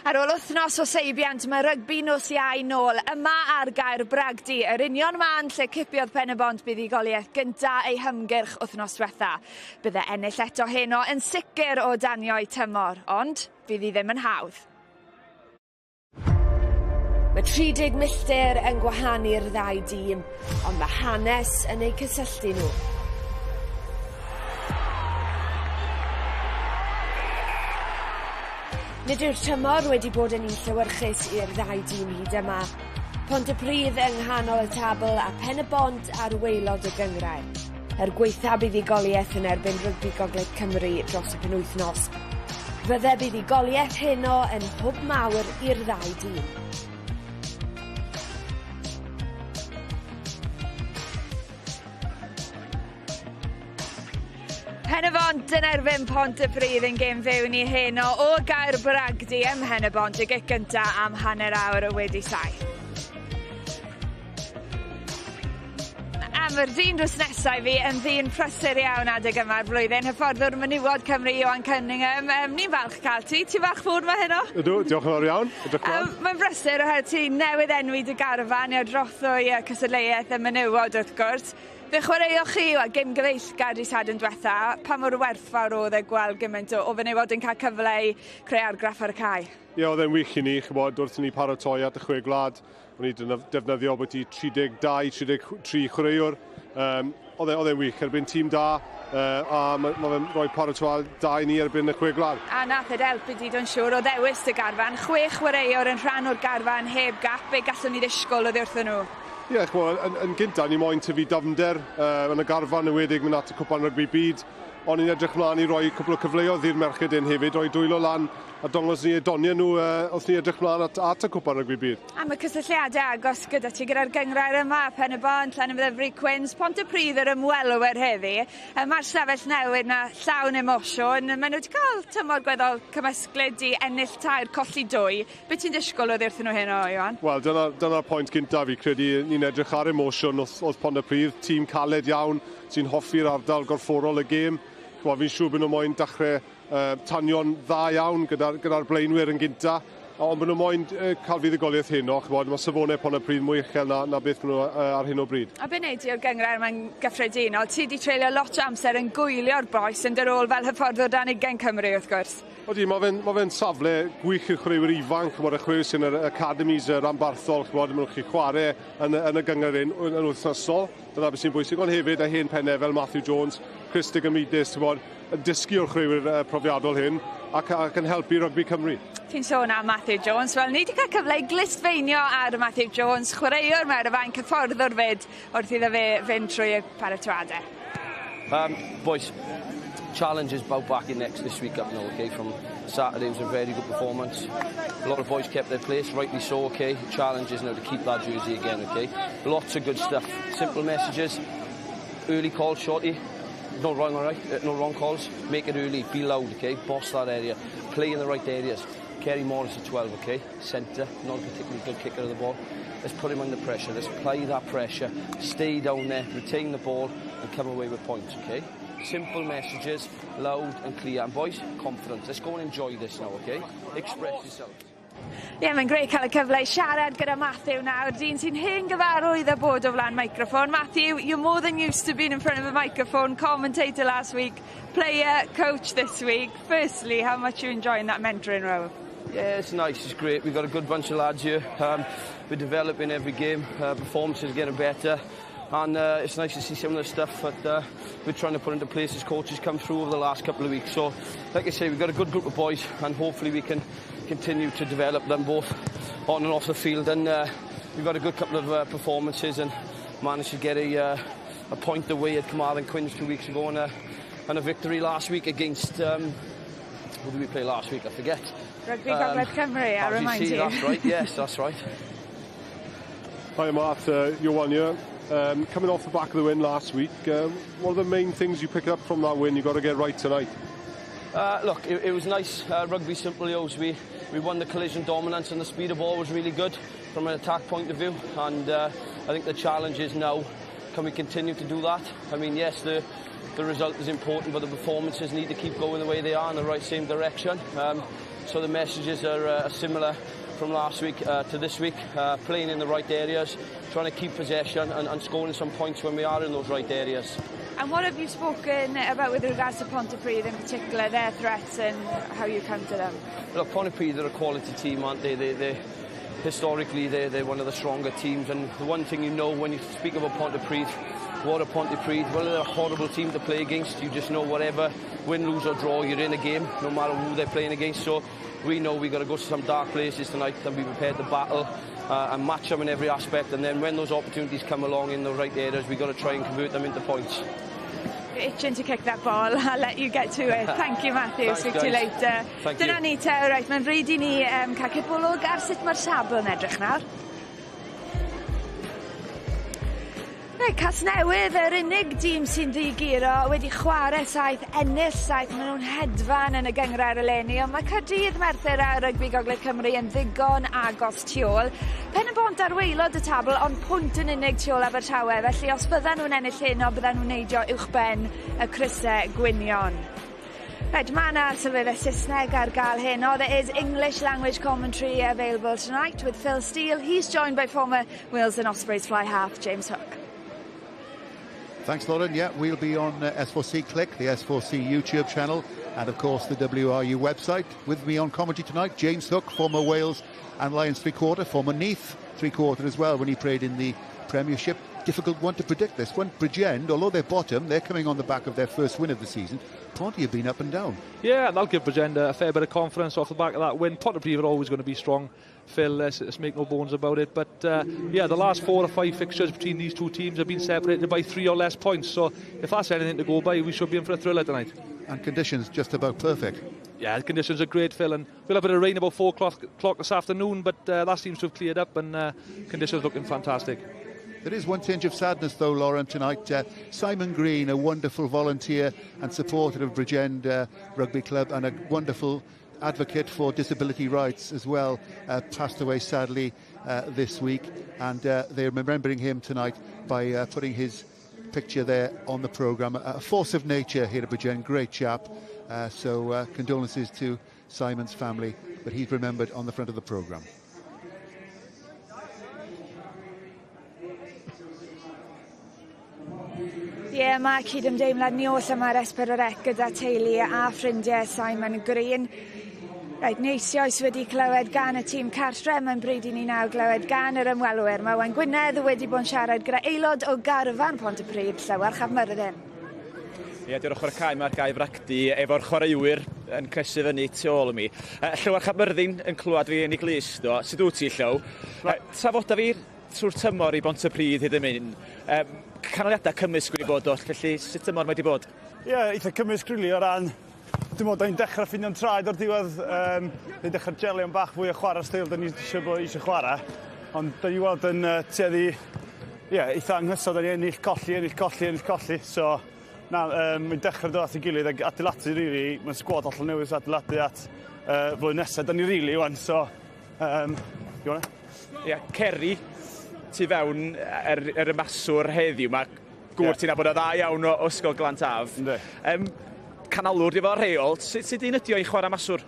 Ar ôl wythnos o seibiant, mae rygbi nos Iau nôl yma ar Gaer Bragdy, yr union man lle cipiodd Pen-y-bont buddugoliaeth gynta ei hymgyrch wythnos diwetha. Bydde ennill eto heno yn sicr o danio'i tymor, ond fydd hi ddim yn hawdd. Mae 30 milltir yn gwahanu'r ddau dîm, ond mae hanes yn eu cysylltu nhw. Nid yw'r tymor wedi bod yn un llewyrchus i'r ddau dîm hyd yma. Pontypridd yng nghanol y tabl a Pen-y-bont ar waelod y gynghrair. Er gwaetha buddugoliaeth yn erbyn Rygbi Gogledd Cymru dros y penwythnos, fydde buddugoliaeth heno yn hwb mawr i'r ddau dîm. Pen-y-bont yn erbyn Pontypridd yn gêm fyw ni heno o Gaer Bragdy ym Mhen-y-bont, y gic gynta am 7:30. A ma'r dyn drws nesa i fi yn ddyn prysur iawn adeg yma'r flwyddyn, hyfforddwr menywod Cymru Ioan Cunningham. Ni'n falch cael ti. Ti'n falch fod 'ma heno? Ydw, diolch yn fawr iawn. Edrych mlan. Mae'n brysur oherwydd ti newydd enwi dy garfan ar drothwy y cystadleuaeth y menywod wrth gwrs. Fe chwaraeoch chi wel gêm gyfeillgar dy' Sadwrn dwetha, pa mor werthfawr o'dd e gweld gymaint o o fenywod yn ca'l cyfle i creu argraff ar y cae? Ie o'dd e'n wych i ni ch'mod wrth i ni paratoi at y chwe gwlad o'n i defnyddio bwyti 32, 33 chwaraewr. Um, oedd e, e'n wych erbyn tîm da a mae ma fe'n rhoi paratoad da i ni erbyn y chwe gwlad. A nath e helpu di dwi'n siŵr o ddewis dy garfan, chwe chwaraewr yn rhan o'r garfan heb gap, be gallwn ni ddisgwyl oddi wrthyn nhw? Ie, yeah, ch'mod, yn gynta, ni moyn tyfu dyfnder yn y garfan yn wedig mynd at y cwpan rygbi byd, ond ni'n edrych mlaen i roi cwpl o cyfleoedd i'r merched hyn hefyd, roi dwylo lan a dongos ni eu doniau nhw wrth ni edrych mlaen at, at y cwpan rygbi byd. A mae cysylltiadau agos gyda ti gyda'r gynghrair yma, Pen-y-bont, Llanymddyfri, Cwins, Pontypridd yr ymwelwyr heddi. Mae'r stafell newydd 'na llawn emosiwn. Maen nhw wedi cael tymor gweddol cymysglyd i ennill tair, colli dwy. Be ti'n disgwyl oddi wrthyn nhw heno, Ioan? Wel, dyna'r dyna pwynt gyntaf fi credu ni'n edrych ar emosiwn wrth, wrth Pontypridd, tîm caled iawn sy'n hoffi'r ardal gorfforol y gêm. Ch'mod, fi'n siŵr bod nhw moyn dechrau tanio'n dda iawn gyda'r gyda blaenwyr yn gynta, ond bod nhw moyn cael fuddugoliaeth heno, ch'mod, mae safonau Pontypridd mwy uchel na, na beth maen nhw ar hyn o bryd. A be wnei di o'r gynghrair yma'n gyffredinol? Ti 'di treulio lot o amser yn gwylio'r bois yn dy rôl fel hyfforddwr dan ugain Cymru, wrth gwrs. Odi, mae fe'n ma fe safle gwych i'r chwaraewyr ifanc, ch'mod, y chwaraewyr sy'n yr academies y ranbarthol, ch'mod, maen nhw'n gallu chwarae yn, yn y gynghrair hyn yn, yn wythnosol. Dyna beth sy'n bwysig, ond hefyd y hen pennau fel Matthew Jones, Chris Digamidis, ch'mod, yn dysgu o'r chwaraewyr profiadol hyn ac, ac yn helpu rygbi Cymru. Ti'n sôn am Matthew Jones, wel ni wedi cael cyfle i glustfeinio ar Matthew Jones, chwaraewr mae ar y fainc, hyfforddwr fyd, wrth iddo fe fynd trwy y paratoadau. Boys, challenge is about back in next this week up now, okay? From Saturday was a very good performance. A lot of boys kept their place, rightly so, okay? Challenge is now to keep that jersey again, okay? Lots of good stuff. Simple messages. Early call, shorty. No wrong, all right? No wrong calls. Make it early. Be loud, okay? Boss that area. Play in the right areas. Kerry Morris at 12, okay? Centre, not a particularly good kicker of the ball. Let's put him under pressure. Let's apply that pressure. Stay down there, retain the ball, and come away with points, okay? Simple messages, loud and clear. And boys, confidence. Let's go and enjoy this now, okay? Express yourselves. Ie, yeah, mae'n grêt cael y cyfle i siarad gyda Matthew nawr, dyn sy'n hen gyfarwydd â bod o flaen microffon. Matthew, you're more than used to being in front of a microphone, commentator last week, player, coach this week. Firstly, how much are you enjoying that mentoring role? Yeah, it's nice, it's great. We've got a good bunch of lads here. We're developing every game, performances are getting better. And it's nice to see some of the stuff that we're trying to put into place as coaches come through over the last couple of weeks. So, like I say, we've got a good group of boys and hopefully we can continue to develop them both on and off the field. And we've got a good couple of performances and managed to get a point away at Carmarthen Quins 2 weeks ago and a victory last week against, who did we play last week? I forget. Rugby Gogledd Cymru, I remind you. That's right, yes, that's right. Hi, Matt, Ioan here. Coming off the back of the win last week, what are the main things you pick up from that win you've got to get right tonight? Look, it was nice. Rugby simple, we won the collision dominance and the speed of ball was really good from an attack point of view. And I think the challenge is now, Can we continue to do that? I mean, yes, the result is important, but the performances need to keep going the way they are in the right same direction. So the messages are similar from last week to this week, playing in the right areas, trying to keep possession and scoring some points when we are in those right areas. And what have you spoken about with regards to Pontypridd in particular, their threats and how you counter them? Look, Pontypridd are a quality team, aren't they? They historically, they're one of the stronger teams, and the one thing you know when you speak about Pontypridd, what a Pontypridd, well, they're a horrible team to play against. You just know whatever, win, lose or draw, you're in a game, no matter who they're playing against. So we know we've got to go to some dark places tonight and be prepared to battle and match them in every aspect. And then when those opportunities come along in the right areas, we've got to try and convert them into points. You're itching to kick that ball. I'll let you get to it. Thank you, Matthew. Thanks, Speak to you later. Thank Dyna you. Ni te, reit, mae'n bryd i ni cael cipolwg ar sut mae'r tabl yn edrych nawr. Reit, Casnewydd, yr unig dîm sy'n ddiguro, wedi chwarae 7, ennill 7, maen nhw'n hedfan yn y gynghrair eleni, ond mae Caerdydd, Merthyr a Rygbi Gogledd Cymru yn ddigon agos tu ôl. Pen y Bont ar waelod y tabl, ond pwynt yn unig tu ôl Abertawe, felly os byddan nhw'n ennill heno, byddan nhw'n neidio uwchben y crysau gwynion. Right, mae yna sylweddau Saesneg ar gael heno. There is English language commentary available tonight with Phil Steele. He's joined by former Wales and Ospreys fly half James Hook. Thanks, Lauren. Yeah, we'll be on S4C Click, the S4C YouTube channel, and of course the WRU website. With me on commentary tonight, James Hook, former Wales and Lions three-quarter, former Neath three-quarter as well when he played in the Premiership. Difficult one to predict this one. Bridgend, although they're bottom, they're coming on the back of their first win of the season. Ponty have been up and down. Yeah, and that'll give Bridgend a fair bit of confidence off the back of that win. Pontypridd are always going to be strong, Phil, let's make no bones about it. But yeah, the last 4 or 5 fixtures between these two teams have been separated by 3 or less points. So if that's anything to go by, we should be in for a thriller tonight. And conditions just about perfect. Yeah, the conditions are great, Phil, and we'll have a bit of rain about 4 o'clock this afternoon, but that seems to have cleared up, and conditions looking fantastic. There is one tinge of sadness, though, Lauren, tonight. Simon Green, a wonderful volunteer and supporter of Bridgend Rugby Club and a wonderful advocate for disability rights as well, passed away sadly this week. And they're remembering him tonight by putting his picture there on the programme. A force of nature here at Bridgend, great chap. So condolences to Simon's family, but he's remembered on the front of the programme. Ie, yeah, mae cydymdeimlad ni oll yma ar S4C gyda teulu a ffrindiau Simon Green. Reit, ni eisoes wedi clywed gan y tîm cartre, mae'n bryd i ni nawr glywed gan yr ymwelwyr. Mae Owain Gwynedd wedi bod yn siarad gyda aelod o garfan Pontypridd, Llywarch ap Myrddin. Ie, di'r ochr y cae mae'r Gae Fracdi efo'r chwaraewyr yn cnesu fyny tu ôl i mi. Llywarch ap Myrddin yn clywed fi yn ei glust o. Sut wyt ti, Llew? Trafoda fi trwy'r tymor i Bontypridd hyd yn mynd. Canoliadau cymysg wedi bod oll, felly sut tymor mae wedi bod? Ie, yeah, eitha cymysg rili o ran, dwi'n meddwl, da ni'n dechrau ffeinio'n traed o'r diwedd, ni'n dechrau jelio'n bach fwy o chwarae steil da ni eisiau chwarae, ond da ni weld yn tueddu, ie, eitha anghyson, da ni ennill, colli, ennill, colli, ennill, colli, so na, mae'n dechrau dod at ei gilydd ac adeiladu rili, mae'n sgwad hollol newydd adeiladu at flwyddyn nesaf, da ni rili wan, so, you wanna? Ie, yeah, Kerry, tu fewn yr ymaswr heddiw, mae gŵr ti'n nabod o dda iawn o Ysgol Glan Taf. Canolwr di fo'r rheol, sut un ydi o i chwarae maswr?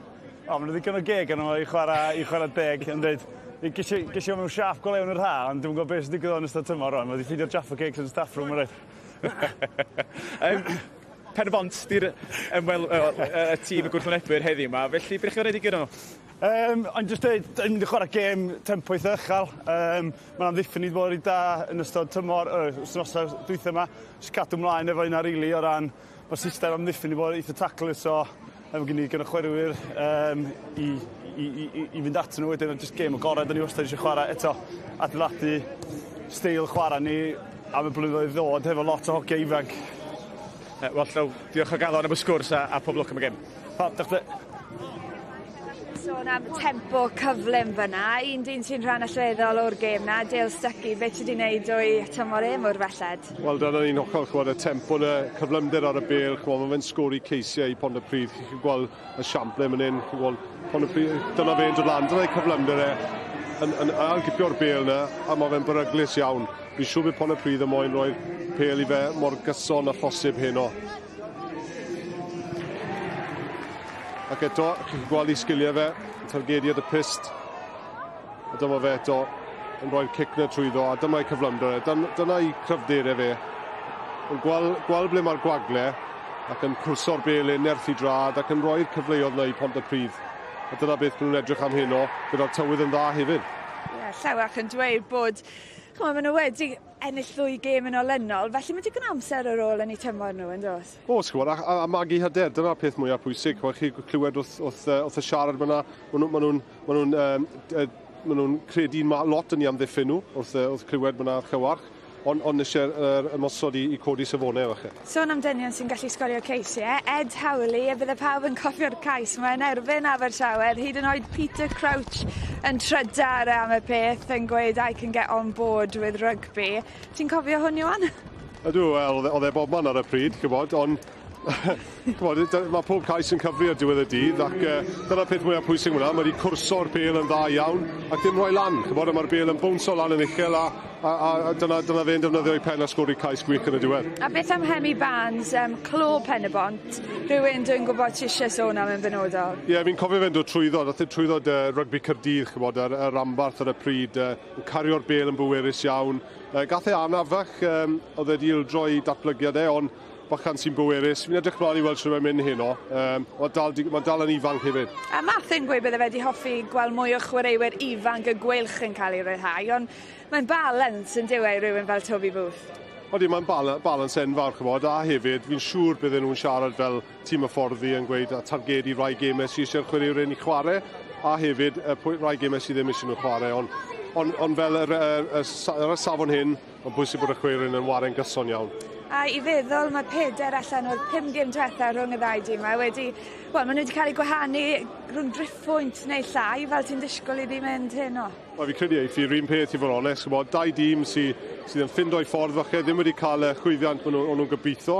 O, maen nhw ddigon o geg arno fo i chwarae deg, yn dweud, ges i o mewn siâp go lew yn yr ha, ond dwi'm yn gwybod beth sy'n digwydd o'n ystod tymor rwan, mae wedi ffeindio'r Jaffa Cakes yn staff room, reit. Pen y Bont di'r y tîm y gwrthwynebwyr heddiw yma, felly beth chi'n rhaid i gyda nhw? Ond jyst dweud, ni'n mynd i chwarae gêm tempo eitha uchel. Mae'n amddiffyn ni wedi bod reit da yn ystod tymor, wythnosau dwytha yma. Jyst cadw ymlaen efo hynna rili o ran, mae'r system amddiffyn ni wedi bod eitha taclus, so efo gen i gyda chwaraewyr i fynd atyn nhw wedyn, jyst gêm agored, da ni wastad eisiau chwarae eto, adeiladu steil chwarae ni am y blynyddoedd ddod hefo lot o hogiau ifanc. Wel, Llew, diolch o galon am y sgwrs a pob lwc am y gêm. Pawb, diolch te. Sôn am tempo cyflym fyna, un dyn sy'n rhan allweddol o'r gêm na, Dale Stuckey, beth ti wedi wneud o'i tymor e mor belled? Wel, dyna ni'n hollol, chwbod, y tempo yna, cyflymder ar y bêl, chwbod, mae fe'n sgori ceisiau i Pontypridd, chi'n gweld y siample fan hyn, chi'n gweld Pontypridd, dyna fe'n dod lan, dyna'i cyflymder e, yn ailgipio'r bêl yna, a mae fe'n beryglus iawn. Fi'n siŵr bydd Pontypridd yn moyn roi'r pêl i fe mor gyson â phosib heno. Ac eto, chi'n gweld ei sgiliau fe, yn targedu at y pyst. A dyma fe eto yn rhoi'r cic 'na trwyddo, a dyma'i cyflymder e. Dyna'i cryfderau fe. Yn gweld, gweld ble mae'r gwagle, ac yn cwrso'r bel yn nerth i drad, ac yn rhoi'r cyfleoedd 'na i Pontypridd. A dyna beth maen nhw'n edrych am heno, gyda'r tywydd yn dda hefyd. Ie, yeah, Llewach yn dweud bod, ch'mo', maen nhw wedi ennill ddwy gêm yn olynol, felly mae digon amser ar ôl yn eu tymor nhw, yn does? Oes, ch'mod, a magu hyder, dyna'r peth mwyaf pwysig. Ch'mod, chi clywed wrth y siarad fyna, maen nhw'n credu lot yn ei amddiffyn nhw wrth clywed fyna Llywarch, ond eisiau'r ymosod i codi safonau falle. Sôn am dynion sy'n gallu sgorio ceisiau, Ed Howley, a bydde pawb yn cofio'r cais yma yn erbyn Abertawe, hyd yn oed Peter Crouch yn trydar am y peth yn gweud "I can get on board with rugby". Ti'n cofio hwn, Iwan? Ydw, wel, oedd e bobman ar y pryd, ch'mod, ond ch'mod, mae pob cais yn cyfri ar diwedd y dydd, ac dyna'r peth mwyaf pwysig hwnna, mae wedi cwrso'r bêl yn dda iawn, ac ddim rhoi lan, ch'mod, a mae'r bêl yn bownsio lan yn uchel, a dyna fe'n defnyddio ei pen a sgori cais gwych yn y diwedd. A beth am Hemi Barnes, clo Pen-y-bont, rhywun dwi'n gwybod ti eisiau sôn am yn benodol? Ie, yeah, fi'n cofio fe'n dod trwyddo, dath e trwyddo rygbi Caerdydd, ch'mod, y ranbarth ar y pryd, yn cario'r bêl yn bwerus iawn. Gath e anaf fach, oedd e wedi ildroi datblygiad e, ond bachan sy'n bwerus. Fi'n edrych mlaen i weld sut mae'n mynd heno. Mae dal yn ifanc hefyd. A Matthew'n gweud bydde fe wedi hoffi gweld mwy o chwaraewyr ifanc y Gweilch yn cael ei ryddhau, ond mae'n balance yn dyw e i rhywun fel Toby Booth. Odi, mae'n balance enfawr, ch'mod, a hefyd, fi'n siŵr bydden nhw'n siarad fel tîm hyfforddi yn gweud a targedu rai gemau sydd eisiau'r chwaraewyr i chwarae, a hefyd rai gemau sydd ddim eisiau nhw chwarae, ond fel yr safon hyn, mae'n bwysig bod y chwaraewyr yn ware'n gyson iawn. A i feddwl mae 4 allan o'r 5 gêm diwetha rhwng y ddau dîm wedi, wel, maen nhw wedi cael eu gwahanu rhwng driphwynt neu llai, fel ti'n disgwyl iddi mynd heno. Wel, fi credu eiff i'r un peth i fod yn onest, ch'mod, dau dîm sydd yn ffindo'i ffordd falle, ddim wedi cael y chwyddiant maen nhw'n gobeithio,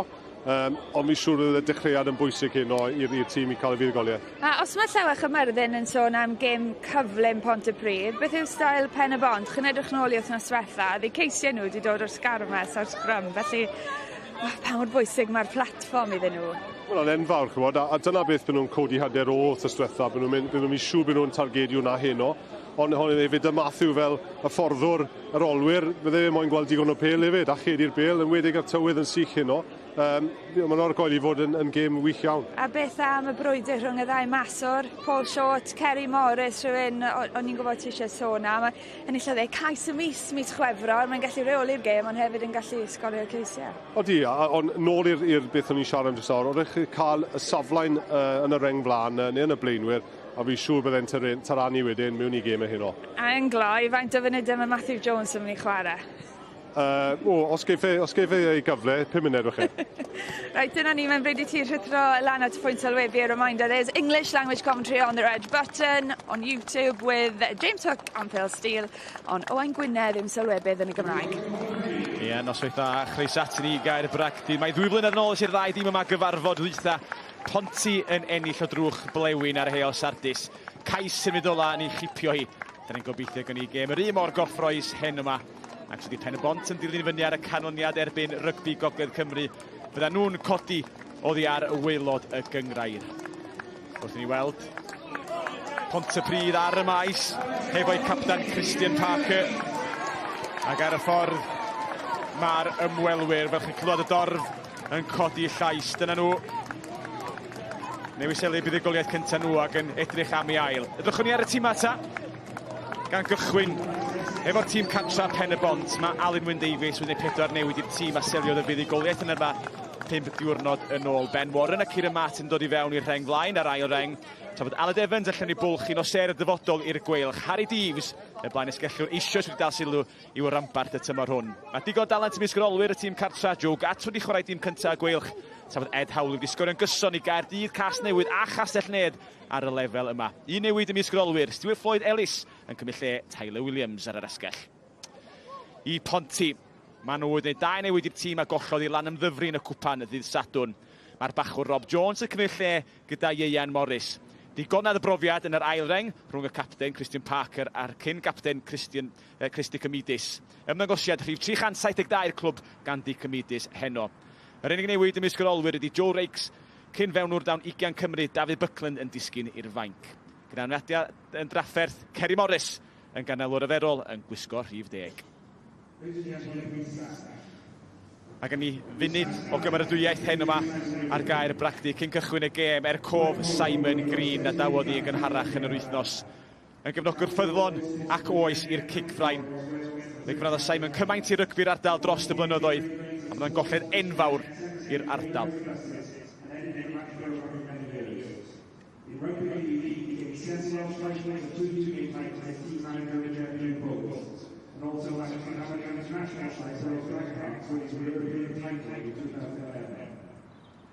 ond fi'n siŵr bydd y dechreuad yn bwysig heno i'r tîm i cael y fuddugoliaeth. A os mae Llewech y Myrddin yn sôn am gêm cyflym Pontypridd, beth yw steil Pen y Bont? Chi'n edrych nôl i wythnos diwetha, ddi ceisiau nhw wedi dod o'r sgarmes a'r sgrym, felly oh, pa mor bwysig mae'r platfform iddyn nhw? Wel, yn enfawr, ch'mod, a dyna beth byd nhw'n codi hyder o wythnos diwetha, byd nhw'n siŵr byd nhw'n targedu hwnna heno. Ond hon hefyd y Matthew fel y fforddwr yr olwyr, bydde fe moyn gweld digon o pêl hefyd, a chedu'r bêl, yn wedig ar tywydd yn sych heno. Mae'n argoel i fod yn gêm wych iawn. A beth am y brwydr rhwng y ddau maswr, Paul Short, Kerry Morris, rhywun o'n i'n gwybod ti eisiau sôn am. Enillodd e cais y mis, mis Chwefror, mae'n gallu reoli'r gêm, ond hefyd yn gallu sgorio ceisiau. Odi, ond nôl i'r beth o'n i'n siarad am jyst nawr, oedd eich cael y safle'n yn y reng flaen neu yn y blaenwyr, a fi siŵr byddai'n taranu wedyn mewn i gemau heno. A yn gloi, faint o funudau mae Matthew Jones yn mynd i chwarae? O, os geiff e ei gyfle, 5 munud o'ch. Right, dyna ni, mae'n bryd i ti rhuthro lan at y pwynt sylwebu. A reminder, there's English language commentary on the red button on YouTube with James Hook and Phil Steele, on Owain Gwynedd yw'n sylwebydd yn y Gymraeg. Ie, yeah, noswaith dda, chroeso ati ni Gaer Bragdy. Mae 2 flynedd yn ôl ers i'r ddau dîm yma gyfarfod ddwytha. Ponty yn ennill o drwch blewyn ar Heol Sardis. Cais sy'n mynd ola yn ei chipio hi. Da ni'n gobeithio gan i gêm yr un mor gyffrous hen yma. Ac sydd Pen y Bont yn dilyn fyny ar y canlyniad erbyn rygbi Gogledd Cymru. Fydda nhw'n codi oddi ar y waelod y gyngrair. Wrth i ni weld Pontypridd ar y maes hefo'i captan Christian Parker. Ac ar y ffordd mae'r ymwelwyr, fel chi'n clywed y dorf yn codi llais. Dyna nhw. Newydd selio buddugoliaeth cyntaf nhw ac yn edrych am ei ail. Edrychwn ni ar y tîm ata, gan gychwyn efo'r tîm cartra Pen y Bont. Mae Alun Wyn Davies wedi pedwar newid i'r tîm a seliodd y fuddugoliaeth yn yma 5 diwrnod yn ôl. Ben Warren a Kieran Martin dod i fewn i'r rheng flaen a'r ail reng. Tra bod Aled Evans allan i bwlch un o ser y dyfodol i'r Gweilch. Harry Deves, y blaen esgellwr, eisoes wedi dal sylw i'w ranbarth y tymor hwn. Mae digon dalent ymysg yr olwyr y tîm cartra. Joe Gatt wedi chwarae dîm cyntaf y Gweilch. Tra bod Ed Howell wedi sgorio'n gyson i Gaerdydd, Casnewydd a Chastell Nedd ar y lefel yma. Un newid ymysg yr olwyr, Stuart Floyd Ellis yn cymryd lle Tyler Williams ar yr asgell. I Ponty, maen nhw wedi gwneud dau newid i'r tîm a gollodd i Lanymddyfri yn y cwpan ddydd Sadwrn. Mae'r bachwr Rob Jones yn cymryd lle gyda Ieuan Morris. Digonedd y brofiad yn yr ail reng rhwng y capten Christian Parker a'r cyn-gapten Christian Chris Dicomidis. Ymddangosiad rhif 372 i'r clwb gan Dicomidis heno. Yr unig newid ymysg yr olwyr ydy Joe Rakes, cyn fewnwr dawn 20 Cymru, Dafydd Buckland yn disgyn i'r fainc. Gyda anafiadau yn drafferth, Kerry Morris yn ganolwr arferol yn gwisgo rhif 10. A gen ni funud o gymeradwyaeth heno yma ar gair bragdy cyn cychwyn y gêm er cof Simon Green a dawodd i yn gynharach yn yr wythnos. Yn gefnogwr ffyddlon ac oes i'r cigfrain. Fe gyfrannodd Simon cymaint i rygbi'r ardal dros y blynyddoedd a byddai'n golled enfawr i'r ardal. In rugby league, he gained 7 Welsh titles and 2 UK titles as team manager of the German Bulls, and also managed the Aberdeen international side Wales Blackhearts, winning the European title in 2011.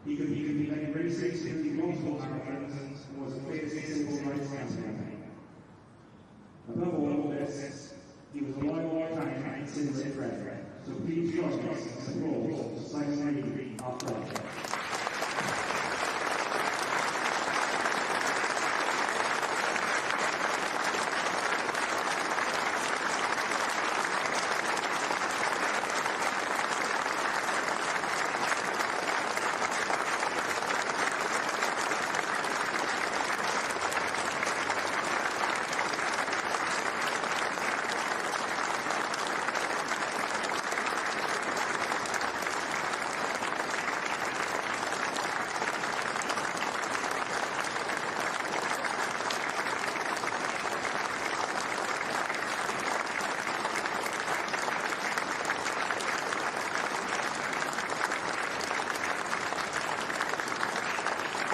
He competed in many races, including multiple marathons, and was a famous civil rights campaigner. Above all this, he was a loyal, kind, and considerate friend. So please join us in applause for Simon Green, our friend.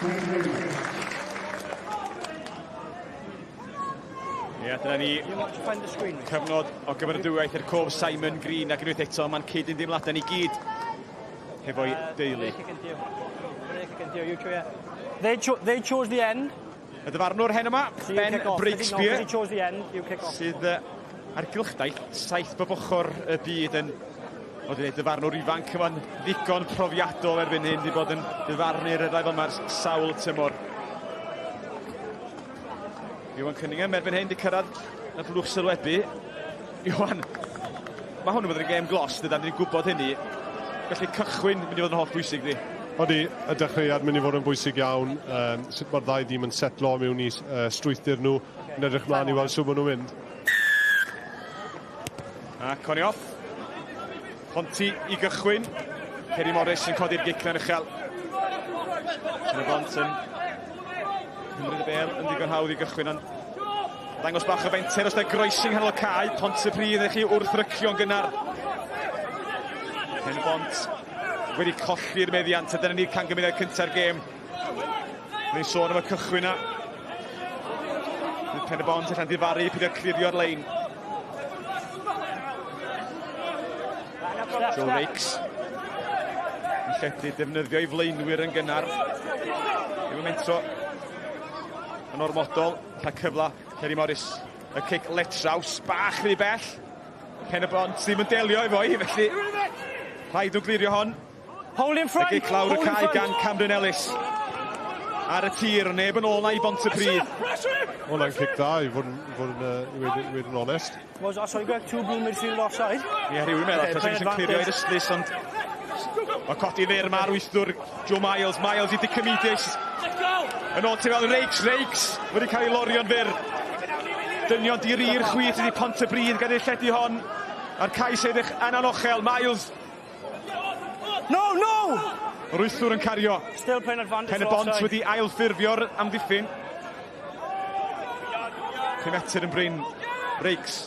Thank you very much. Ie, dyna ni cyfnod o gymeradwyaeth i'r cof Simon Green ac unwaith eto mae'n cyd-ymdeimladau ni gyd hefo'i deulu. They chose the end. Y dyfarnwr hen yma, So you Ben kick off. Breakspear, No, 'cause he chose the end, you kick off. Sydd ar gylchdaith saith bob ochr y byd yn oedd yn dyfarnwr ifanc yma'n ddigon profiadol erbyn hyn, wedi bod yn dyfarnu'r lefel yma ers sawl tymor. Iwan Cunningham erbyn hyn wedi cyrraedd y blwch sylwebu. Iwan, mae hwn yn bod yn gêm glos, dydan ni'n gwybod hynny. Felly cychwyn mynd i fod yn holl bwysig di. Odi, y dechreuad mynd i fod yn bwysig iawn. Sut mae'r ddau dîm yn setlo mewn i strwythur nhw. Yn edrych mlaen i weld sut maen nhw'n mynd. A Connie off. Ponty i gychwyn. Kerry Morris yn codi'r gic na'n uchel. Pen y Bont yn cymryd y bêl yn ddigon hawdd i gychwyn, ond dangos bach o fenter os da groesing nghanol y cae. Pontypridd i chi wrth rycio'n gynnar. Pen y Bont wedi colli'r meddiant a dyna ni'r camgymeriad cynta'r gêm. Ni'n sôn am y cychwyn na. Pen y Bont allan difaru, peidio clirio'r lein. Joe Rakes yn lledu defnyddio ei flaenwyr yn gynnar. Ddim yn mentro yn ormodol. Lla cyfla Kerry Morris. Y cic letraws, bach rhy bell. Pen y Bont ddim yn delio efo hi, felly rhaid nhw glirio hon. Hold in front. Y gic lawr y Hold in cae front. gan Cameron Ellis. Ar y tir, ond neb yn ôl na i Bontypridd. Hwnna'n cic dda, i fod yn, i fod yn, i weud, i weud yn onest. Was, oh, sorry, Greg, two blue midfield offside. Ie, rhywun meddwl, Okay, achos play yn clirio i'r advantage. ystlys, ond mae codi fyr ma'r wythwr Joe Miles, Miles i Dicomidis. Yn ôl tu fel Rakes, Rakes wedi cael ei lorio'n fyr. Dynion di-ri'r chwith ydi Pontypridd gan ei lledu hon. A'r cais edrych yn anochel, Miles. No, no! Yr wythwr yn cario. Still playing advantage Pen y Bont offside. wedi ailffurfio'r amddiffyn. 5 metr yn brin. Rakes.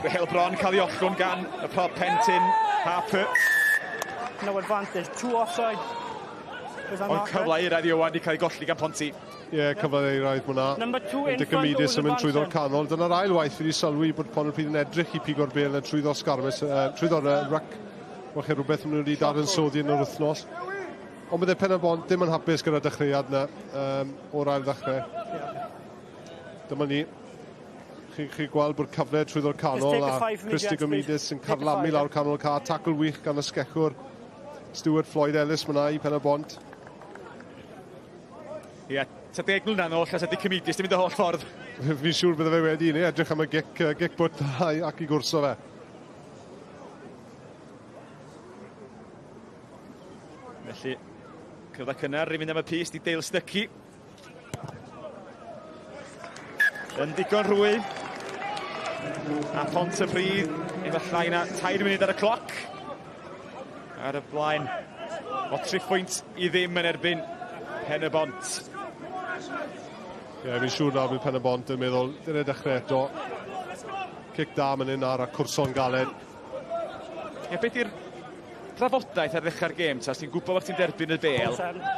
Bêl bron cael ei ollwng gan y prop Pentin Harper. No advantage, two offside. Was that Ond not cyfle euraidd i Owen wedi cael ei golli gan Ponty. Ie, cyfle euraidd hwnna. Number two in front Dicomidis always yn mynd trwyddo'r advancing. canol. Dyna'r ail waith fi wedi sylwi bod Pontypridd yn edrych i pigo'r bêl yn trwyddo sgarmes, trwyddo'r ruck. Wel, chi rhywbeth maen nhw wedi dadansoddi yn yr wythnos. Ond bydde Pen y Bont ddim yn hapus gyda'r dechreuad yna o'r ail ddechrau. Dyma ni. Chi gweld bod cyfle trwyddo'r canol take a a five from me, Chris gents, Dicomidis please. yn Take a carlamu five, lawr canol cae. Tackle wych gan y sgechwr Stuart Floyd Ellis myna i Pen y Bont. Ie, ta 10 mlynedd nôl, lle sa Dicomidis 'di mynd y holl ffordd. Fi'n siŵr bydde fe wedi, neu edrych am y gic, gic bwt ac i gwrso fe. Felly, cyfle cynnar i fynd am y pys di Dale Stuckey. Yn digon rhwydd. A Pontypridd efo llai na 3 munud ar y cloc. Ar y blaen o 3 phwynt i ddim yn erbyn Pen y Bont. Ie, yeah, fi'n siŵr nawr bydd Pen y Bont yn meddwl, dyna dechrau eto. Cic da mynd hyn ar a cwrso'n galed. Ie, yeah, beth yw'r drafodaeth ar ddechrau'r gêm, ta, os ti'n gwybod bod chdi'n derbyn y bêl,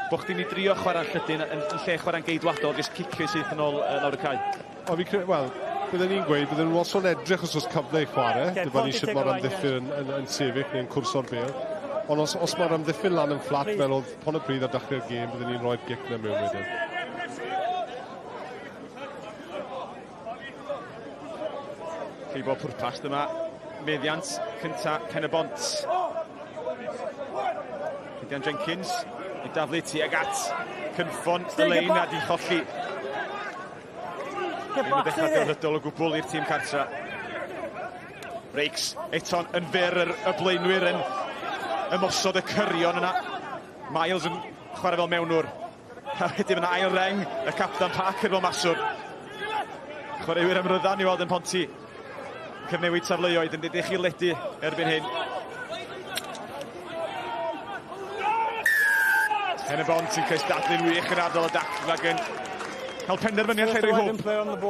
bod chdi'n ei drio chwarae'n llydyn yn, yn lle chwarae'n geidwadol, jyst cicio syth yn ôl lawr y cae? O, fi credu, wel, bydden ni'n gweud, bydden nhw'n wastad yn edrych os oes cyfle i chwarae, dibynnu sut mae'r amddiffyn yn, yn, yn sefyll neu'n cwrso'r bêl. Ond os, os mae'r amddiffyn lan yn fflat fel oedd Pontypridd ar dechrau'r gêm, bydden ni'n rhoi'r gic na mewn wedyn. Chi bod pwrpas dyma meddiant cynta Pen y Bont. Rhydian Jenkins i daflu tuag at cynffon y lein a di cholli. Ddim yn dechrau delfrydol o gwbl i'r tîm cartra. Breaks eto'n yn fyr yr, y blaenwyr yn ymosod y cyrion yna. Miles yn chwarae fel mewnwr. A wedyn mae'n ail reng y captan Parker fel maswr. Chwaraewyr ymryddan i weld yn Ponty. Cyfnewid safleoedd yn dydych chi ledu erbyn hyn. Pen y Bont yn cystadlu'n wych yn ardal y dacl ac yn cael penderfyniad lle rhoi hwb.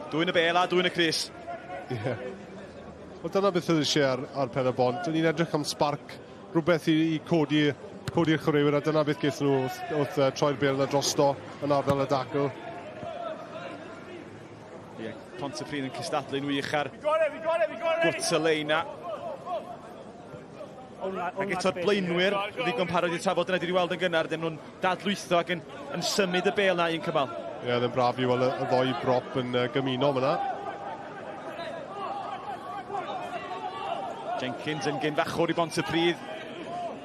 Dwyn y bel a dwyn y crys. Ie. Yeah. Wel dyna beth oedd eisiau ar, ar Pen y Bont. O'n i'n edrych am spark, rhywbeth i, i codi, codi'r chwaraewyr, a dyna beth gaethon nhw wrth, wrth troi'r bel yna drosto yn ardal y dacl. Ie, yeah, Pontypridd yn cystadlu'n wych ar gwt y lein na. Ac eto'r blaenwyr ddigon parod i trafod dyna wedi weld yn gynnar, dyn nhw'n dadlwytho ac yn, yn symud y bel na un cymal. Ie, yeah, oedd yn braf i weld y, y ddoi brop yn gymuno fyna. Jenkins yn gyn fachwr i Bontypridd.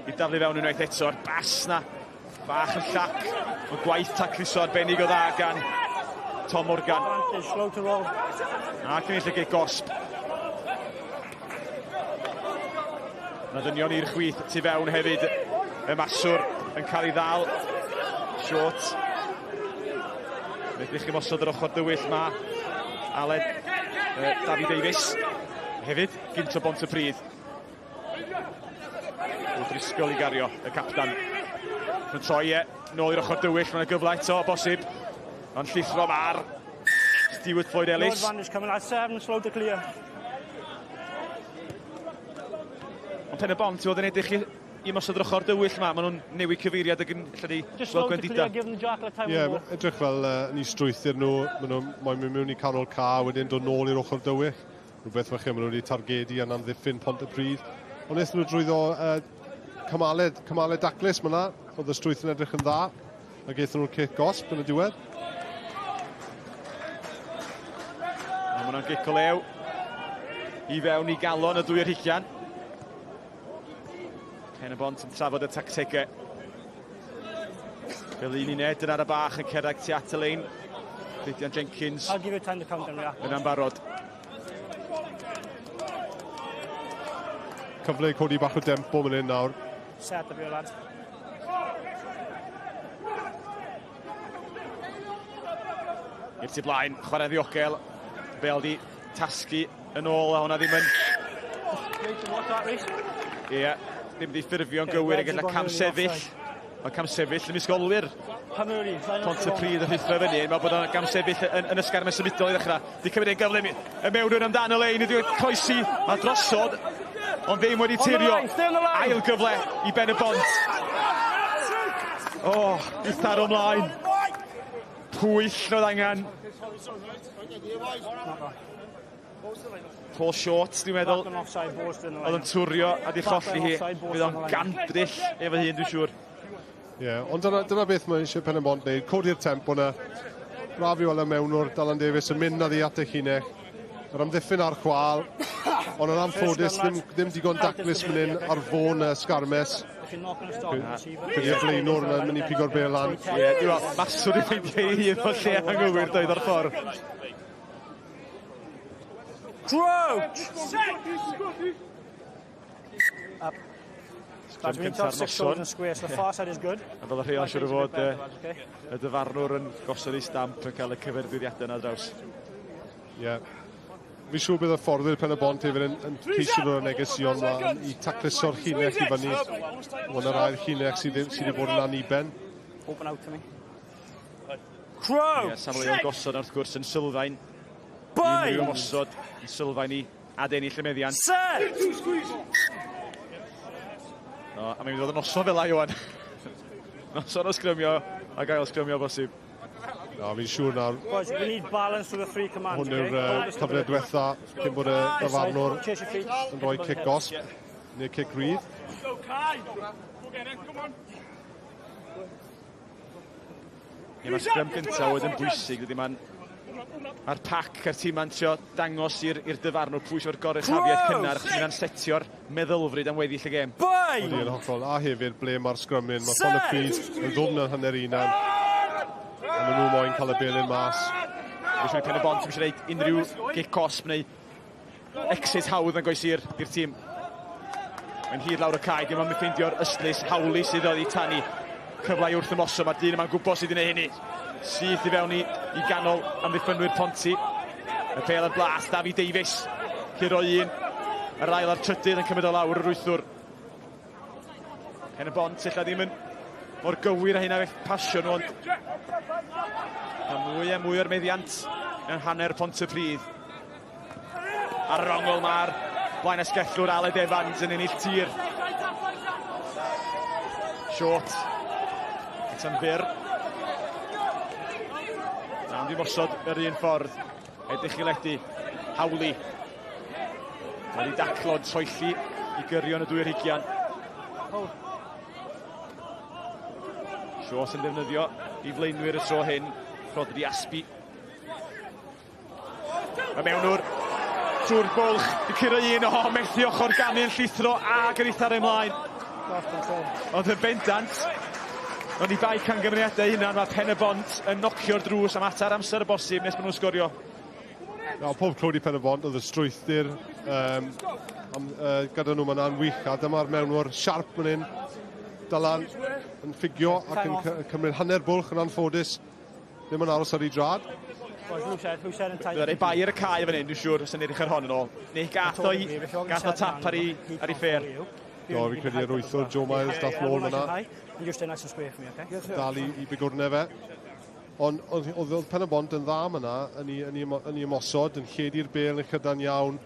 I daflu fewn unwaith eto, a'r bas na bach yn llac. O gwaith tacluso arbennig o dda gan Tom Morgan. Slow to roll. Ac yn eich gosb. Na ddynion i'r chwith tu fewn hefyd. Y maswr yn cael ei ddal. Short. Medrych i mosod yr ochr dywyll ma. Aled David Davies. Hefyd, gynt o Bontypridd. O'Driscoll i gario, y captan. Mae'n troi e, nôl i'r ochr dywyll, mae'n gyfle eto, o bosib. Mae'n llithro ma'r Stuart Floyd Ellis. No advantage coming at 7, slow to clear. Ond Pen y Bont, i fod yn edrych i, i ymosod yr ochr dywyll ma, maen nhw'n newid cyfeiriad ac yn lle di Just slow gweld to clear, gwendida. give them the jackal a time Ie, on the ball. edrych fel ni strwythur nhw, maen nhw moyn mynd mewn i canol ca, wedyn dod nôl i'r ochr dywyll. Rhywbeth falle maen nhw wedi targedu yn amddiffyn Pontypridd. Ond wnaethon nhw drwyddo cymalau, cymalau daclus myna, oedd y strwythur yn edrych yn dda, a gaethon nhw'r cic gosb yn y diwedd. A ma' hwnna'n gic o lew i fewn i galon y dwy ar hugian. Pen y Bont yn trafod y tactegau. Fel un uned yn ar y bach yn cerdded tu at y lein. Rhydian Jenkins I'll give you time to count them, yeah. yn ambarod. Cyfle i codi bach o dempo fan hyn nawr. Set up here, lads. I'r tu blaen, chwarae ddiogel. Bel di tasgu yn ôl, a hwnna ddim yn... Wait and watch that, Rhys. Ie, ddim di ffurfio'n gywir ag ella cam sefyll. Mae cam sefyll yn misgolwyr. Come early. Line up Pontypridd y rhuthro fyny. Mae'n bod o'n gam sefyll yn, yn ysgar mewn symudol i ddechrau. Di cymryd e'n gyflym y mewn rhywun amdano lein, wedi croesi, mae drosodd, ond ddim wedi On the tirio. line, stay on the line. Ail gyfle i Ben y Bont. O, oh, i tharo ymlaen. Pwyll oedd angen. Paul Short, dwi'n meddwl, Back on offside, balls in the oedd line. yn twrio a di cholli hi. Fydd o'n gandryll efo hun, dwi'n siŵr. Ie, yeah, ond dyna, dyna beth mae eisiau Pen y Bont wneud, codi'r tempo yna. Braf i weld y mewnwr, Dylan Davies yn mynd â ddi at y llinell. Yr amddiffyn ar chwal. Ond yn anffodus, ddim digon daclus mynd hyn ar fôn sgarmes. Credu y blaenwr yn mynd i pigo'r bêl lan. Ie, dwi'n meddwl, maswr i ffeindio ei hun o lle anghywir doedd o'r ffordd. Crouch! Up. Sgrym cynta'r noson. A fel y rheol siwr o fod y dyfarnwr yn gosod ei stamp yn cael y cyferbyddiadau yna draws. Ie. Yeah. Fi'n siŵr bydd y fforddwyr Pen y Bont hefyd yn ceisio dod o'r negesion yma i tacluso'r llinell i fyny. Mae'n yr ail llinell sydd wedi bod yn aniben. Open out to me. Crow! Ie, safleoedd gosod wrth gwrs yn sylfaen. Unrhyw ymosod yn sylfaen i adennill y meddiant. Set! No, a mae'n mynd i fod yn noson fel la, Iwan. Noson o sgrymio ac ail sgrymio bosib. Na, fi'n siŵr nawr. Boys, we need balance through the three commands. Hwn yw'r cyfle diwetha cyn bod y dyfarnwr yn rhoi cic gosb neu cic rydd. Ie, mae'r sgrym gyntaf oedd yn bwysig, dydy ma'n Mae'r pac a'r tîm ma'n trio dangos i'r dyfarnwr pwy sydd o'r goruchafiaeth cynnar, achos mae'n setio'r meddylfryd am weddill y gêm. Ydy, yn hollol. A hefyd, ble mae'r sgrymyn. Mae Pontypridd yn ddwfn yn hanner unan. A maen nhw moyn cael y belyn mas. Dwi'n siŵr Pen y Bont, ddim eisiau gwneud unrhyw gic cosb neu exit hawdd yn goes i'r tîm. Mae'n hir lawr y cae, dim ond mynd ffeindio'r ystlys hawlu sydd oddi tani. Cyfle i wrth ymosod, mae'r dyn yma'n gwybod sydd wedi gwneud hynny. Syth i fewn i ganol amddiffynwyr Ponty. Y bêl ar blas, David Davies. Curo un, yr ail a'r trydydd yn cymryd o lawr yr wythwr. Pen y Bont, ella ddim yn mor gywir a hynna fe pasio nhw, ond a mwy a mwy o'r meddiant yn hanner Pontypridd. Ar yr ongl mae'r blaen asgellwr Aled Evans yn ennill tir. Short. Eto'n fyr. Na, ond i mosod yr un ffordd. Edrych i ledu. Hawli. Mae wedi daclo yn troelli i gyrion y dwy'r hugian. Short yn defnyddio i flaenwyr y tro hyn. Rhodri Aspi. Y mewnwr trwy'r bwlch, i curo un, o, methu ochr gamu yn llithro ac yn eitha ymlaen. Ond yn bendant, ond i bai cangymeriadau hunan, mae Pen y Bont yn nocio'r drws am atar amser y bosib nes maen nhw'n sgorio. No, pob clod i Pen y Bont, oedd y strwythur gyda nhw ma'n wych, a dyma'r mewnwr siarp fan hyn, Dylan yn ffugio ac yn cymryd hanner bwlch yn anffodus, ddim yn aros ar ei drad. Byddai'n ei bai ar y cae fan hyn, dwi'n siŵr, os yn edrych ar hon yn ôl. Neu gath o tap ar ei ffer. Do, fi'n credu yr wythwr Joe Miles dath nôl fyna. Dal i bigwrnau fe. Ond oedd Pen y Bont yn dda yna, yn ei ymosod, yn lledu'r bêl yn llydan iawn,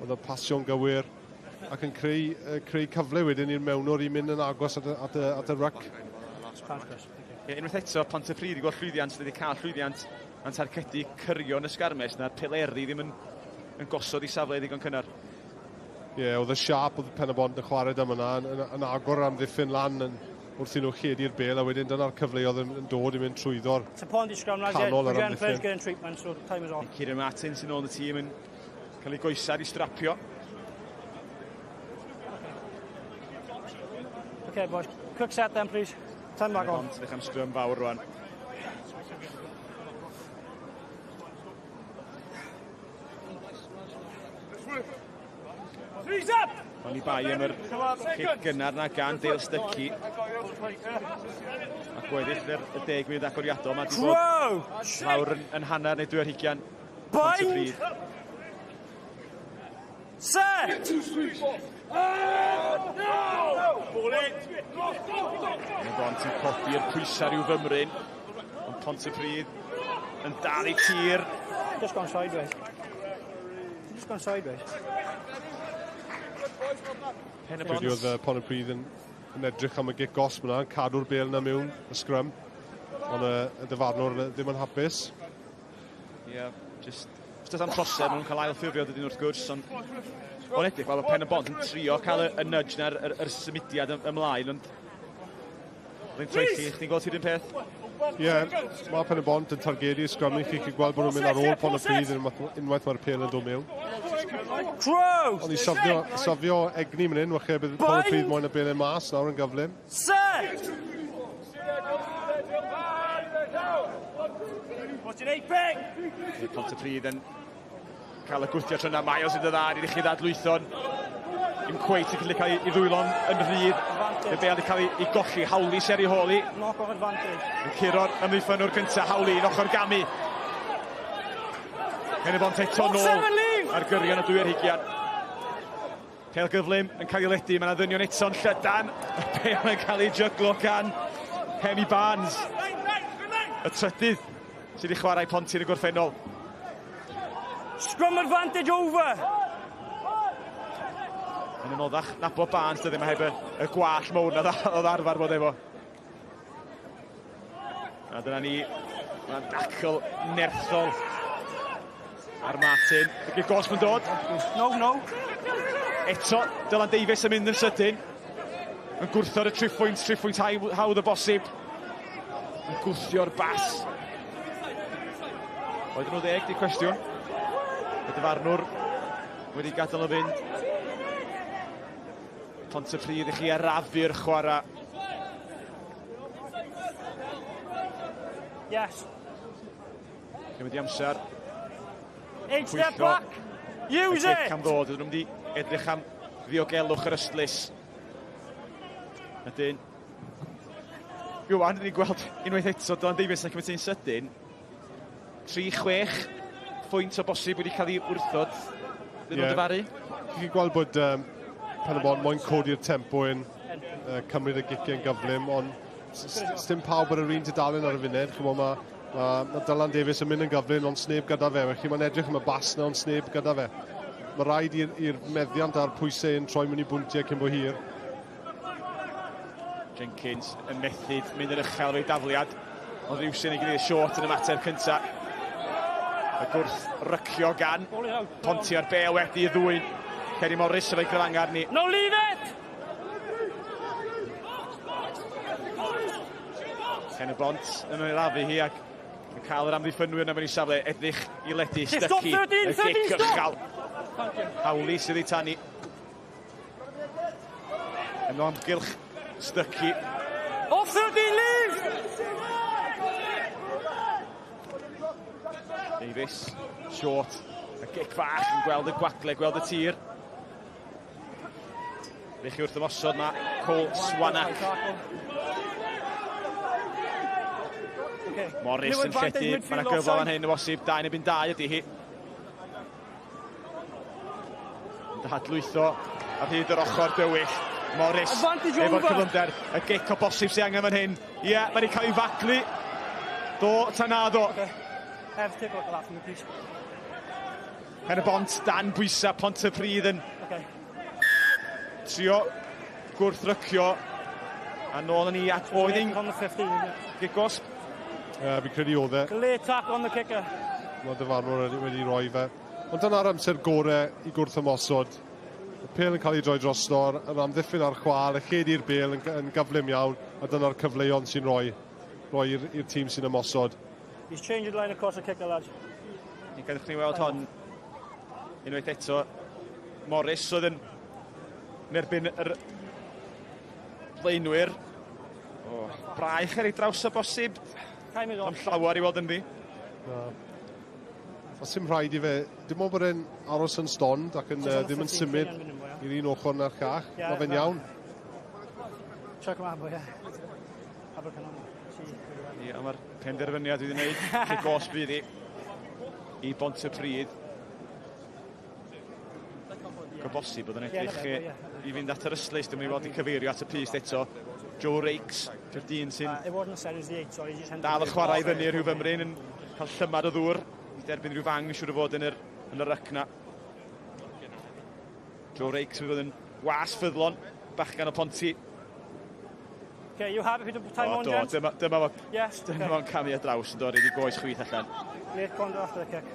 oedd y pasio'n gywir, ac yn creu cyfle wedyn i'r mewnwr i mynd yn agos at y ryc. Unwaith eto, Pontypridd i gweld llwyddiant, sydd wedi cael llwyddiant yn targedu cyrion y sgarmes, na'r pileri ddim yn gosod i safle ddigon cynnar. Ie, oedd y siâp oedd Pen y Bont yn chwarae dyma yna, yn agor am ddiffyn lan yn, wrth i nhw lledu'r bêl, a wedyn dyna'r cyfleoedd yn dod i mynd trwyddo'r canol yr amddiffyn. Kieran Martin sy'n ôl yn y tîm yn cael ei goesau i strapio. Okay, boys. Quick set then, please. Time back on. Edrych am sgrym fawr rwan. Ond i bai am yr cic gynnar na gan Dale Stuckey. A gweddill yr 10 munud agoriadol. Mae wedi bod lawr yn hanner neu 2 ar Bind! Set! Mae Bont yn codi'r pwysau rhyw fymryn. Ond Pontypridd yn dal ei tir. Just gone sideways. Just gone sideways. Pen y Bont. Credu oedd Pontypridd yn edrych am y gic gosb yna, yn cadw'r bêl yna mewn, y sgrym. Ond y dyfarnwr ddim yn hapus. Ie, yeah, just... Os does am trosedd, maen nhw'n cael ail ffurfio dydyn wrth gwrs, ond o'n edrych, fel Pen y Bont yn trio cael y nudge na'r yr symudiad ymlaen, ond oedd hi'n troelli, chdi'n gweld ti'r un peth? Ie, yeah, mae Pen y Bont yn targedu sgrymu, chi'n gallu gweld bod nhw'n mynd ar ôl Pontypridd unwaith mae'r pêl yn dod mewn. Crow! Ond i safio egni mynd hyn, wache bydd Pontypridd moyn y belen mas nawr yn gyflym. Set! Pontypridd yn cael y gwthio tro yna. Miles yn dod ar i chi ddadlwytho'n. Dim cweit yn gallu cael ei ddwylo'n yn rhydd. Y bel wedi cael ei golli. Hawli Seri Holi. Knock off advantage. Yn curo'r amddiffynwr cyntaf. Hawli yn ochr gamu. Pen-y-bont eto nôl ar gyrion y 22. Pêl gyflym yn cael ei ledu. Mae yna ddynion eto'n llydan. Y bêl yn cael ei jyglo gan Hemi Barnes. Y trydydd sydd wedi chwarae Ponty yn y gorffennol. Scrum advantage over. Yn anoddach nabod Barnes, dydy, mae heb y gwall mowr na oedd arfer bod efo. A dyna ni, mae'n dacl nerthol ar Martin. Y gic gosb yn dod. No, no. Eto, Dylan Davies yn mynd yn sydyn. Yn gwrthod y triphwynt, triphwynt hawdd y bosib. Yn gwthio'r bas. Oedden nhw ddeg, di cwestiwn. Y dyfarnwr wedi gadael o fynd. Pontypridd i chi arafu'r chwarae. Yes. Cymryd i amser. Eight step back. Use it! Am ddod, ydyn nhw'n mynd i edrych am ddiogelwch yr ystlys. Ydyn. Iwan, ni'n gweld unwaith eto Dylan Davies yn cymryd ti'n sydyn. 3-6 phwynt o bosib wedi cael ei wrthod. Dyn nhw'n dyfaru. Ti'n gweld bod Pen-y-bont moyn codi'r tempo yn cymryd y giciau'n gyflym, ond dim pawb ar yr un tudalen ar y funud. Chimod, mae Dylan Davies yn mynd yn gyflym, ond sneb gyda fe. Felly mae'n edrych am y bas na, ond sneb gyda fe. Mae rhaid i'r meddiant a'r pwysau yn troi mewn i bwyntiau cyn bo hir. Jenkins yn methu mynd yn uchel o'i dafliad, ond rhywsyn ei gilydd short yn ymateb cyntaf. Y gwrth rycio gan Ponty a'r bel wedi i ddwyn. Kerry Morris efo'i gryfangar ni. No, leave it! Pen-y-bont yn ei rafu hi ac yn cael yr amddiffynwyr yna mewn i safle. Edrych i ledu Stuckey. Y gic uchel. Hawli sydd ei tanu. Yn amgylch Stuckey. Off 13, leave! Davies, short. Y gic fach yn gweld y gwagle, gweld y tir. Rych chi wrth ymosod mae Cole Swanak. Morris yn lledu, mae yna gyfle fan hyn o bosib, 2-1 ydy hi. Dadlwytho ar hyd yr ochr dywyll. Morris efo'r cyflymder, y gic o bosib sy'n angen fan hyn. Ie, yeah, mae wedi cael ei faglu. Do, tanado. Pen-y-bont dan bwysa, Pontypridd yn trio gwrthrycio. A nôl yn ni at oedd un gic gosb. Fi'n credu oedd e. Clear tackle on the kicker. Mae dyfarnwr wedi roi fe. Ond dyna'r amser gorau i gwrth ymosod. Y pêl yn cael ei droi drosto, yr amddiffyn ar chwal, y lled i'r bêl yn gyflym iawn, a dyna'r cyfleon sy'n rhoi i'r tîm sy'n ymosod. He's changed the line across the kicker, lads. Ni'n gadwch ni weld hon unwaith eto. Morris oedd yn erbyn yr blaenwyr. Oh, braich ar ei draws o bosib. Am llawer i weld ynddi. Na. A sy'n rhaid i fe, dim ond bod e'n aros yn stond ac yn, ddim yn symud i'r un ochr na'r llall. Mae fe'n iawn. Chuck him out, boy, yeah. Ie, mae'r penderfyniad wedi wneud. Lle gos bydd i Bontypridd. Go bosib bod yn edrych i fynd at yr ystlys. Dwi'n mynd i fod i cyfeirio at y pyst eto. Joe Rakes, yw'r dyn sy'n dal y chwarae i fyny rhyw fymryn yn cael llymad o ddŵr. I derbyn rhyw fang, siŵr o fod yn yr ryc na. Joe Rakes yn fod yn was ffyddlon, bachgan o Ponty. Okay, you happy to time on, Jen? Dyma fo'n camu ar draws yn dod i goes chwith allan. Late corner after the kick.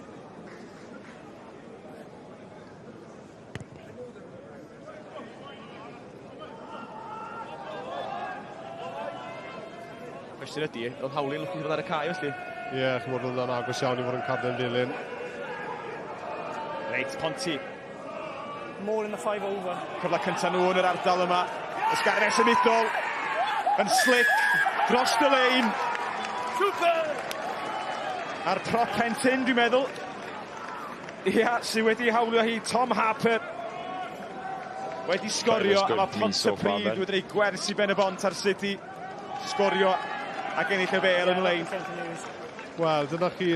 Cwestiwn ydy, oedd Hawley'n lwcus i fod ar y cae, felly? Ie, yeah, chymod, oedd hwnna'n agos iawn i fod yn cadw'n ddilyn. Reit, Ponty More in the 5 over. Cyfle cyntaf nhw yn yr ardal yma. Ysgarmes symudol yn slick dros y lein. Super! A'r prop pen tyn, dwi'n meddwl. Ia, sydd wedi hawlio hi, Tom Harper. Wedi sgorio, a mae Pontypridd wedi rhoi gwers i Ben y Bont ar sut i sgorio ac ennill y bêl yn y lein. Wel, dyna chi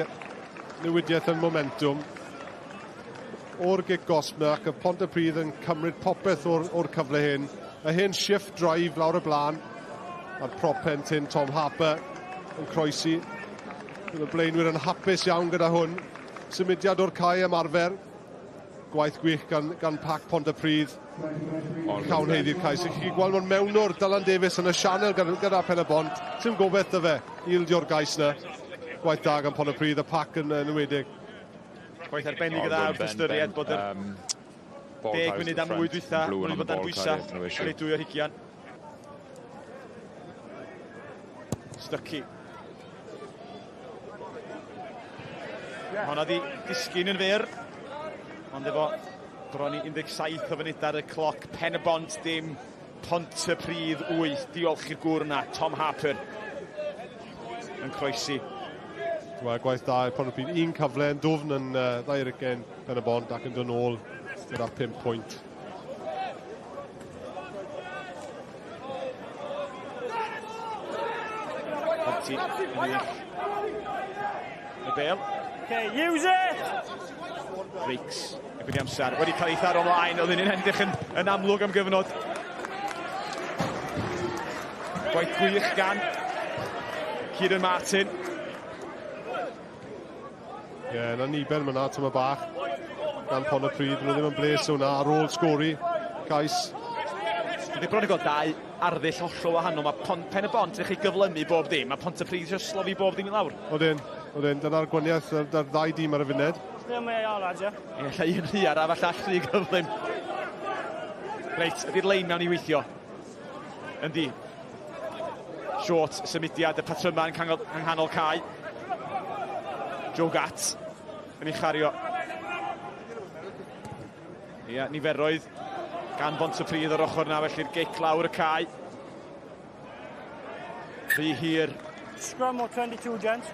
newidiaeth yn momentum o'r gic gosb 'na, ac y Pontypridd yn cymryd popeth o'r cyfle hyn. Y hen shift drive lawr y blaen, a'r prop pen tyn Tom Harper yn croesi. Bydd y blaenwyr yn hapus iawn gyda hwn. Symudiad o'r cae ymarfer. Gwaith gwych gan pac Pontypridd. Llawn haeddu'r cais. Chi'n gweld mewn mewnwr Dylan Davies yn y sianel gyda Pen y Bont. Sim gobeith 'da fe ildio'r gais 'na. Gwaith da gan Pontypridd, y pac yn enwedig. Gwaith arbennig o dda wrth ystyried bod yr 10 munud am mwy dwytha, wedi bod dan bwysau, cael ei 22. Stuckey. Honna di disgyn yn fyr, ond efo bron i 17 o funudau ar y cloc, Pen y Bont dim, Pontypridd 8. Diolch i'r gŵr yna, Tom Harper, yn croesi. Wel, gwaith da i Pontypridd. Un cyfle yn dwfn yn 22 Pen y Bont ac yn dod nôl gyda 5 pwynt. Ponty yn ennill y bêl. Okay, use it! Rakes, erbyn i amser, wedi cael ei tharo ymlaen, oedd un yn edrych yn amlwg am gyfnod. Gwaith gwych gan Kieran Martin. Ie, yeah, na niben fyna, tyma bach gan Pontypridd. Nhw ddim yn bles hwnna ar ôl sgori. Cais. Wedi bron i gweld dau arddull hollol wahanol. Mae Pen y Bont yn chi gyflymu bob dim. Mae Pontypridd eisiau slofi bob dim i lawr. Odyn, odyn. Dyna'r gwaniaeth dyna'r ddau dîm ar y funud. Still may ar, lads, ie? Ie, lla un rhy araf a llall rhy gyflym. Reit, ydy'r lein mewn i weithio? Yndi. Short, symudiad, y patryma yn nghanol cae. Joe Gatt yn ei chario. Ie, niferoedd gan Bontypridd o'r ochr na, felly'r gic lawr y cae. Rhy hir. Scrum or 22, gents.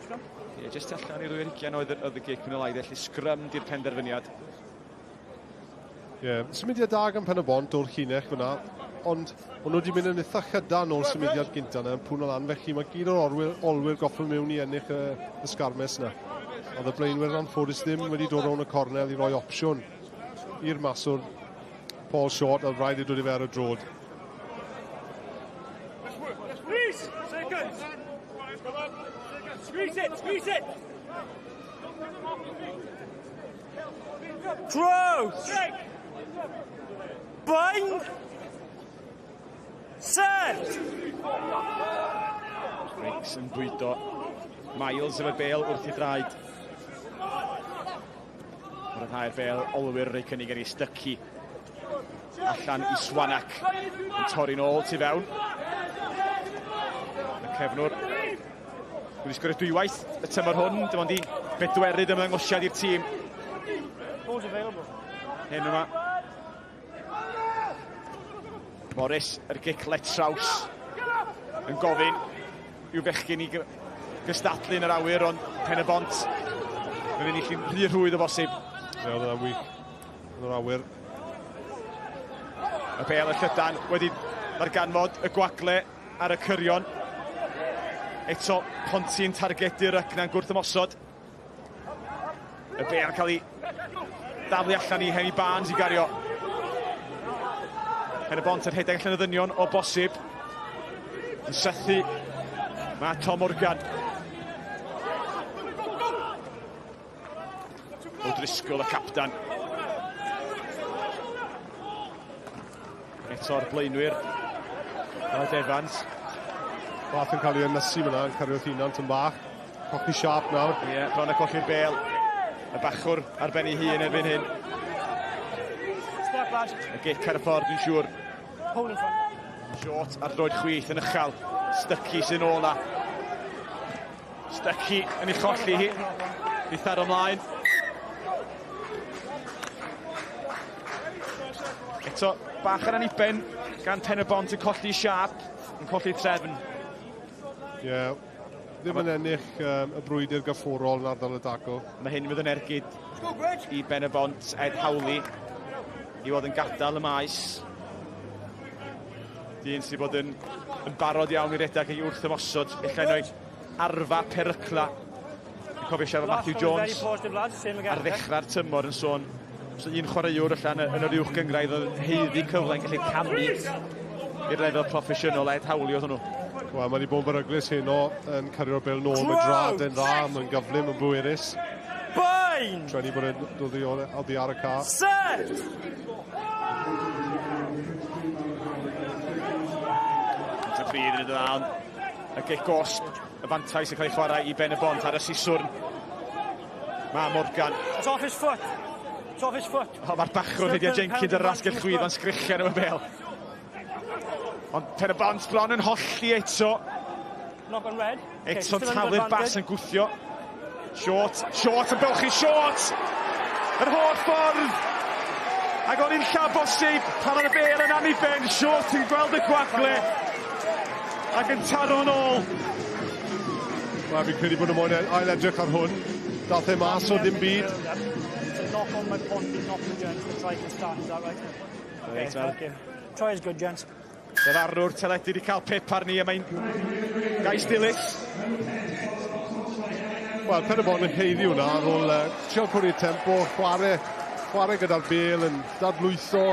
Scrum. Ie, jyst allan i'r 22 oedd y gic yn y lai, felly scrum di'r penderfyniad. Ie, yeah, symudiad da gan Pen y Bont o'r llinell fyna, ond o'n nhw wedi mynd yn eitha chydan o'r symudiad gynta yna, yn pwno lan, felly mae gyd o'r olwyr goffo mewn i ennill y sgarmes yna. Oedd y blaenwyr yn anffodus ddim wedi dod rown y cornel i roi opsiwn i'r maswr Paul Short, oedd rhaid i dod i fe ar y droed. Squeeze! Seconds! Squeeze it! Squeeze it! Close! Bind! Set! Rakes yn bwydo. Miles efo'r bêl wrth i draed. Rhyddhau'r bêl, olwyr rei cynnig yn ei Stuckey. Allan i Swanak. Yn torri nôl tu fewn. Y cefnwr wedi sgorio dwywaith y tymor hwn. Dim ond i bedwerydd ymddangosiad i'r tîm. Ball's available. Hyn yma. Morris, yr gic let traws yn gofyn i'w fechgyn i gystadlu yn yr awyr, ond Pen y Bont yn ennill i'n rhy rhwydd o bosib. Ie, oedd hwnna'n wych yn yr awyr. Y bêl y llydan wedi darganfod y gwagle ar y cyrion. Eto Ponty'n targedu'r rycna'n gwrth ymosod. Y bêl cael ei daflu allan i Henry Barnes i gario. Pen y Bont yn rhedeg allan y ddynion o bosib. Yn sythu mae Tom Morgan. O'Driscoll y captan. Eto'r blaenwyr. Brad Evans. Bath yn cael ei ynysu fyna, yn cario hunan yn bach. Colli siap nawr. Ie, yeah, bron a colli'r bêl. Y bachwr ar ben ei hun erbyn hyn. Step, lads. Y gic ar y ffordd, dwi'n siŵr. Hold in front. Short ar droed chwith yn uchel. Stuckey sy'n ôl na. Stuckey yn ei cholli hi. Di tharo ymlaen. eto, bach ar aniben gan Pen y Bont yn colli siap, yn colli trefn. Ie, yeah, ddim yn ennill y brwydr gyfforol yn ardal y dacl. Mae hyn fydd yn ergyd i Ben y Bont, Ed Howley, i fod yn gadael y maes. Dyn sydd bod yn, yn barod iawn i redag ei wrth ymosod, ella un o'i arfa perycla. Dwi'n cofio siarad Matthew Jones ar ddechrau'r tymor yn sôn os un chwaraewr allan yn yr uwch gyngrair oedd yn haeddu cyfle yn gallu camu i'r lefel proffesiynol Ed Howley oedd hwnnw. Wel, mae wedi bod yn beryglus heno yn cario'r bel nôl, mae drad yn dda, mae'n gyflym, yn bwerus. Bind! Treni bod e'n dod oddi ar y ca. Set! Y pryd yn y dda, ond y gic gosb, y fantais yn cael ei chwarae i Ben y Bont ar y siswrn. Mae Morgan. It's off his foot. It's off his foot. O, mae'r bachwr Rhydian Jenkins ar yr asgell chwith o'n sgrichian am y bel. Ond Pen y Bont bron yn holli eto. Knock on red. Eto'n taflu'r bas yn gwthio. Short, short yn bylchu, short! Yr holl ffordd! Ac o'n i'n lla bosib pan oedd y bel yn aniben, Short yn gweld y gwagle ac yn taro yn ôl. Wel, fi'n credu bod nhw moyn ail edrych ar hwn. Dath e mas o dim byd. Knock on my Ponty, knock the gents, the try can stand, is that right? Okay, thank you. Try is good, gents. Yr arwr teledu wedi cael pip arni a mae'n gais dilys. Wel, Pen y Bont yn haeddu hwnna ar ôl trio cwrdd tempo, chwarae, chwarae gyda'r bel, yn dadlwytho,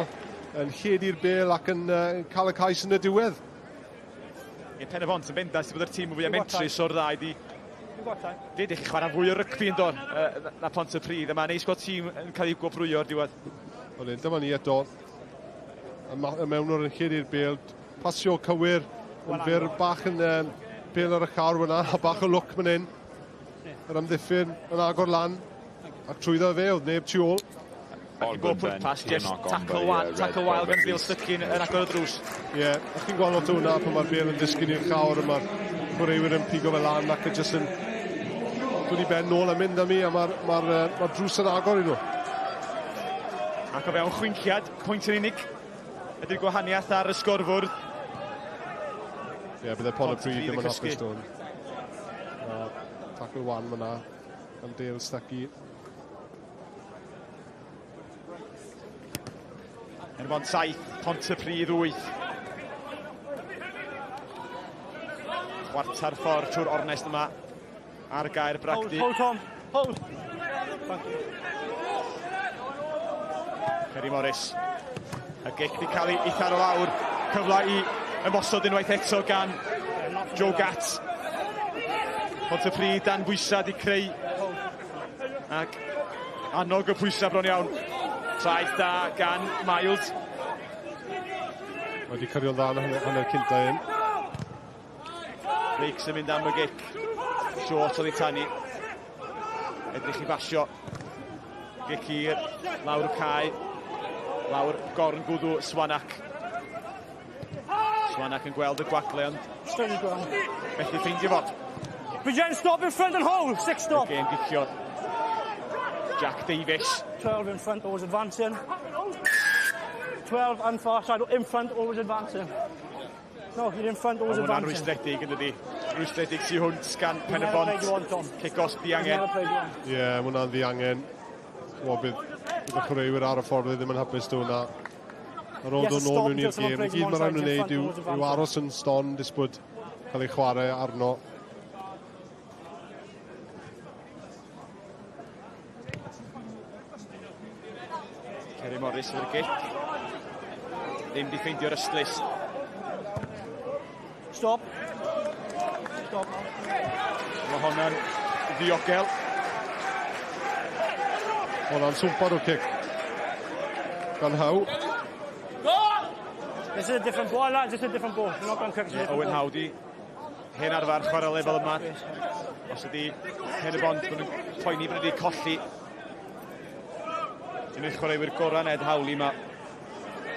yn lledu'r bel ac yn cael y cais yn y diwedd. Ie, Pen y Bont yn bendant bod yr tîm fwyaf mentrus o'r ddau di. Dyd i chi chwarae fwy o rygbi yn dod na Pontypridd, a mae'n neis gweld tîm yn cael ei gwobrwyo o'r diwedd. Wel, dyma ni eto. Y mewnwr yn lledu'r bel, pasio cywir, yn fyr, bach yn bel ar y llawr fyna, a bach o lwc fan hyn. Yr amddiffyn yn agor lan, ac trwyddo fe, oedd neb tu ôl. Ac i bob pwrpas, just tackle, tackle wild gan Dale Stuckin yn agor y drws. Ie, yeah, a chi'n gweld lot o hwnna pan mae'r bel yn disgyn i'r llawr, a mae'r chwaraewyr yn pigo fe lan ac yn just yn dod i ben nôl a mynd am i, a mae'r ma ma drws yn agor i nhw. Ac o fewn chwinciad, pwynt yn unig ydy'r gwahaniaeth ar y sgorfwrdd. Ie, yeah, bydde Pontypridd ddim yn hapus dod. Tackle one fyna gan Dale Stuckey. Yn bont 7, Pontypridd 8. Chwarter ffordd trwy'r ornest yma ar gair Bragdy. Hold, hold Tom, hold. Thank you. Kerry Morris. Y gic di cael ei tharo lawr. Cyfle i ymosod unwaith eto gan Joe Gatt. Pontypridd dan bwysau di creu. Ac annog y pwysau bron iawn. Traeth da gan Miles. Mae wedi cyrio'n dda yn hanner cynta un. Rakes yn mynd am y gic. Short oedd ei tanu. Edrych i basio. Gic hir, lawr y cae. Lawr gorn gwddw Swanak. Swanak yn gweld y gwagle ond methu ffeindio fo. Bridgend, stop in front and hold. Six stop. Y gêm gicio. Jack Davies. 12 in front, always advancing. 12 and far side, in front, always advancing. No, you're in front, always advancing. Mae hwnna'n rwystredig yn dydi. Rwystredig tu hwnt gan Pen y Bont. Cic os diangen. Ie, yeah, mae hwnna'n ddiangen. Wel, bydd y chwaraewyr ar y ffordd ddim yn hapus dy hwnna. Ar ôl dod nôl mewn i'r gêm, i gyd mae rhaid nhw'n wneud yw aros yn stond disbwyd cael ei chwarae arno. Kerry Morris efo'r gic. Ddim di ffeindio'r ystlys. Stop. Stop. Mae honna'n ddiogel. Hwnna'n swmpar o cic. Gan Howe. This is a different ball, lads. This is a different ball. You're not going to kick. Owen Howe di hen arfer chwarae lefel yma. Os ydi Pen y Bont, maen nhw'n poeni bod wedi colli. Un o'r chwaraewyr gorau Ned Howley, mae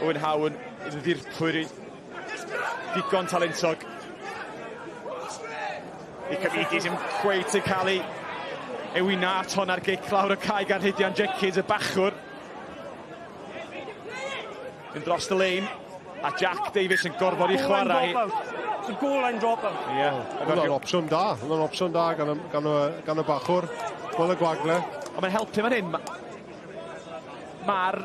Owen Howe yn ddirprwy digon talentog. I Cyfidis yn cweit yn cael ei ewina at hon ar gic lawr y cae gan Rhydian Jenkins, y bachwr. Yn dros y lein. A Jack Davies yn gorfod i chwarae. It's a goal line drop out. Ie. Hwnna'n opsiwn da. Hwnna'n opsiwn da gan y bachwr. Gweld y gwagle. Ond mae'n helpu fan hyn. Mae'r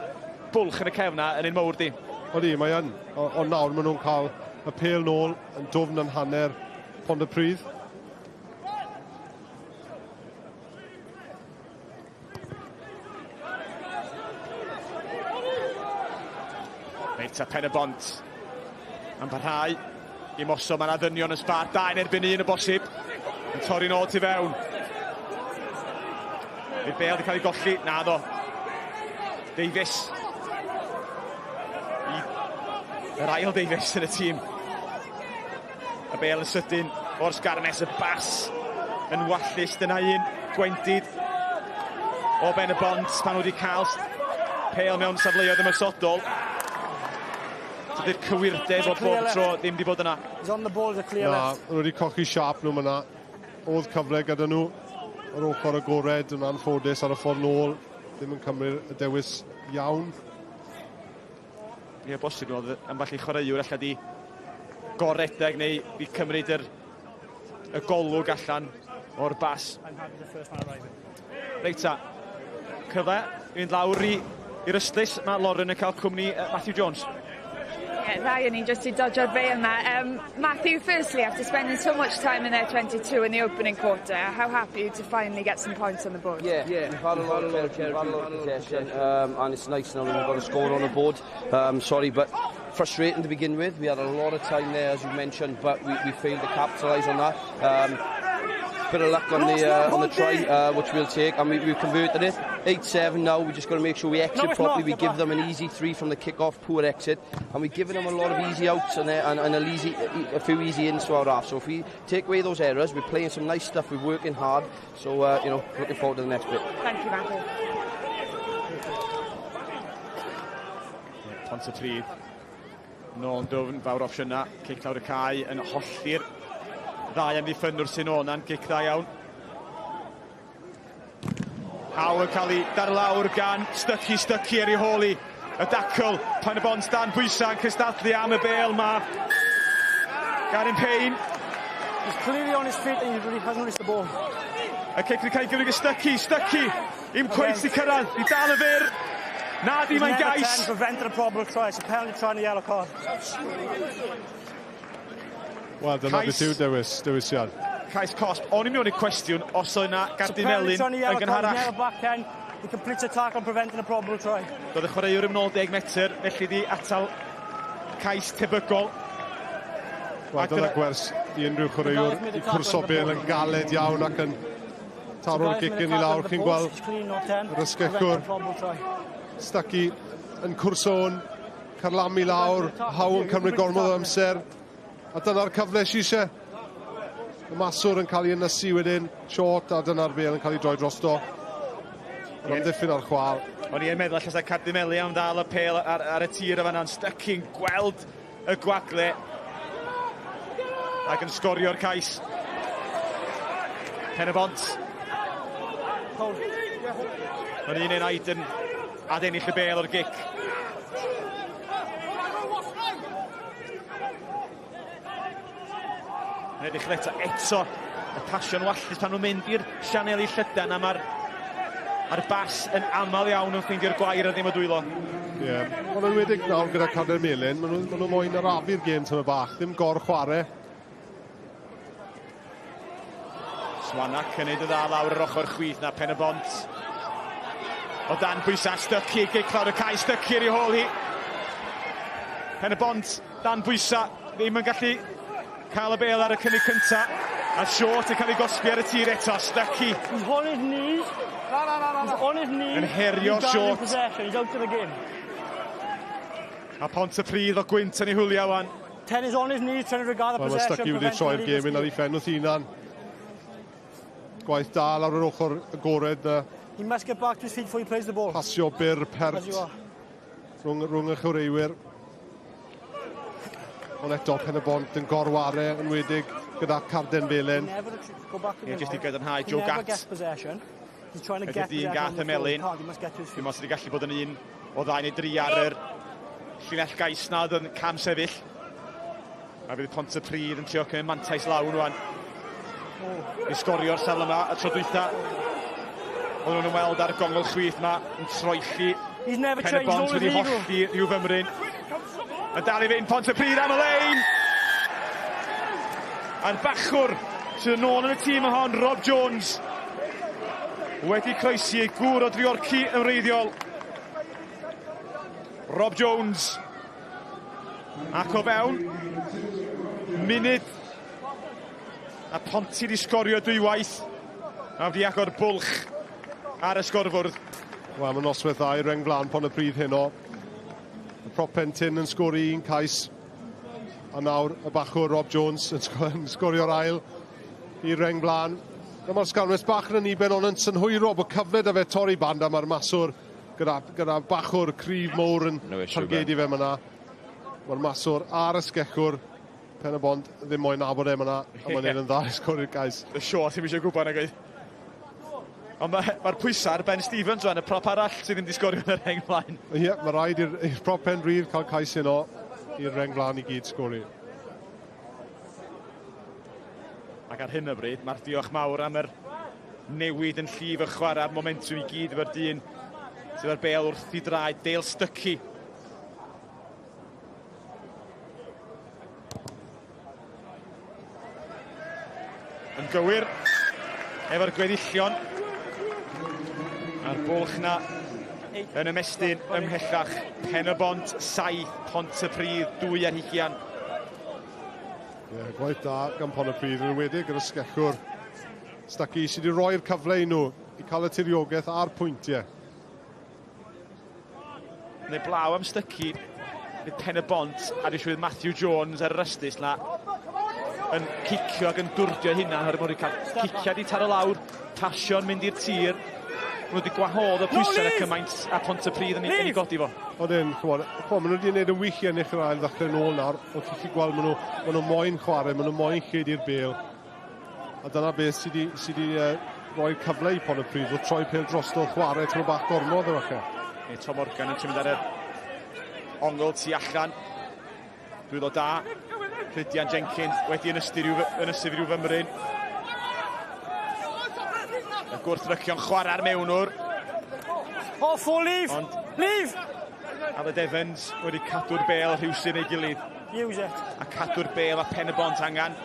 bwlch yn y cefn na yn un mowr di. Odi, mae yn. Ond nawr maen nhw'n cael y pêl nôl yn dwfn yn hanner Pontypridd. Reit, a Pen y Bont yn parhau i mosod. Mae yna ddynion yn sbar, 2 yn erbyn 1 o bosib. Yn torri nôl tu fewn. Bydd bêl wedi cael ei golli. Na ddo. Davies. Yr ail Davies yn y tîm. Y bêl yn sydyn o'r sgarmes, y bas yn wallus. Dyna un gwendid o Ben y Bont pan wedi cael pêl mewn safleoedd ymosodol. Dydy'r cywirdeb o bob tro ddim wedi bod yna. He's on the ball, the clear Na, left. nhw wedi cochi siap nhw myna. Oedd cyfle gyda nhw yr ochr agored yn anffodus ar y ffordd nôl. Ddim yn cymryd y dewis iawn. Ie, bosib oedd ambell i chwaraewr allan di goredeg neu di cymryd y golwg allan o'r bas. I'm happy the first man arriving. Reit ta, cyfle i fynd lawr i'r ystlys. Mae Lauren yn cael cwmni Matthew Jones. Yeah, ddau o'n ni just i dodio'r fe yma. Matthew, firstly, after spending so much time in their 22 in the opening quarter, how happy are you to finally get some points on the board? Yeah, we've had a lot of territory, we've had a lot of possession, and it's nice now that we've got a score on the board. Sorry, but frustrating to begin with. We had a lot of time there, as you mentioned, but we failed to capitalise on that. Bit of luck on the try, which we'll take, and we've converted it. 8-7 now, we just got to make sure we exit No, properly. not. We give them an easy 3 from the kick-off, poor exit, and we've given them a lot of easy outs and a few easy ins to our half. So if we take away those errors, we're playing some nice stuff, we're working hard, so looking forward to the next bit. Thank you, Matthew. Yeah, Pontypridd, nôl yn dwfn, fawr opsiynau, cic lawr y cae yn hollti'r ddau amddiffynnwr sy'n ôl na'n gic dda iawn. Haw yn cael ei darlawr gan Stuckey ar ei hôl i. Y dacl, Pen y Bont dan bwysau yn cystadlu am y bêl ma. Garyn Payne. He's clearly on his feet and he really hasn't released the ball. Y cic yn cael ei gymryd i Stuckey. Im cweit i cyrraedd, i dal y fyr. Na di, mae'n gais. Prevented a problem try, it's a penalty try and a yellow card. Wel, dyna beth yw dewisiad. Cais cosp. O'n i mewn i cwestiwn os oedd yna gardyn melyn yn gynharach. He completes a tackle preventing a probable try. Doedd y chwaraewr yn ôl 10 metr, felly di atal cais tebygol. Wel, dyna gwers i unrhyw chwaraewr i cwrso bêl yn galed iawn ac yn taro'r gicyn i lawr. Chi'n gweld yr ysgellwr Stuckey yn cwrso hwn, carlamu lawr, Haw yn cymryd gormod o amser. A dyna'r cyfle sy eisiau. Y maswr yn cael ei ynysu wedyn, short, a dyna'r bêl yn cael ei droi drosto. Yr amddiffyn ar chwal. O'n i'n meddwl allan Cadw Meli am ddal y pêl ar y tir o fan'na'n Stuckey'n gweld y gwagle ac yn sgorio'r cais. Pen y Bont. Mae'n un enaid yn adennill y bêl o'r gic. Yn edrych eto y pasio'n wallus pan nhw'n mynd i'r sianeli llydan a mae'r bas yn aml iawn yn ffeindio'r gwair a ddim o dwylo. Ie, yeah. Mae'n enwedig nawr gyda Cadw Melyn, maen nhw moyn arafu'r gêm tyma bach, ddim gor-chwarae. Swanach yn neud y dda lawr yr ochr chwith na Pen y Bont. O dan bwysau, Stuckey, gic lawr y cae, Stuckey ar ei hôl hi. Pen y Bont, dan bwysau, ddim yn gallu cael y bêl ar y cynnig cynta. A Short yn cael ei gosbi ar y tir eto, Stuckey. He's on his knees. He's on his knees. Yn herio Short. He's out of the game. A Pontypridd o gwynt yn ei hwliau wan. Ten is on his knees trying to regard the possession. Mae Stuckey wedi troi'r gêm yn ar ei phen wrth hunan. Gwaith da lawr yr ochr agored. He must get back to his feet before he plays the ball. Pasio byr pert rhwng y chwaraewyr. Ond eto Pen y Bont yn gorware yn wedig gyda carden felen. Ie, jyst i gadarnhau Joe Gatt. Ydy'r dyn gath y melyn. Dim ond sydd wedi gallu bod yn un o ddau neu dri ar yr Llinell gais na oedd yn cam sefyll. A fydd Pontypridd yn trio cymryd mantais lawn rwan. I sgorio'r safle yma y tro dwytha. Oedden nhw'n ymweld ar gongl chwith yma yn troelli. He's never Pen y changed, Bont always wedi legal. hollti rhyw fymryn. Yn dal i fynd Pontypridd am y lein! A'r bachwr sydd yn ôl yn y tîm hon, Rob Jones, wedi croesi ei gŵr o Driorci yn wreiddiol. Rob Jones. Ac o fewn munud a Ponty di sgorio dwywaith a wedi agor bwlch ar y sgorfwrdd. Wel, mae noswaith dda i reng flaen Pontypridd heno. Y prop pentyn yn sgori un cais. A nawr y bachwr Rob Jones yn sgorio'r ail i'r reng flaen. Dyma'r sgarmes bach yn y niben ond yn synhwyro bod cyfle da fe torri band a mae'r maswr gyda, gyda bachwr cryf mowr yn No issue, targedu fe myna. Mae'r maswr a'r ysgellwr Pen y Bont ddim moyn nabod e myna a mae'n neud yn dda i sgori'r cais. Y sio ddim eisiau gwybod nag oedd. Ond mae'r ma pwysau ar Ben Stevens rwan, y prop arall sydd ddim wedi sgorio yn y rheng flaen. Ie, yeah, mae rhaid i'r prop pen rhydd cael cais heno i'r reng flaen i gyd sgori. Ac ar hyn o bryd, mae'r diolch mawr am yr newid yn llif y chwarae'r momentwm i gyd efo'r dyn sydd ar bel wrth i draed, Dale Stuckey. Yn gywir efo'r gweddillion. A'r bwlch na yn ymestyn ymhellach. Pen y Bont 7, Pontypridd 2 ar hugian. Ie, yeah, gwaith da gan Pontypridd, yn enwedig gyda sgellwr Stuckey sydd wedi rhoi'r cyfle i nhw i cael y tiriogaeth a'r pwyntiau. Neu blaw am Stuckey, bydd Pen y Bont a dwi'n siŵr Matthew Jones ar yr ystlys na yn cicio ac yn dwrdio hynna oherwydd bod wedi cael ciciad i taro lawr, pasio'n mynd i'r tir. Maen nhw wedi gwahodd y pwysau na cymaint a Pontypridd yn, yn ei godi fo. Odyn, ch'mod, ch'mod, maen nhw wedi gwneud yn wych i ennill yr ail ddechrau nôl nawr, ond ti'n gallu gweld maen nhw, maen nhw moyn chwarae, maen nhw moyn lledu'r bêl. A dyna beth sydd wedi, sy wedi roi'r cyfle i Pontypridd, fod troi pêl drosto chwarae tro bach gormod efallai. Neu Tom Morgan yn mynd ar yr ongl tu allan. Dwylo da. Rhydian Jenkins wedi ynysu rhyw, ynysu rhyw fymryn. Y gwrthrycio'n chwarae'r mewnwr. Off or leave! Ond Leave! Aled Evans wedi cadw'r bel rhywsyn ei gilydd. Use it. A cadw'r bel a Pen y Bont angen.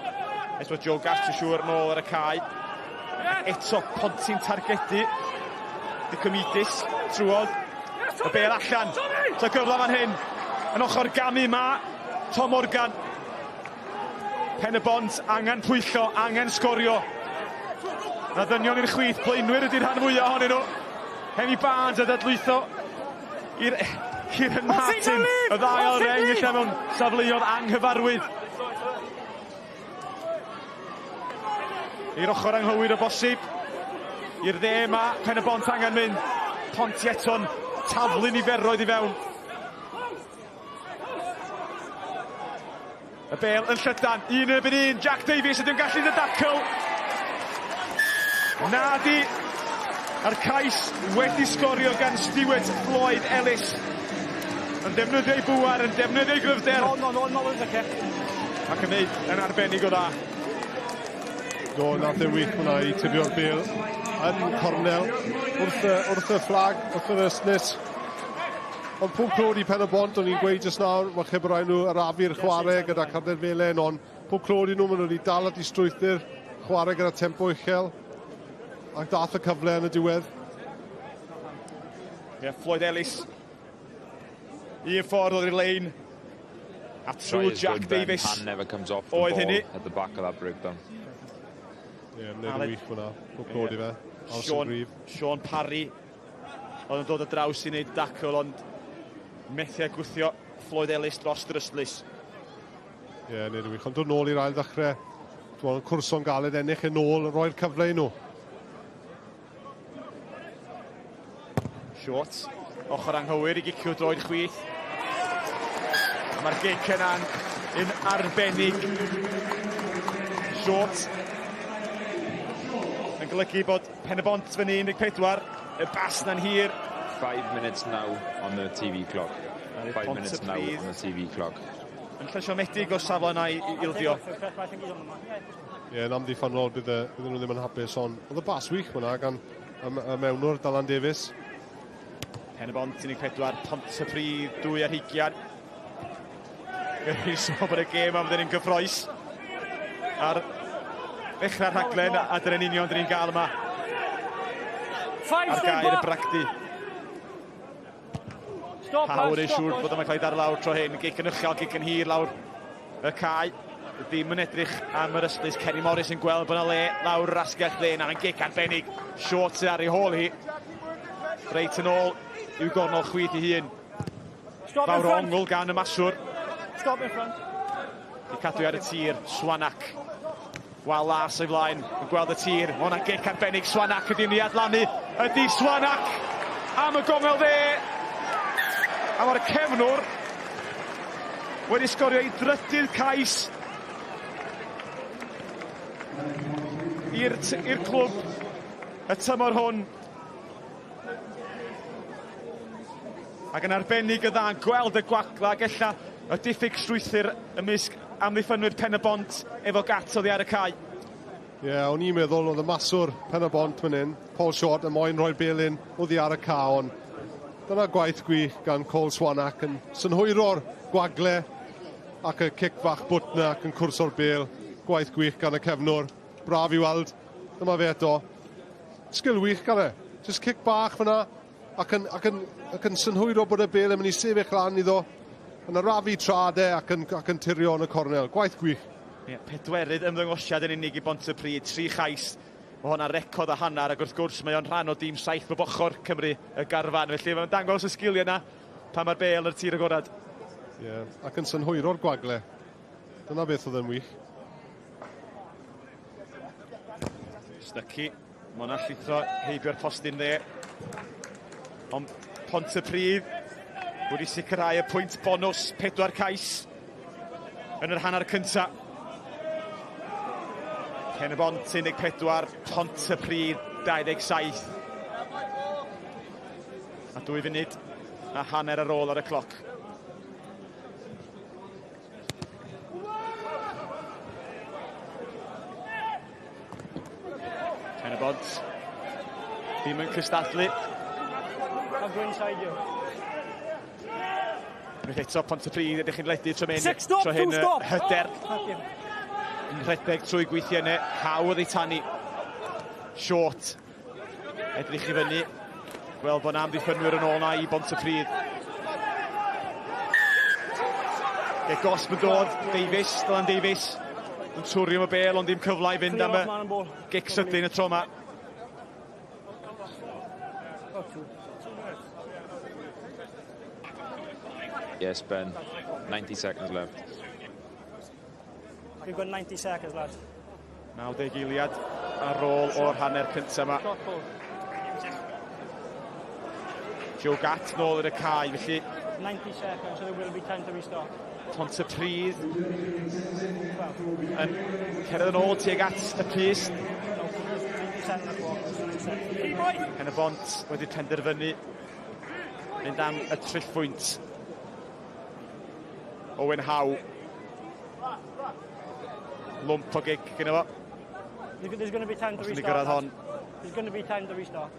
Nes bod Joe Gart yn siŵr nôl ar y cae. Ac eto Ponty'n targedu. Dicomidis trwodd. Y bel allan. Ta gyfle fan hyn. Yn ochr gamu ma Tom Morgan. Pen y Bont angen pwyllo, angen sgorio. Na ddynion i'r chwith, blaenwyr ydy'r rhan fwyaf ohonyn nhw. Hemi Barnes a dadlwytho i'r Kieran Martin. Y ddau o'r reng lle mewn safleoedd anghyfarwydd. I'r ochr anghywir o bosib. I'r dde ma, Pen y Bont angen mynd. Ponty eto'n taflu niferoedd i fewn. Y bel yn llydan, un yn erbyn un, Jack Davies ydyw'n gallu dy dacl. Na di, a'r cais wedi sgorio gan Stuart Floyd Ellis. Yn defnyddio ei bŵer, yn defnyddio ei gryfder. No, no, no, no, no, kick. Ac yn neud yn arbennig o dda. Do, nath e'n wych hwnna i tibio'r bel yn cornel wrth y, wrth y fflag, wrth yr ystlys. Ond pob clod i Pen y Bont, o'n i'n gweud jyst nawr, mae lle bod rhaid nhw arafu'r chwarae gyda Carden Felen, ond pob clod i nhw, maen nhw wedi dal at i strwythur, chwarae gyda tempo uchel, ac dath y cyfle yn y diwedd. Ie, yeah, Floyd Ellis. Un ffordd oedd i'r lein. A trwy Jack good, Ben. Davies. Hand never comes off the Oedd ball hynny. at the back of that breakdown. Ie, yeah, wneud yn wych hwnna, pob clod i fe. Aros yn Sean, gryf. Sean Parry oedd yn dod o draws i wneud dacl, ond methu a gwthio Floyd Ellis dros yr ystlys. Ie, yeah, wneud yn wych. Ond dod nôl i'r ail ddechrau, dwi'n cwrso'n galed ennill yn ôl, roi'r cyfle i nhw. Short, ochr anghywir i gicio droed chwith. A mae'r gic yna'n un arbennig. Short. Yn golygu bod Pen y Bont fyny 14, y bas na'n hir. 5 minutes now on the TV clock. 5 minutes now on the TV clock. Yn llesiomedig o safle yna i ildio. Ie, yn amddiffynnol bydden nhw ddim yn hapus, ond oedd y bas wych fyna gan y mewnwr Dylan Davies. Pen y Bont 14, Pontypridd 2 ar 20. Gwneud bod y gêm am ddyn ni'n gyffroes. Ar ddechrau'r rhaglen, a dyna'n union dyn ni'n gael yma. Ar gair y bragdy. Pawr yn siŵr bod yma'n cael ei dar lawr tro hyn. Gic yn uchel, gic yn hir lawr y cae. Ddim yn edrych am yr ystlys. Kenny Morris yn gweld bod yna le lawr yr asgell dde. Na, mae'n gic arbennig. Short sydd ar ei hôl hi. Reit yn ôl i'w gornol chwith ei hun. Fawr o ongl gan y maswr. Stop in front. I cadw ar y tir, Swanak. Wel las o'i flaen, yn gweld y tir. Mae hwnna'n gic arbennig. Swanak ydy'n ei adlannu. Ydy Swanak am y gongel dde. A mae'r cefnwr wedi sgorio ei drydydd cais i'r clwb y tymor hwn. Ac yn arbennig y dda, gweld y gwagla ac ella y diffyg strwythur ymysg amddiffynwyr Pen y Bont efo Gat oddi ar y cae. Ie, yeah, o'n i'n meddwl oedd y maswr Pen y Bont fan hyn, Paul Short, yn moyn rhoi'r belyn oddi ar y cae, ond dyna gwaith gwych gan Cole Swanak yn synhwyro'r gwagle ac y cic fach bwt na ac yn cwrso'r bel. Gwaith gwych gan y cefnwr. Braf i weld. Dyma fe eto. Sgil wych gan e. Just cic bach fyna ac yn synhwyro bod y bel yn mynd i sefyll lan iddo. Yn arafu trade ac yn tirio yn y cornel. Gwaith gwych. Yeah, pedwerydd ymddangosiad yn unig i Bontypridd. 3 chais. Mae hwnna'n record a hanner, ac wrth gwrs mae o'n rhan o dîm 7 bob ochr Cymru y garfan. Felly mae'n dangos y sgiliau yna pan mae'r bel yr tir agorad. Ie, yeah, ac yn synhwyro'r gwagle. Dyna beth oedd yn wych. Stuckey, mae hwnna'n llithro heibio'r postyn dde. Ond Pontypridd wedi sicrhau y pwynt bonws, 4 cais yn yr hanner cyntaf. Pen y Bont 14, Pontypridd 27. A 2 funud a hanner ar ôl ar y cloc. Pen y Bont ddim yn cystadlu. I'll go inside you. Unwaith eto Pontypridd edrych yn ledu tro mynd. Tro hyn hyder. Yn rhedeg trwy gweithiau yna, hawdd ei tanu. Short. Edrych i fyny. Gweld bod amddiffynwyr yn ôl na i Bontypridd. Ge gosb yn dod, Davies, Dylan Davies. Yn twrio am y bel, ond dim cyfle i fynd am y gic sydyn y tro yma. Yes, Ben. 90 seconds left. We've got 90 seconds, lads. 90 eiliad ar ôl o'r hanner cyntaf yma. Joe Gatt nôl yn y cae, felly 90 seconds, so there will be time to restart. Pontypridd yn cerdded yn ôl tuag at y pyst. Pen y Bont wedi penderfynu mynd am y triphwynt. Owen Howe. Lwmp o gig gyda fo. There's going to be time to restart. Gyrraedd hon. There's going to be time to restart.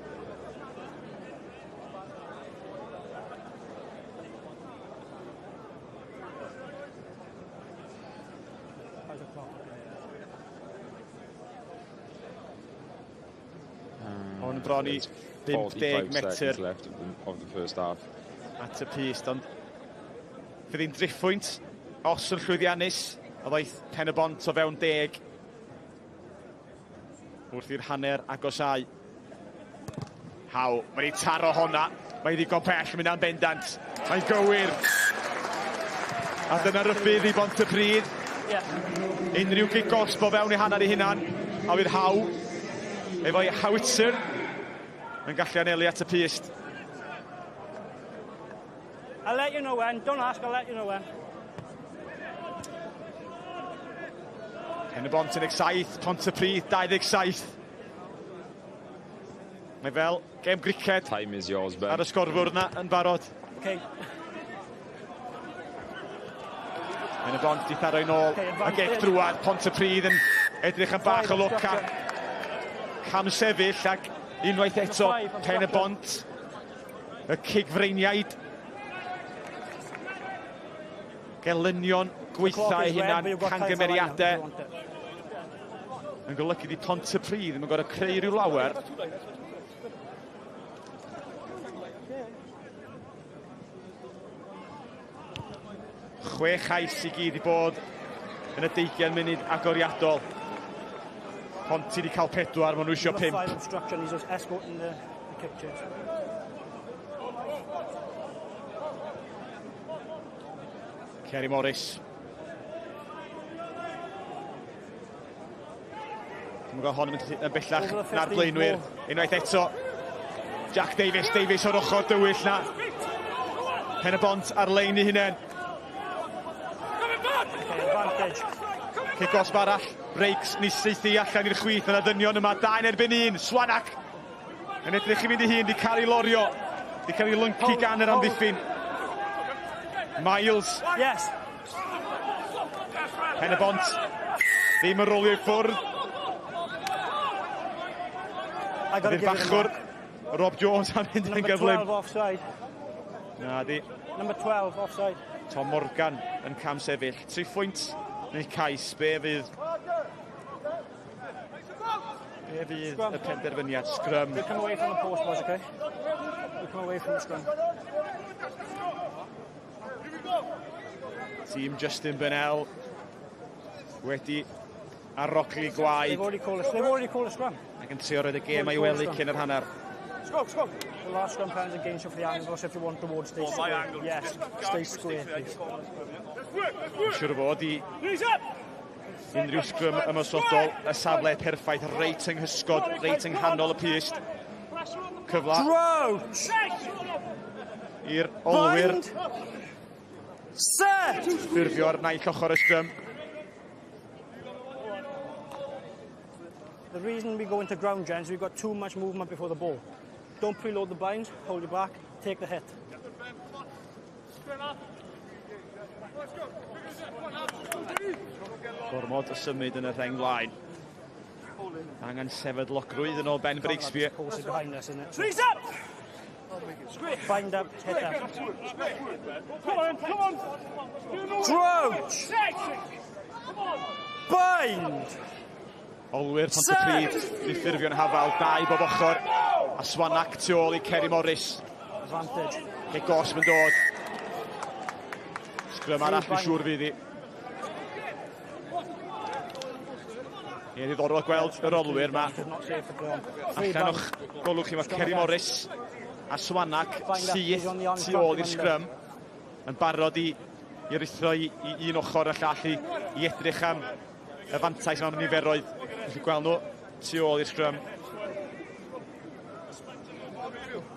Hwn bron i 50 metr left of the first half. At y pyst, ond fydd hi'n driphwynt os yn llwyddiannus. A ddaeth Pen y Bont o fewn 10 wrth i'r hanner agosau. Howe, mae'n ei taro honna. Mae'n ddigon pell, mynd am bendant. Mae'n gywir. A dyna rybudd i Bontypridd. Yeah. Unrhyw gic gosb o fewn ei hanner ei hunan. A fydd Howe efo'i howitzer yn gallu anelu at y pyst. I'll let you know when. Don't ask, I'll let you know when. Pen y Bont 17, Pontypridd 27. Mae fel gêm griced. Time is yours, Ben. Ar y sgorfwrdd na yn barod. Okay. Yn y bont di tharo i nôl. A gec drwad Pontypridd yn edrych yn bach o lwc a cam sefyll ac unwaith eto Pen y Bont. Y cigfreiniaid. Gelynion gweitha eu hunan, cangymeriadau. Yn golygu di Pontypridd ddim yn gorfod creu rhyw lawer. Chwe chais i gyd i bod yn y 20 munud agoriadol. Ponty wedi cael pedwar, maen nhw eisiau pump. Kerry Morris. Dwi'n gweld hon yn mynd yn bellach na'r blaenwyr. Unwaith eto, Jack Davies, Davies o'r ochr dywyll na. Pen y bont ar lein i hunain. Cic gosb arall, Rakes ni saethu allan i'r chwith, yna ddynion yma, dau'n erbyn un, Swanak yn edrych i fynd i hun, di cael ei lorio, di cael ei lyncu gan yr amddiffyn. Miles. Yes. Pen y bont. Ddim yn rolio i ffwrdd. Bydd bachwr Rob Jones am mynd yn gyflym. Number 12 offside. Na di. Number 12 offside. Tom Morgan yn cam sefyll. Tri phwynt neu cais. Be fydd... Be fydd y penderfyniad? Scrum. We come away from the post, boys, okay? We come away from the scrum. Tîm Justin Burnell wedi arogli gwaed. They've already called a, they've already called a scrum. Ac yn trio roed y gêm a'i wely cyn yr hanner. Scrum, scrum. The last scrum pounds against you for the angles if you want towards stay square. Yes, stay square, please. Siwr o fod i unrhyw sgrym ymosodol, y safle perffaith reit yng nghysgod, reit yng nghanol y pyst. Cyfle. Crouch! I'r olwyr. Bind! Set! Ffurfio ar naill ochr y sgrym. The reason we go into ground, gents, we've got too much movement before the ball. Don't preload the binds, hold your back, take the hit. Gormod o symud yn y rheng flaen. Angen sefydlogrwydd yn ôl Ben Breakspear. Freeze up! Bind up, hit up. Come on, come on! Crouch! Bind! Olwyr Pontypridd, di ffurfio'n hafal, dau bob ochr. A Swanak tu ôl i Kerry Morris. Advantage. Cic gosb yn dod. Sgrym arall, fi'n siŵr fydd hi. Ie, ddiddorol gweld yr olwyr yma. Allan o'ch golwg chi, mae Kerry Morris a Swanak syth tu ôl i'r sgrym yn barod i, i ruthro i, i un ochr a llall i, i edrych am y fantais mewn niferoedd. Felly gweld nhw tu ôl i'r sgrym.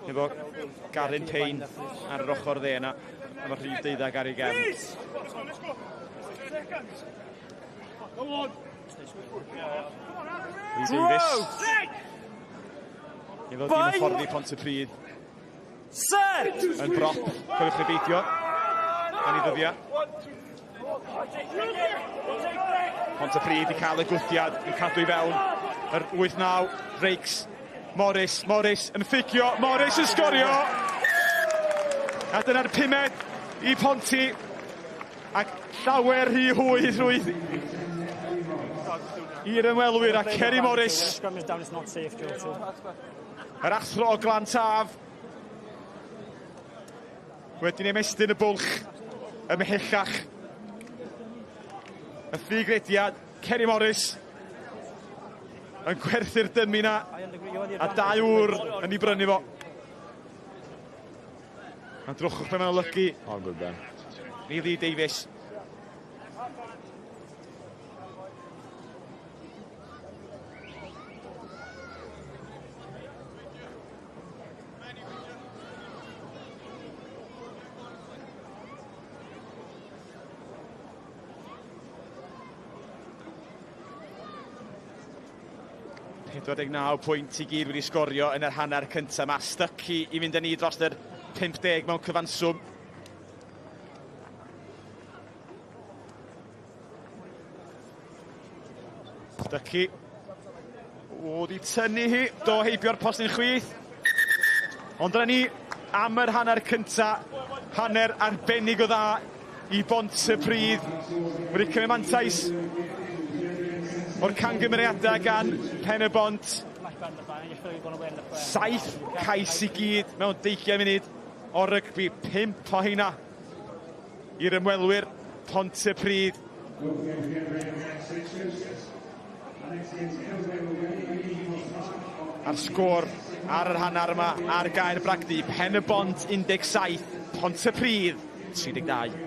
Efo Garin Payne ar yr ochr dde yna, efo rhif deuddag ar ei gefn. Lee Davies. Efo dim hyfforddi Pontypridd. Yn brop, cofiwch chi beidio. Yn ei ddyddiau. Pontypridd i cael y gwthiad, yn cadw i fewn. Yr 8-9, Rakes, Morris, Morris yn fficio, Morris yn sgorio! A dyna'r pumed i Ponty. Ac llawer rhy hwy rhwydd i'r ymwelwyr a Kerry Morris. Yr athro o Glan Taf wedyn ymestyn y bwlch ymhellach. Y ffugrediad, Kerry Morris yn gwerthu'r dymi na a dau ŵr yn ei brynu fo. A drwchwch be mae'n olygu. Oh, good Ben. Lee Davies. 49 pwynt i gyd wedi sgorio yn yr hanner cyntaf. Mae Stuckey i fynd â ni dros yr 50 mewn cyfanswm. Stuckey. O, di tynnu hi. Do heibio'r postyn chwith. Ond dyna ni am yr hanner cynta. Hanner arbennig o dda i Bontypridd. Wedi cymryd mantais o'r cangymeriadau gan Pen-y-bont. 7 cais i gyd mewn 20 munud o rygbi. 5 o heina i'r ymwelwyr Pontypridd. A'r sgôr ar yr hanner yma ar Gaer Bragdy, Pen-y-bont 17, Pontypridd 32.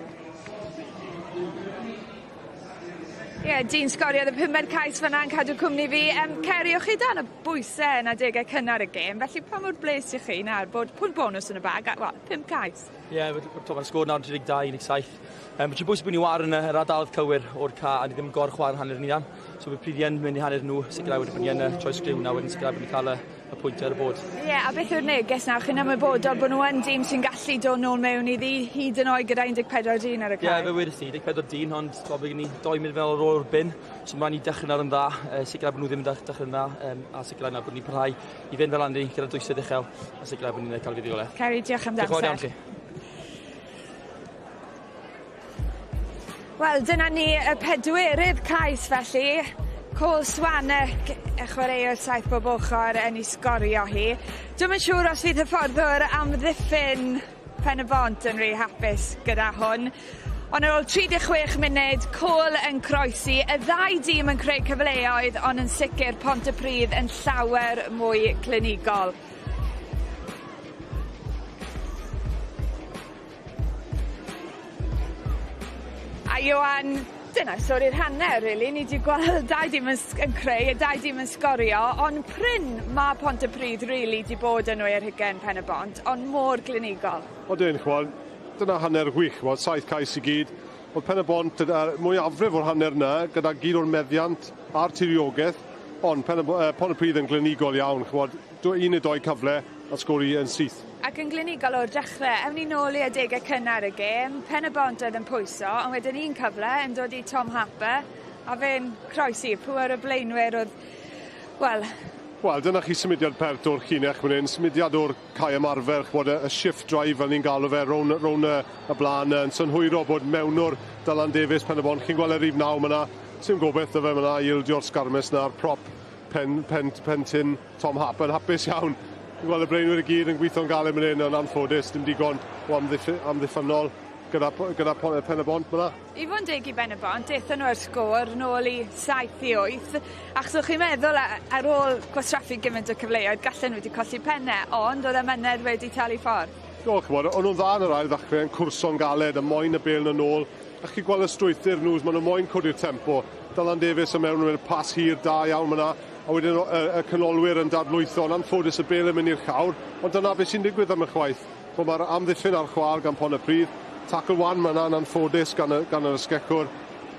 Ie, yeah, dyn sgoriodd y pumed cais fan'na yn cadw cwmni fi. Ceri, o'ch chi dan y bwysau yn adegau cynnar y gêm, felly pa mor bles i chi nawr bod pwynt bonws yn y bag, a, wel, 5 cais? Ie, yeah, mae'r sgôr nawr 32-17. Mae'n bwysig bod ni war yn yr ardaloedd cywir o'r ca, a ni ddim yn gorchwarae'n hanner ni am. So bydd pryd i yn mynd i hanner nhw, sicrhau wedi bod ni yn y troi sgriw nawr, wedyn sicrhau bod ni'n cael y pwyntiau ar y bod. Ie, yeah, a beth yw'r neges nawr? Chi'n ymwybodol bod nhw yn dîm sy'n gallu dod nôl mewn iddi hyd yn oed gyda 14 dyn ar y cae? Ie, yeah, fe wedes i, 14 dyn, ond bod gen ni 2 munud fel ar ôl o'r bin, so mae'n rhaid ni dechrau nawr yn dda, sicrhau bod nhw ddim yn dechrau yn dda, a sicrhau nawr bod ni'n parhau i fynd fel Andy gyda dwysedd uchel, a sicrhau bod ni'n cael fuddugoliaeth. Ceri, diolch am dy amser. Diolch yn fawr iawn chi. Wel, dyna ni y pedwerydd cais felly. Cole Swanek, y chwaraewr 7 bob ochr yn ei sgorio hi. Dwi'm yn siŵr os fydd hyfforddwr amddiffyn Pen-y-bont yn rhy hapus gyda hwn. Ond ar ôl 36 munud, Cole yn croesi, y ddau dîm yn creu cyfleoedd, ond yn sicr Pontypridd yn llawer mwy clinigol. A Ioan, dyna stori'r hanner, really. Ni wedi gweld dau dîm yn creu, a dau dîm yn sgorio, ond prin mae Pontypridd really di bod yn wyr hugen Pen-y-bont, ond mor glinigol. Odyn, chwal, dyna hanner gwych, chwal, 7 cais i gyd. Oedd Pen-y-bont mwyafrif o'r hanner yna, gyda gyd o'r meddiant a'r tiriogaeth, ond Pontypridd yn glinigol iawn, chwal, 1 neu 2 cyfle a sgori yn syth. Ac yn glinigol o'r dechrau, ewn ni nôl i adegau cynnar y gêm, Pen-y-bont oedd yn pwyso, ond wedyn un cyfle yn dod i Tom Harper, a fe'n croesi, pwy y blaenwyr oedd, wel... Wel, dyna chi symudiad pert o'r llinell fan hyn, symudiad o'r cae ymarfer, ch'mod, y shift drive fel ni'n galw fe, rown y blaen, yn synhwyro bod mewnwr Dylan Davies Pen-y-bont, chi'n gweld y rhif 9 yna, sy'n gobeith o fe yna, ildio'r sgarmes na'r prop pen Tom Harper, hapus iawn. Dwi'n gweld y blaenwyr i gyd yn gweithio'n galed fan hyn, ond anffodus, dim digon o amddiffynnol gyda Pen-y-bont fyna. I fod yn deg i Ben-y-bont, aethon nhw ar sgôr nôl i 7-8, achos o'ch chi'n meddwl ar ôl gwastraffu gymaint o cyfleoedd, gallen nhw wedi colli pennau, ond oedd Emynedd wedi talu ffordd. Do, ch'mod, o'n nhw'n dda yn yr ail ddechrau, yn cwrso'n galed, yn moyn y bêl yn ôl, a chi'n gweld y strwythur nhw, maen nhw moyn codi'r tempo. Dylan Davies yn mewn, yn pas hir da iawn fyna, a wedyn y canolwyr yn dadlwytho, yn anffodus y bêl yn mynd i'r llawr, ond dyna beth sy'n digwydd am y chwaith. Mae'r amddiffyn ar chwâl gan Pontypridd, tackle wan ma' yna'n anffodus gan yr ysgecwr,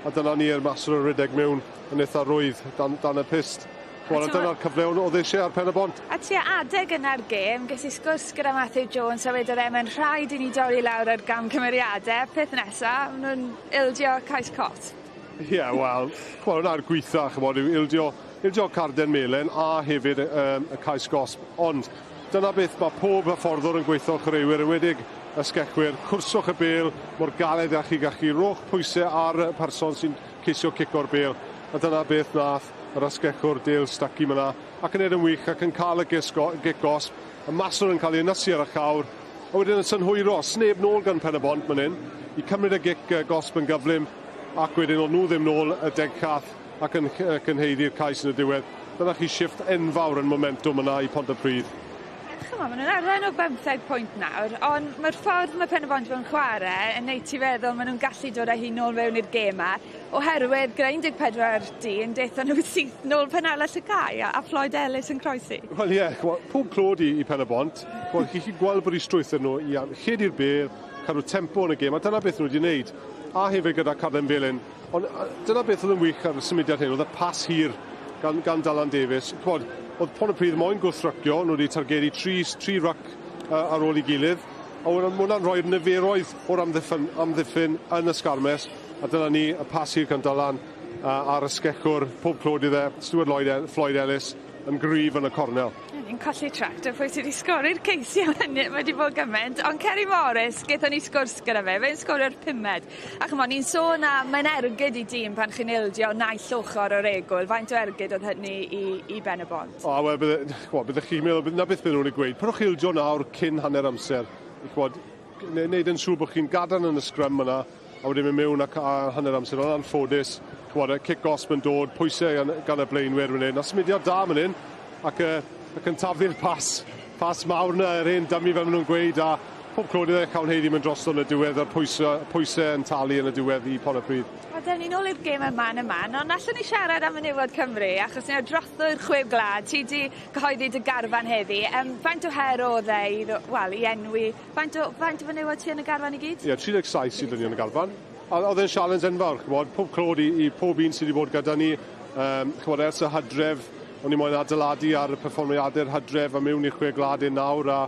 a dyna ni'r maswr yn rhedeg mewn yn eitha rwydd dan y pyst. Dyna'r cyfle oedd eisiau ar Pen-y-bont. A tua adeg yna'r gêm, ges i sgwrs gyda Matthew Jones a wedodd e, mae'n rhaid i ni dorri lawr ar gamgymeriadau. Peth nesa, maen nhw'n ildio cais cot. Ie, yeah, wel, hwnna'r gweitha, ch'mod, yw ildio carden melen a hefyd y cais gosb. Ond dyna beth mae pob hyfforddwr yn gweithio chwaraewyr, enwedig ysgellwyr, cwrswch y bêl mor galed â chi gallu, rhowch pwysau ar y person sy'n ceisio cico'r bêl. A dyna beth nath yr asgellwr Dale Stuckey myna, ac yn edrych yn wych ac yn cael y gic gosb. Y maswr yn cael ei ynysu ar y llawr, a wedyn yn synhwyro, sneb nôl gan Pen-y-bont man hyn, i cymryd y gic gosb yn gyflym, ac wedyn o'n nhw ddim nôl y degcath ac yn cynheiddi'r cais yn y diwedd. Dyna chi shift enfawr yn momentum yna i Pontypridd. Ch'mo, maen nhw'n arwain o 15 pwynt nawr, ond mae'r ffordd mae Pen-y-bont yn chwarae yn neud ti feddwl maen nhw'n gallu dod â hi nôl fewn i'r gêm 'ma, oherwydd gyda 14 dyn, daethon nhw syth nôl pen arall y cae a Floyd Ellis yn croesi. Wel ie, pob clod i Pen-y-bont. Chi'n gallu gweld bod eu strwythur nhw i lledu'r bêl, cadw tempo yn y gêm, a dyna beth nhw wedi wneud. A hefyd gyda Carden Felin. Ond dyna beth oedd yn wych ar y symudiad hyn, oedd y pas hir gan Dylan Davies. Ch'mod, oedd Pontypridd moyn gwrthrycio, nhw wedi targedu tri ryc ar ôl ei gilydd, a hwnna'n rhoi'r niferoedd o'r amddiffyn yn y sgarmes, a dyna ni y pas hir gan Dylan, A'r ysgellwr, pob clod iddo, Stuart Lloyd Ellis, yn gryf yn y cornel. Ni'n colli trac o pwy sydd wedi sgori'r ceisiau hynny, mae wedi bod gymaint. Ond Kerry Morris, gaethon ni sgwrs gyda fe, fe'n sgorio'r pumed. A ch'mod, ni'n sôn am mae'n ergyd i dîm pan chi'n ildio naill ochr o'r egwyl. Faint o ergyd oedd hynny i Ben y Bont? O, wel, byddech chi'n meddwl, na beth bydden nhw'n ei gweud. Prwch ildio nawr cyn hanner amser. Ch'mod, neud yn siŵr bod chi'n gadarn yn y sgrym yna, a wedyn mynd mewn ac a hanner amser. Ond anffodus, ch'mod, y cic gosb yn dod, pwysau gan y blaenwyr fan hyn, a symudiad da fan hyn, ac yn taflu'r pas mawr yna, yr hen dymi fel maen nhw'n gweud, a pob clod iddo cawn heiddi mynd drosto yn y diwedd, a'r pwysau yn talu yn y diwedd i Pontypridd. A dyn ni'n ôl i'r gêm yma yn y man, ond allwn ni siarad am menywod Cymru, achos ni ar drothwy'r chwe gwlad, ti di cyhoeddi dy garfan heddi. Faint o her oedd e i enwi, faint o fenywod ti yn y garfan i gyd? Ie, 37 sydd yn y garfan. A oedd e'n sialens enfawr, ch'mod, pob clod i pob un sydd wedi bod gyda ni, ch'mod, ers y hydref, o'n i moyn adeiladu ar y perfformiadau'r hydref a mewn i'r chwe gwlad un nawr, a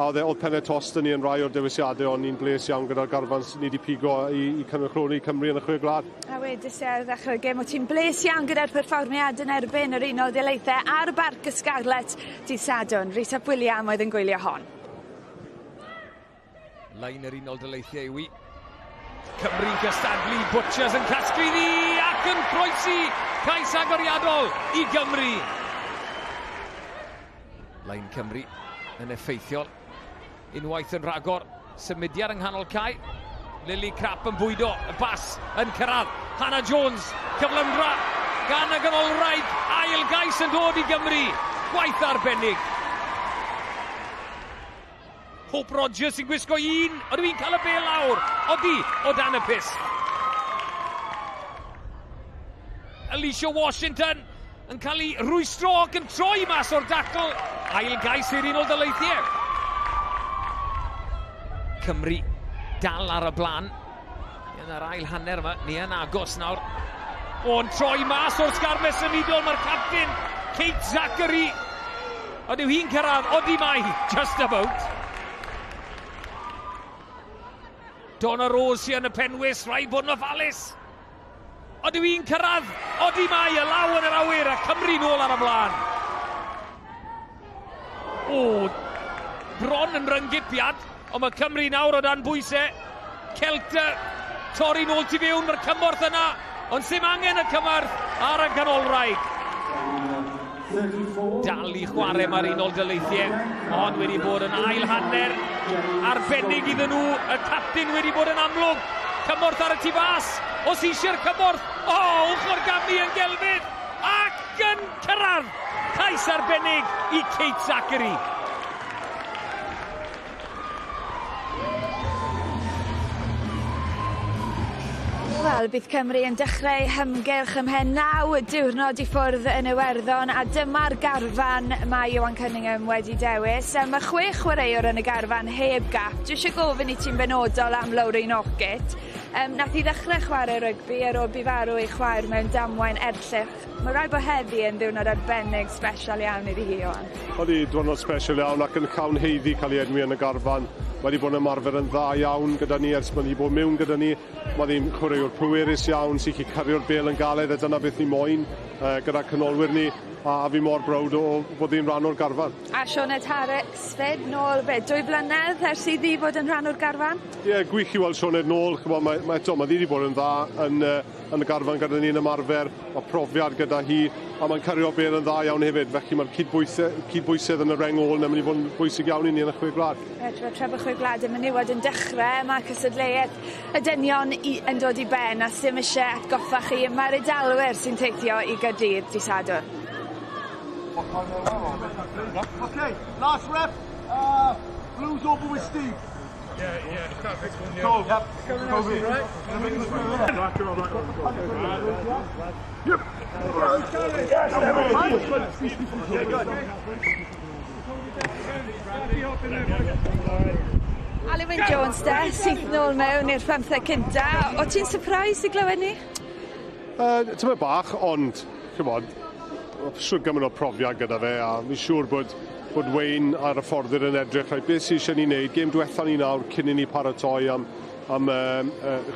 oedd pennau tost ni yn rai o'r dewisiadau, ond ni'n bles iawn gyda'r garfan ni wedi pigo i cynrychioli Cymru yn y chwe gwlad. A wedys i ar ddechrau'r gêm, o ti'n bles iawn gyda'r perfformiad yn erbyn yr Unol Daleithiau ar Barc y Scarlets dydd Sadwrn. Rhys ap William oedd yn gwylio hon. Lein yr Unol Daleithiau yw i. Cymru'n cystadlu, Butchers yn casglu ddi ac yn croesi cais agoriadol i Gymru. Lein Cymru yn effeithiol. Unwaith yn rhagor, symudiad yng nghanol cae. Lily Crapp yn bwydo, y bas yn cyrraedd. Hannah Jones, cyflymdra gan y ganolwraig, ail gais yn dod i Gymru. Gwaith arbennig. Hope Rogers sy'n gwisgo un, ond yw'n cael y bel lawr. Odi, o dan y pyst. Alicia Washington yn cael ei rwystro ac yn troi mas o'r dacl. Ail gais i'r Unol Daleithiau. Cymru dal ar y blaen. Yn yr ail hanner yma, ni yn agos nawr. O'n troi mas o'r sgarmes symudol, mae'r captain Kate Zachary. Ond yw hi'n cyrraedd? Odi mai, just about. Donna Rose sy'n yn y penwys, rhaid bod yn ofalus. Ond yw hi'n cyrraedd? Odi mai, y law yn yr awyr a Cymru nôl ar y blaen. O, bron yn ryngipiad, ond mae Cymru nawr o dan bwysau. Celta, torri nôl tu fewn, mae'r cymorth yna, ond sy'm angen y cymorth ar y ganolwraig. Dal i chwarae mae'r Unol Daleithiau, ond wedi bod yn ail hanner arbennig iddyn nhw. Y captain wedi bod yn amlwg. Cymorth ar y tu fas, os eisiau'r cymorth, o, ochr gamu yn gelfydd, ac yn cyrraedd. Cais arbennig i Kate Zachary. Wel, bydd Cymru yn dechrau hymgyrch ymhen 9 diwrnod i ffwrdd yn Iwerddon, a dyma'r garfan mae Ioan Cunningham wedi dewis. Mae 6 chwaraewr yn y garfan heb gap. Dwi eisiau gofyn i ti'n benodol am Lowri Knockett. Nath i ddechrau chwarae rygbi ar ôl bu farw ei chwaer mewn damwain erlych. Mae rhaid bod heddi yn ddiwrnod arbennig special iawn iddi hi, Ioan. Odi, diwrnod special iawn ac yn llawn haeddu cael ei enwi yn y garfan. Mae wedi bod yn ymarfer yn dda iawn gyda ni ers mae wedi bod mewn gyda ni. Mae hi'n chwaraewr pwerus iawn sy'n gallu cario'r bêl yn galed, a dyna beth ni moyn gyda canolwyr ni, a fi mor browd o bod hi'n rhan o'r garfan. A Sioned Harris fyd, nôl fe, 2 blynedd ers iddi fod yn rhan o'r garfan? Ie, yeah, gwych i weld Sioned nôl. Mae hi wedi bod yn dda yn y garfan gyda ni'n ymarfer, mae profiad gyda hi, a mae'n cario bêl yn dda iawn hefyd, felly mae'r cydbwysedd yn y reng ôl yn mynd i fod yn bwysig iawn i ni yn y chwe gwlad. Tra bod chwe gwlad y menywod yn dechrau, mae cystadleuaeth y dynion yn dod i ben, a sy'm eisiau atgoffa chi, mae'r Eidalwyr sy'n teithio i Gaerdydd dydd Sadwrn. Okay, last rep, blues over with Steve. Yeah, perfect. Cool. Yep. Kobe. Right? Yep. Alun Jones de, syth nôl mewn i'r 15 cynta. O ti'n surprised i glywed ni? Tyma bach, ond, ch'mod, siwr gymaint o profiad gyda fe, a fi'n siŵr bod Wayne ar y ffordd yn edrych, rhaid, beth sydd eisiau ni wneud, gêm diwetha ni nawr cyn i ni paratoi am am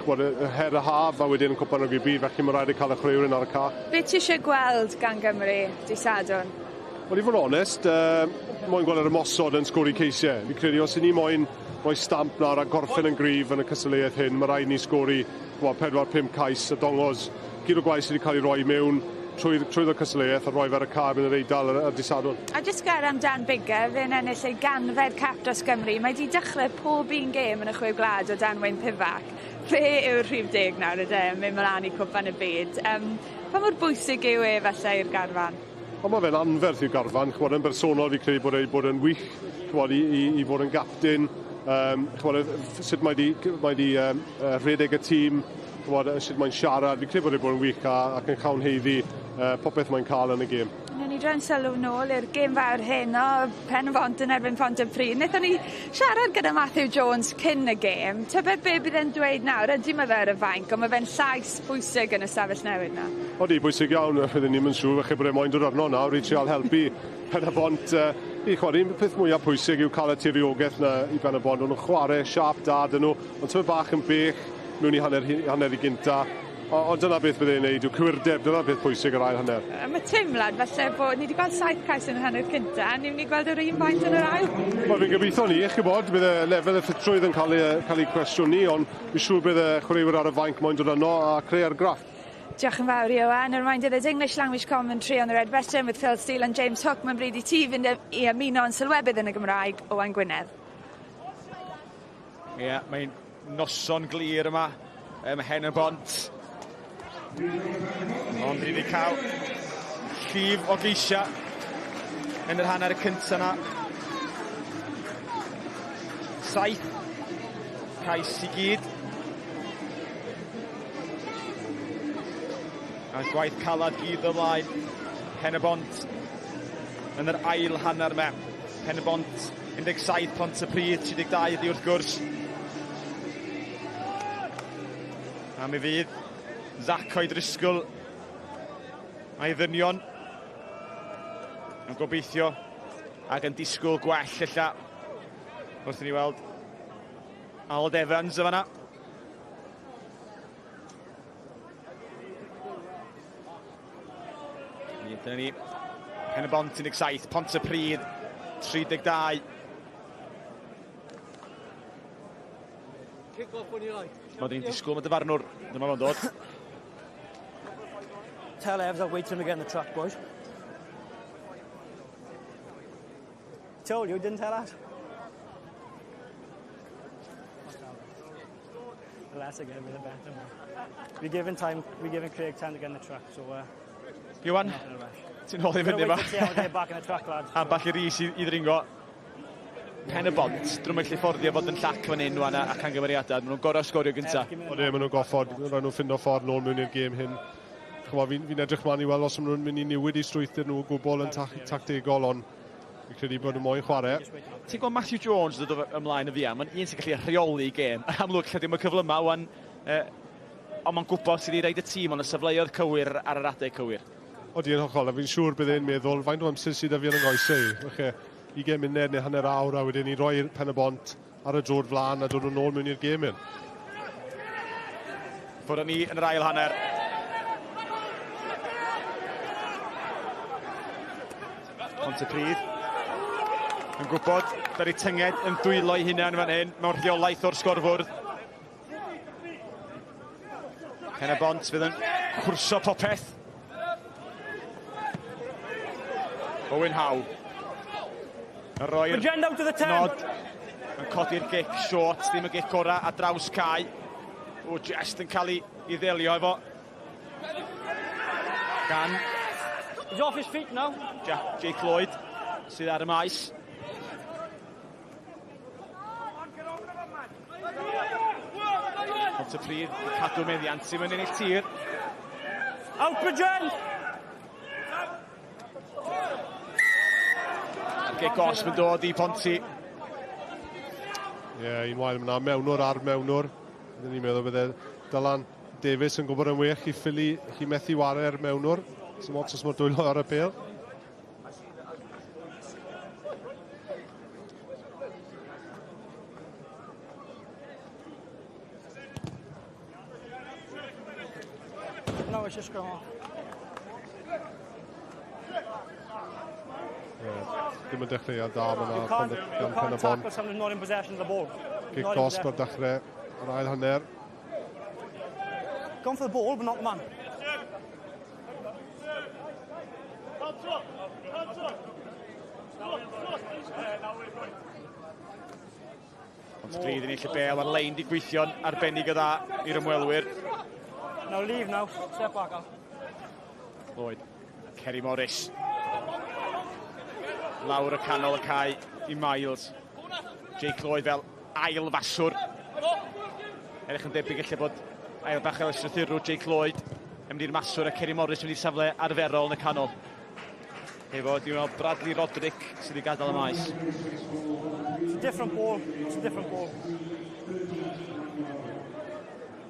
ch'mod, y her y haf a wedyn y Cwpan Rygbi Byd, felly mae rhaid i cael y chwaraewyr yn ar y ca. Be ti eisiau gweld gan Gymru dydd Sadwrn? Wel, i fod yn onest, moyn gweld yr ymosod yn sgori ceisiau. Fi'n credu os 'y ni moyn rhoi stamp nawr a gorffen yn gryf yn y cystadleuaeth hyn, mae rhaid ni sgori 4-5 cais a dongos gyd o gwaith sydd wedi cael ei roi mewn trwyddo cystadleuaeth a rhoi fe ar y cae yn yr Eidal ar dydd Sadwrn. A jyst gair am Dan Biggar, fe'n ennill ei 100fed cap dros Gymru. Mae 'di dechrau pob un gêm yn y Chwe Gwlad o dan Wayne Pivac. Fe yw'r rhif 10 nawr yde, yn mynd mlaen i Cwpan y Byd. Pa mor bwysig yw e falle i'r garfan? Ond mae fe'n anferth i'r garfan, ch'mod, yn bersonol fi credu bod e wedi bod yn wych, ch'mod, i fod yn gapten, ch'mod, sut mae 'di rhedeg y tîm, ch'mod, sut mae'n siarad, fi'n credu bod e wedi bod yn wych ac yn llawn haeddu popeth mae'n cael yn y gêm. Newn ni droi'n sylw nôl i'r gêm fawr heno, Pen-y-bont yn erbyn Pontypridd. Nethon ni siarad gyda Matthew Jones cyn y gêm. Tybed be bydd e'n dweud nawr? Ydy mae fe ar y fainc, ond mae fe'n llais bwysig yn y stafell newid 'na. Odi, bwysig iawn, fydden ni'm yn siŵr, falle bod e moyn dod arno nawr i trial helpu Pen-y-bont. I chwarae, un peth mwyaf pwysig yw cael y tiriogaeth 'na i Pen-y-bont. O'n nhw'n chwarae siap da dyn nhw, ond tymed bach yn bech mewn i hanner i gynta. Ond dyna beth bydd e'n neud yw cywirdeb, dyna beth pwysig yr ail hanner. Mae teimlad falle bod ni wedi gweld 7 cais yn yr hanner cynta, a ni'n mynd i gweld yr un faint yn yr ail. Wel, fi'n gobeithio ni, chi'n bod, bydd y lefel y ffitrwydd yn cael ei cwestiynu, ond fi'n siŵr bydd y chwaraewyr ar y fainc moyn dod yno a creu argraff. Diolch yn fawr, Iwan. A reminder, there's English language commentary on the Red Western with Phil Steele and James Hook. Mae'n bryd i ti fynd i ymuno yn sylwebydd yn y Gymraeg, Owain Gwynedd. Ie, yeah, mae'n noson glir yma ym Mhen y Bont. Ond ni wedi cael llif o geisiau yn yr hanner y cyntaf yna. 7 cais i gyd. A gwaith calad gyd ymlaen. Pen y Bont yn yr ail hanner 'ma. Pen y Bont 17, Pontypridd 32 ydi wrth gwrs. A mi fydd Zach O'Driscoll a'i ddynion yn gobeithio ac yn disgwyl gwell ella wrth i ni weld Aled Evans y fanna. Dyna ni. Pen y Bont 17, Pontypridd 32. Kick off when you like. Mae ni'n disgwyl mae dyfarnwr. Dyma fo'n dod. Tell Evs I'll wait till we get in the truck, boys. Told you, didn't tell us. That's again with a better one. We're giving time, we're giving Craig time to get in the truck, so Iwan, ti'n hôl i fyny yma. Back in the truck, lads. Ambell i ris i ddringo. Pen y Bont, drwy'n gallu fforddio fod yn llac fan hyn wan a cangymeriadau. Maen nhw'n gorau sgorio gyntaf. Ond e, maen nhw'n goffod, rhaid nhw'n ffindo ffordd nôl mewn i'r gêm hyn. Fi'n edrych mlaen i weld os maen nhw'n mynd i newid i strwythur nhw o gwbl yn tactegol, ond fi'n credu bod nhw moyn chwarae. Ti'n gweld Matthew Jones dod ymlaen y fuan, mae'n un sy'n gallu rheoli gêm. Amlwg, lle dim y cyflyma, wan, ond mae'n gwybod sydd wedi rhoid y tîm ond y safleoedd cywir ar yr adeg cywir. Odi, yn hollol, a fi'n siŵr bydd e'n meddwl, faint o amser sydd 'da fi yn y nghoesau i? Felly, 20 munud neu hanner awr a wedyn ni roi'r Pen y Bont ar y drod flaen a dod nhw'n ôl mewn i'r gêm hyn. Ffwrdd ni yn yr ail hanner. Pontypridd yn gwybod dar ei tynged yn dwylo ei hunan fan hyn mewn rheolaeth o'r sgorfwrdd. Pen y Bont fydd yn cwrso popeth. Owen Howe. Yn rhoi'r nod. Yn codi'r gic short, ddim y gic ora a draws cae. O, just yn cael ei ddelio efo. Gan... He's off his feet now. Jack, Jake Lloyd sydd ar y maes. Pontypridd yn cadw meddiant sy'n mynd ennill tir. Out, Bridgend! Gic gosb yn dod i Ponty. Ie, yeah, un wael yna, mewnwr ar mewnwr. Byddwn ni'n meddwl bydde Dylan Davies yn gwybod yn well chi ffili, chi methu ware'r mewnwr. Sy'n ots os mae'r dwylo ar y bêl. Scrum off. Yeah, dim yn dechreuad da fyna gan Pen y Bont. Gic gosb ar dechrau yr ail hanner. Gone for the ball, but not the man. Pontypridd yn ennill y bêl ar lein di gweithio'n arbennig o dda i'r ymwelwyr. Now leave now, step back out. Lloyd, Kerry Morris. Lawr y canol y cae i Miles. Jake Lloyd fel ail faswr. Edrych yn debyg lle bod ail bach el ystrythurw Jake Lloyd yn mynd i'r maswr a Kerry Morris yn mynd i'r safle arferol yn y canol. Efo, dwi'n meddwl Bradley Roderick sydd wedi gadael y maes. It's a different ball, it's a different ball.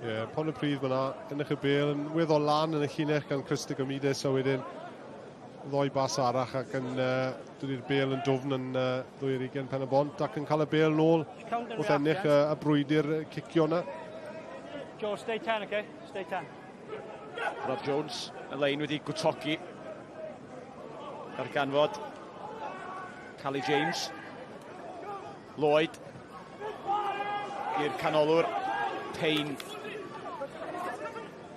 Ie, yeah, Pontypridd fyna, ennill y bêl yn weddol lan yn y llinell gan Chris de Gomides a wedyn ddoi bas arall ac yn dod i'r bêl yn dwfn yn 22 Pen y Bont ac yn cael y bêl nôl wrth ennill y brwydr cicio yna. Joe, stay 10, okay? Stay 10. Rob Jones, y lein wedi gwtogi. Darganfod Cali James. Lloyd i'r canolwr. Payne.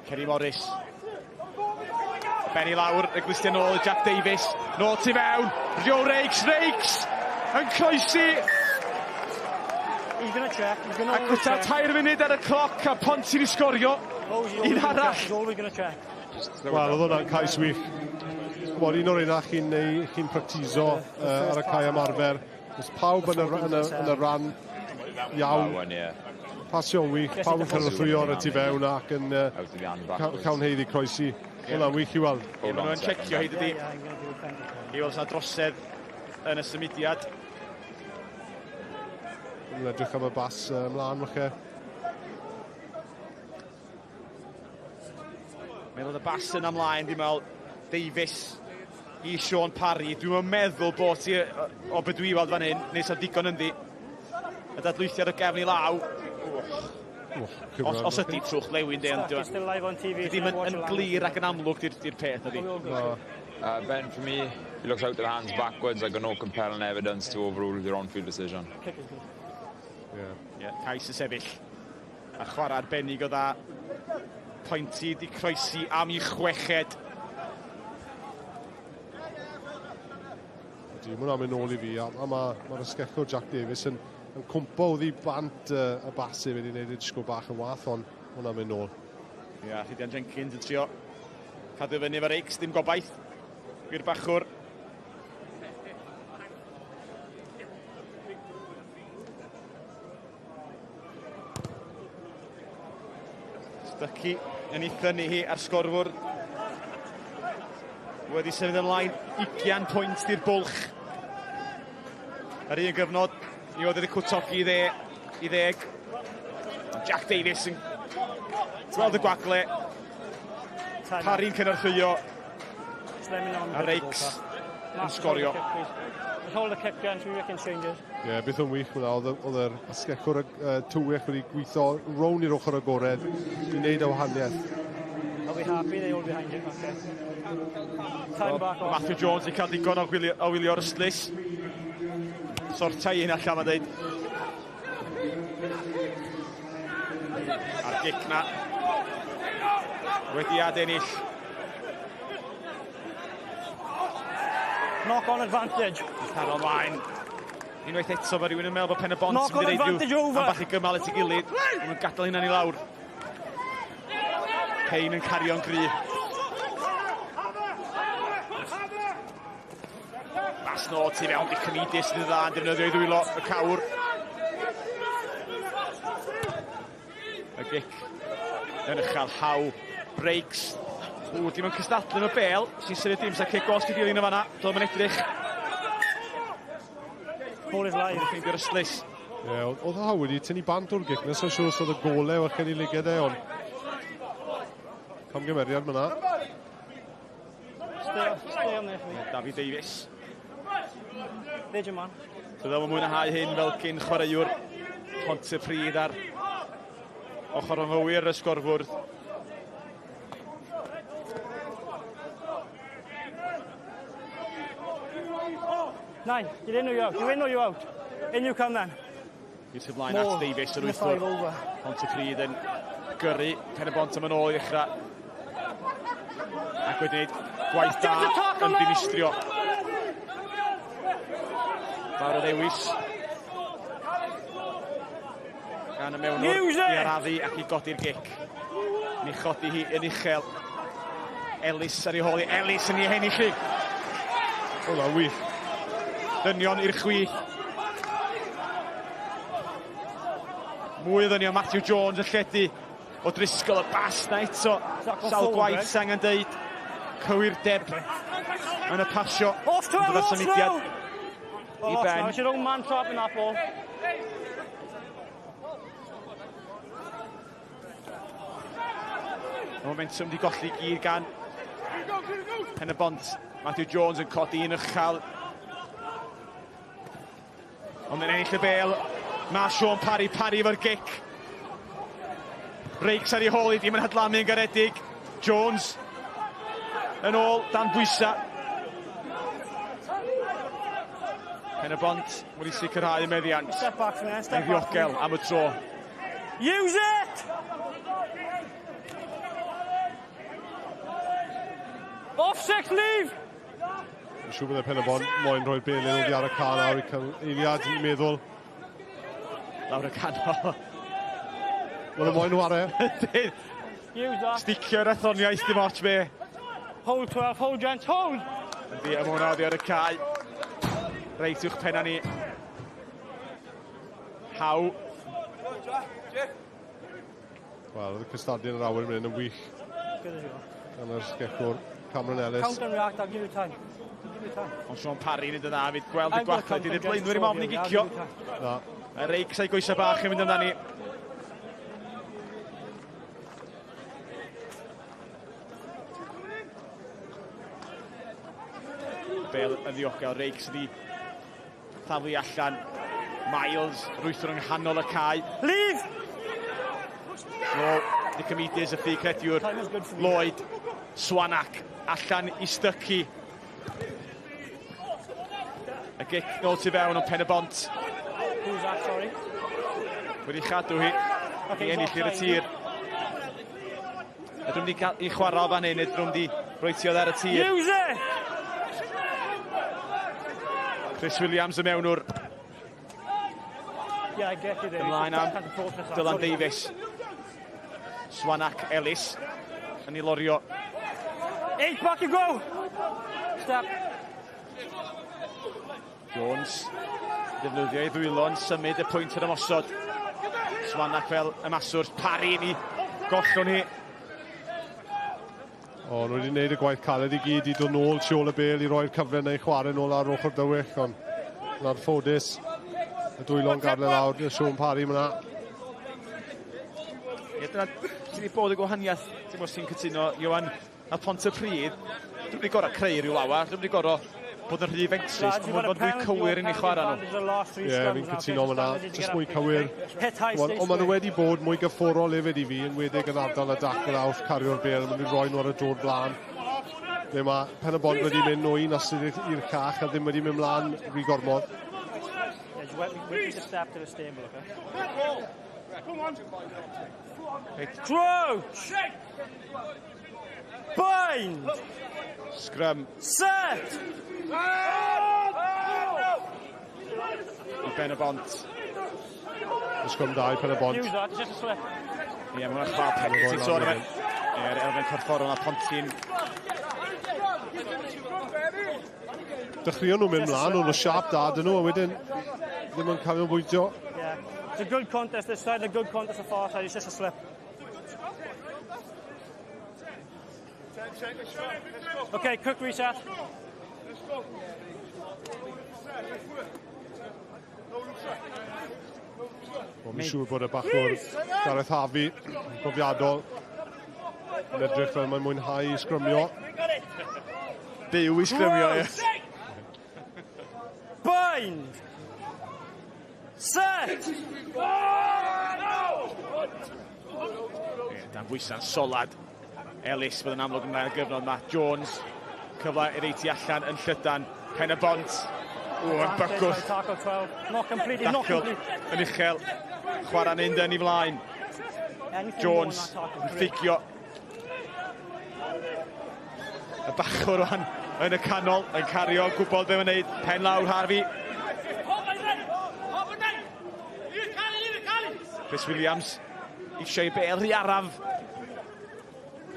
Kerry Morris. Benny lawr, y glustiau nôl i Jack Davies. Nôl tu fewn, Rio Rakes, Rakes yn croesi. He's gonna check, he's gonna A cwta 3 munud ar y cloc a Ponty wedi sgorio. Un arall. He's always gonna check. Wel, oedd hwnna'n cais wych. Wel, un o'r un chi'n chi practiso ar y cae ymarfer. Os pawb yn y rhan iawn. Pasio'n wych, pawb yn cynorthwyo ar y tu fewn ac yn cawn heiddi croesi. Hwnna'n wych i weld. Ie, maen nhw'n checio hyd ydi. I weld sy'n drosedd yn y symudiad. Yn edrych am y bas ymlaen, falle. Meddwl y bas yn ymlaen, dwi'n meddwl, Davies i Sean Parry. Dwi'n meddwl bod ti, o beth dwi weld fan hyn, nes am digon ynddi. Y dadlwythiad o gefn i law. Os ydy trwch lewin, de, ond ddim yn glir ac yn amlwg di'r peth, ydy. Ben, for me, he looks out the hands backwards. I got no compelling evidence to overrule your on-field decision. Yeah, cais y sefyll. A chwarae arbennig o dda. Pointy di croesi am i chweched. Ydy, mae hwnna'n mynd nôl i fi. A mae'r ysgellwr Jack Davies yn cwmpo oddi bant y bas i wedi gwneud i disgwyl bach yn wath, ond hwnna'n mynd nôl. Ia, Rhydian Jenkins yn trio cadw fyny efo'r Rakes, dim gobaith i'r bachwr. Stuckey yn ei thynnu hi ar sgorfwr. Wedi symud ymlaen 20 pwynt di'r bwlch. Ar un gyfnod, mi oedd wedi cwtogi i ddeg. Jack Davies yn gweld y gwagle. Parry'n cynorthwyo. A Rakes yn sgorio. Hold the kick, gents, we making changes. Ie, beth yn wych hwnna, oedd yr asgellwr tywych wedi gweithio rown i'r ochr agored i wneud y wahaniaeth. Are we happy? They all behind you, okay. Time back off. Matthew Jones i cael digon o wylio'r ystlys. Sortau un allan, mae'n dweud. A'r gic na. Wedi adennill. Knock on advantage. Taro ymlaen. Unwaith eto, mae rhywun yn meddwl bod Pen y Bont yn mynd i reid rhyw ambell i gymal at ei gilydd. Maen nhw'n gadael hynna'n i lawr. Payne yn cario'n gry. Bas nôl tu fewn, Dicomidis yn dda yn defnyddio ei ddwylo, y cawr. Y gic yn uchel, Haw, Breaks. Ww, dim yn cystadlu yn y bel, sy'n syniad dim, sa'n cic os di dilyn y fanna, doedd yn edrych. Ball is live. Ffeindio'r ystlys. Ie, oedd Haw wedi tynnu bant o'r gic, nes o'n siŵr os oedd y golau o'r chen i liged e, ond camgymeriad myna. Stay on there for me. David Davies. There's your man. So ddod mwynhau hyn fel cyn chwaraewr Pontypridd ar ochr anghywir y sgorfwrdd. 9, you're in or you're out? You're in or you're out? In you come then. I'r tu flaen at Davies yr wythwr. Pontypridd yn gyrru Pen y Bont am yn ôl i ddechrau. Ac wedi gwneud gwaith da yn dinistrio. Fawr o ddewis. Gan y mewnwr i arafu ac i godi'r gic. Ni chodi hi yn uchel. Ellis ar ei hôl hi. Ellis yn ei hennill hi. Hwna'n wych. Dynion i'r chwith. Mwy o ddynion, Matthew Jones yn lledu o Driscoll, y bas na eto. Sawl gwaith sy'n angen deud. Cywirdeb yn y pasio. Off to Yn dod â symudiad i ben. It's your own man trapping that ball. Momentum di golli gyd gan Pen y Bont. Matthew Jones yn codi un uchel. Ond yn ennill y bel. Mae Sean Parry, Parry efo'r gic. Rakes ar ei hôl i, ddim yn hadlamu yn garedig. Jones yn ôl dan bwysa. Pen y Bont wedi sicrhau y meddiant. Step back from there, step Yn ddiogel am y tro. Use it! Off six, leave! Fi'n siŵr bydd y Pen y Bont moyn rhoi'r bel yn oddi ar y car nawr i cael eiliad i meddwl. Lawr y canol. Maen nhw moyn ware. Use that. Sticio'r athroniaeth dim ots be. Hold 12, hold gents, hold! Yndi, a mae hwnna oddi ar y cae. Reit uwch penna ni. Haw. Wel, oedd y cystadlu yn yr awyr yn mynd yn wych. Gan yr sgecwr Cameron Ellis. Count and react, I'll give you time. I'll give you time. Ond Sean Parry yn mynd yn dda, fydd gweld y gwachled. Dydy'r blaenwyr i'm ofni gicio. Na. Mae Rakes a'i goesau bach yn mynd amdani. Bel yn ddiogel, Rakes wedi thaflu allan. Miles, rwythro yng nghanol y cae. Leave! Nôl, Nicomedes y ffug rediwr. Lloyd, Swanak, allan i Stuckey. Y gic nôl tu fewn ond Pen y Bont. Who's that, sorry? Wedi chadw hi i ennill i'r tir. A dwi'n wedi cael ei chwarae fan hyn, ydyn nhw'n wedi rhoi ti ar y tir. Use it! Chris Williams y mewnwr. Yeah, I get you there. Ymlaen am Dylan Davies. Swanak Ellis yn ei lorio. Eight, back you go! Step. Jones defnyddio ei ddwylo yn symud y pwynt yr ymosod. Swanak fel ymaswr. Parry yn ei gollwn hi. O, nhw wedi gwneud y gwaith caled i gyd i dod nôl tu ôl y bel i roi'r cyfle neu chwarae nôl ar ochr dywych, ond yn anffodus, y dwylo'n gadael lawr, y Sean Parry myna. Ie, dyna sydd wedi bod y gwahaniaeth, ti'n gwybod sy'n cytuno, Iwan, na Pontypridd, dwi'n wedi gorau creu rhyw lawer, dwi'n wedi gorau bod yn rhy fentrus, ond mae'n bod fwy cywir yn ei chwarae nhw. Ie, fi'n cytuno fyna, jyst mwy cywir. Ond maen nhw wedi bod mwy gyfforol hefyd i fi, yn wedig yn ardal y dacl a wrth cario'r bel, maen nhw'n rhoi nhw ar y drod blaen. Le mae Pen y Bont wedi mynd o un asydd i'r cach a ddim wedi mynd mlaen rhy gormod. Crouch! Bind! Scrum. Set! I Ben y Bont. Y scrum da i Pen y Bont. Use that, it's just a slip. Ie, mae hwnna'n chwal penalty sôn am e. Ie'r elfen corfforol a Ponty'n. Dechreuon nhw'n mynd mlaen, o'n nhw siap da dyn nhw, a wedyn ddim yn canolbwyntio. Yeah. It's a good contest this side, a good contest the far side, it's just a slip. Okay, quick reset. Wel, mi'n siŵr bod y bachwr Gareth Harvey yn profiadol yn edrych fel mae'n mwynhau i sgrymio. Byw i sgrymio, ie. Bind! Set! Ie, dan bwysau'n solad. Ellis bydd yn amlwg yn ail gyfnod yma. Jones, cyfle i'r eiti allan yn llydan. Pen y Bont. O, yn bygwth. Dacl yn uchel. Chwarae'n mynd yn ei flaen. Jones yn ffugio. Y bachwr rwan yn y canol, yn cario, gwybod beth mae'n neud. Pen lawr Harvey. Chris Williams eisiau ei bel rhy araf.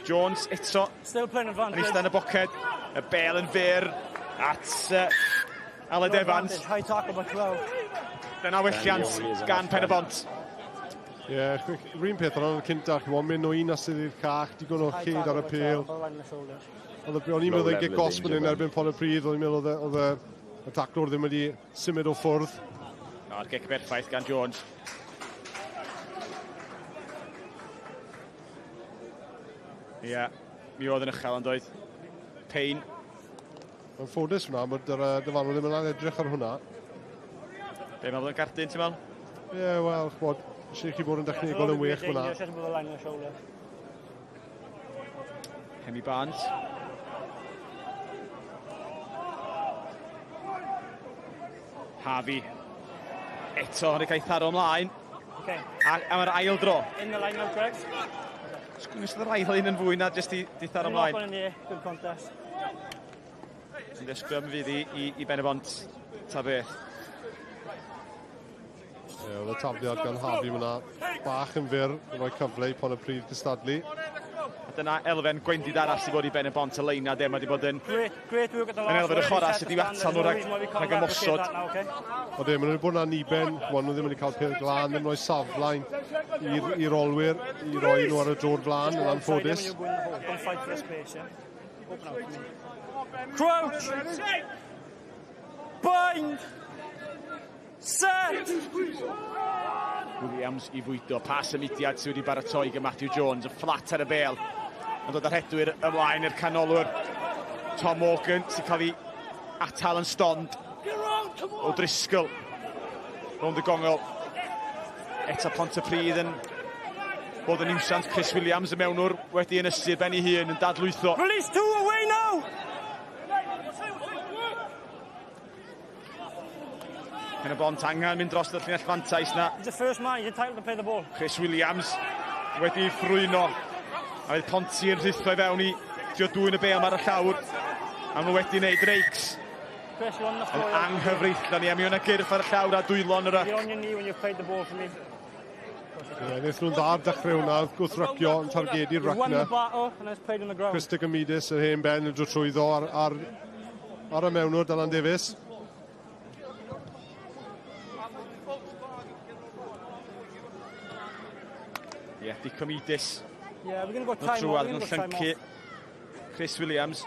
Jones eto. Still playing advantage. Yn eistedd yn y boced. Y bel yn fyr at Aled Evans. High tackle by 12. Dyna welliant gan Pen y Bont. Ie, yeah, rhywun peth o'n cynta, chi'n mynd o un asydd i'r cach, digon o chyd ar y pêl. Oedd o'n i'n meddwl gic gosb yn erbyn Pontypridd, o'n i'n meddwl oedd y taclwr ddim wedi symud o ffwrdd. Na'r gic berffaith gan Jones. Ie, yeah, mi oedd yn uchel ond oedd. Payne. Mae'n ffodus hwnna, bod yr dyfarnwr ddim yn edrych ar hwnna. Be mae'n bod yn gardyn, ti'n meddwl? Ie, yeah, wel, ch'mod, eisiau chi bod yn dechnegol yn wych hwnna. Hemi Barnes. Harvey. Eto, yn y cael tharo ymlaen. Okay. A am yr ail dro. In the line now, Greg. Sgwn i sydd yr ail un yn fwy na jyst i di tharo ymlaen. Knock on in the air, good contest. Yn ddysgu am fydd i Ben y Bont, ta beth. Ie, oedd y tafliad gan Harvey fyna bach yn fyr, yn rhoi cyfle i Pontypridd gystadlu. A dyna elfen gwendid arall sydd bod i Ben y Bont y leina, de, mae wedi bod yn, Great work at the yn last elfen y chwarae sydd wedi atal nhw rhag ymosod. O de, maen nhw wedi bod yn aniben, maen nhw ddim wedi cael pêl glân, ddim rhoi saflaen i'r olwyr, i roi nhw ar y drod flaen, yn anffodus. Don't fight for the space, yeah? Open out for me. Crouch! Bind! Set! Williams i fwydo, pa symudiad sydd wedi baratoi gan Matthew Jones, y fflat ar y bel. Yn dod â'r rhedwyr ymlaen i'r canolwr. Tom Morgan sy'n cael ei atal yn stond o Driscoll. Rownd y gongol. Eto Pontypridd yn bod yn niwsans. Chris Williams y mewnwr wedi ynysu ben ei hun yn dadlwytho. Release two away now! Pen y Bont angen mynd dros y llinell fantais na. He's the first man, he's entitled to play the ball. Chris Williams wedi ffrwyno. A fydd Ponty yn rhuthro i fewn i trio dwyn y bêl ar y llawr. A maen nhw wedi gwneud reics. Chris, you're on the floor. Yn anghyfreithlon i, a mi o'na gyrff ar y llawr a dwylon yr You're on your knee when you've played the ball for me. Ie, wnaethon nhw'n dda ar dechrau hwnna, wrth gwrthrycio yn targedu'r You won ruck the battle and it's played on the ground. Chris Dicomidis, yr hen ben, yn dod trwyddo ar y mewnwr, Dylan Davies. Ie, Dicomidis. Yeah, we're going to go time off. Trwad yn llyncu. Chris Williams.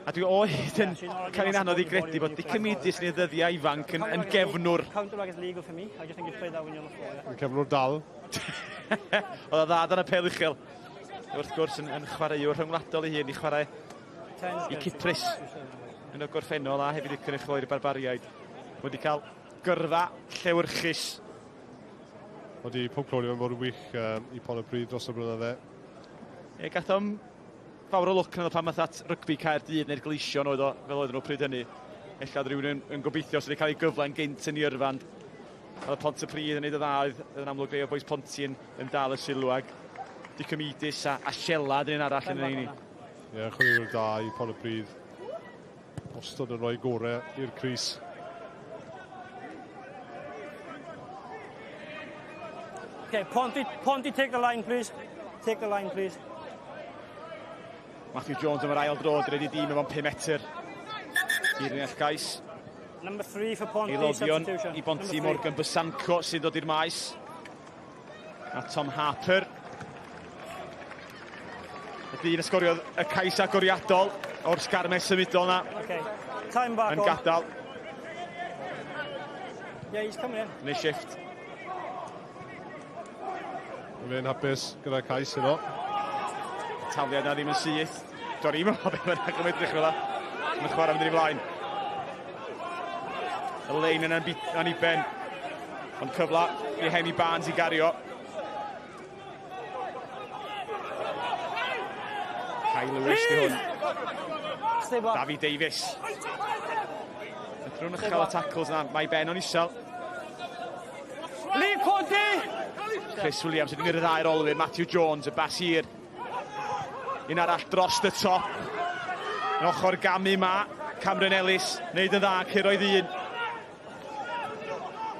A dwi o hyd yn cael ein anodd i gredu bod Dicomidis yn ei ddyddiau ifanc yn gefnwr. Counter is legal for me. I just think you play that when you're on the floor. Yn cefnwr dal. Oedd o dda dan y pêl uchel. Wrth gwrs yn chwaraewr rhyngwladol ei hun i chwarae i Cyprus yn y gorffennol a hefyd i cynrychioli'r Barbariaid. Wedi cael gyrfa llewyrchus. Wedi pob clywed mae'n bod yn wych i Pontypridd dros y blynydde. E, gath o'm fawr o lwc yn pan math at rygbi Caerdydd neu'r Gleision oedd o, fel oedden nhw pryd hynny. Ella oedd rhywun yn gobeithio sydd wedi cael ei gyfle yn gynt yn ei yrfan. Oedd Pontypridd yn neud y dda, oedd yn amlwg rei o bois Ponty yn dal y sylw ag Dicomidis a Sielad yn un arall yn ein ni. Ie, chwaraewr da i Pontypridd. Wastad yn rhoi gorau i'r crys. Okay, Ponty, take the line, please. Take the line, please. Matthew Jones am yr ail dro, dyn wedi dîm mewn 5 metr. I'r unell gais. Number 3 for Ponty, Eiloddion substitution. i Bonty Morgan Bysanco sy'n dod i'r maes. A Tom Harper. Y dyn ysgoriodd y cais agoriadol o'r sgarmes symudol na. Okay. Time back yn on. gadael. Yeah, he's coming in. Neu shift. Fe'n hapus gyda cais yno. Tafliad na ddim yn syth. Do'n i'm yn meddwl beth bynnag yn edrych fel 'na. Mae'n chwarae mynd i flaen. Y lein yn aniben. Ond cyfle i Hemi Barnes i gario. Kai Lewis di hwn. David Davies. Yn uchel y tackles yna, mae ben o'n isel. Leave Ponty! Chris Williams yn rhyddhau'r olwyr, Matthew Jones, y bas hir. Un arall dros y top. Yn ochr gamu ma, Cameron Ellis, wneud yn dda, curoedd un.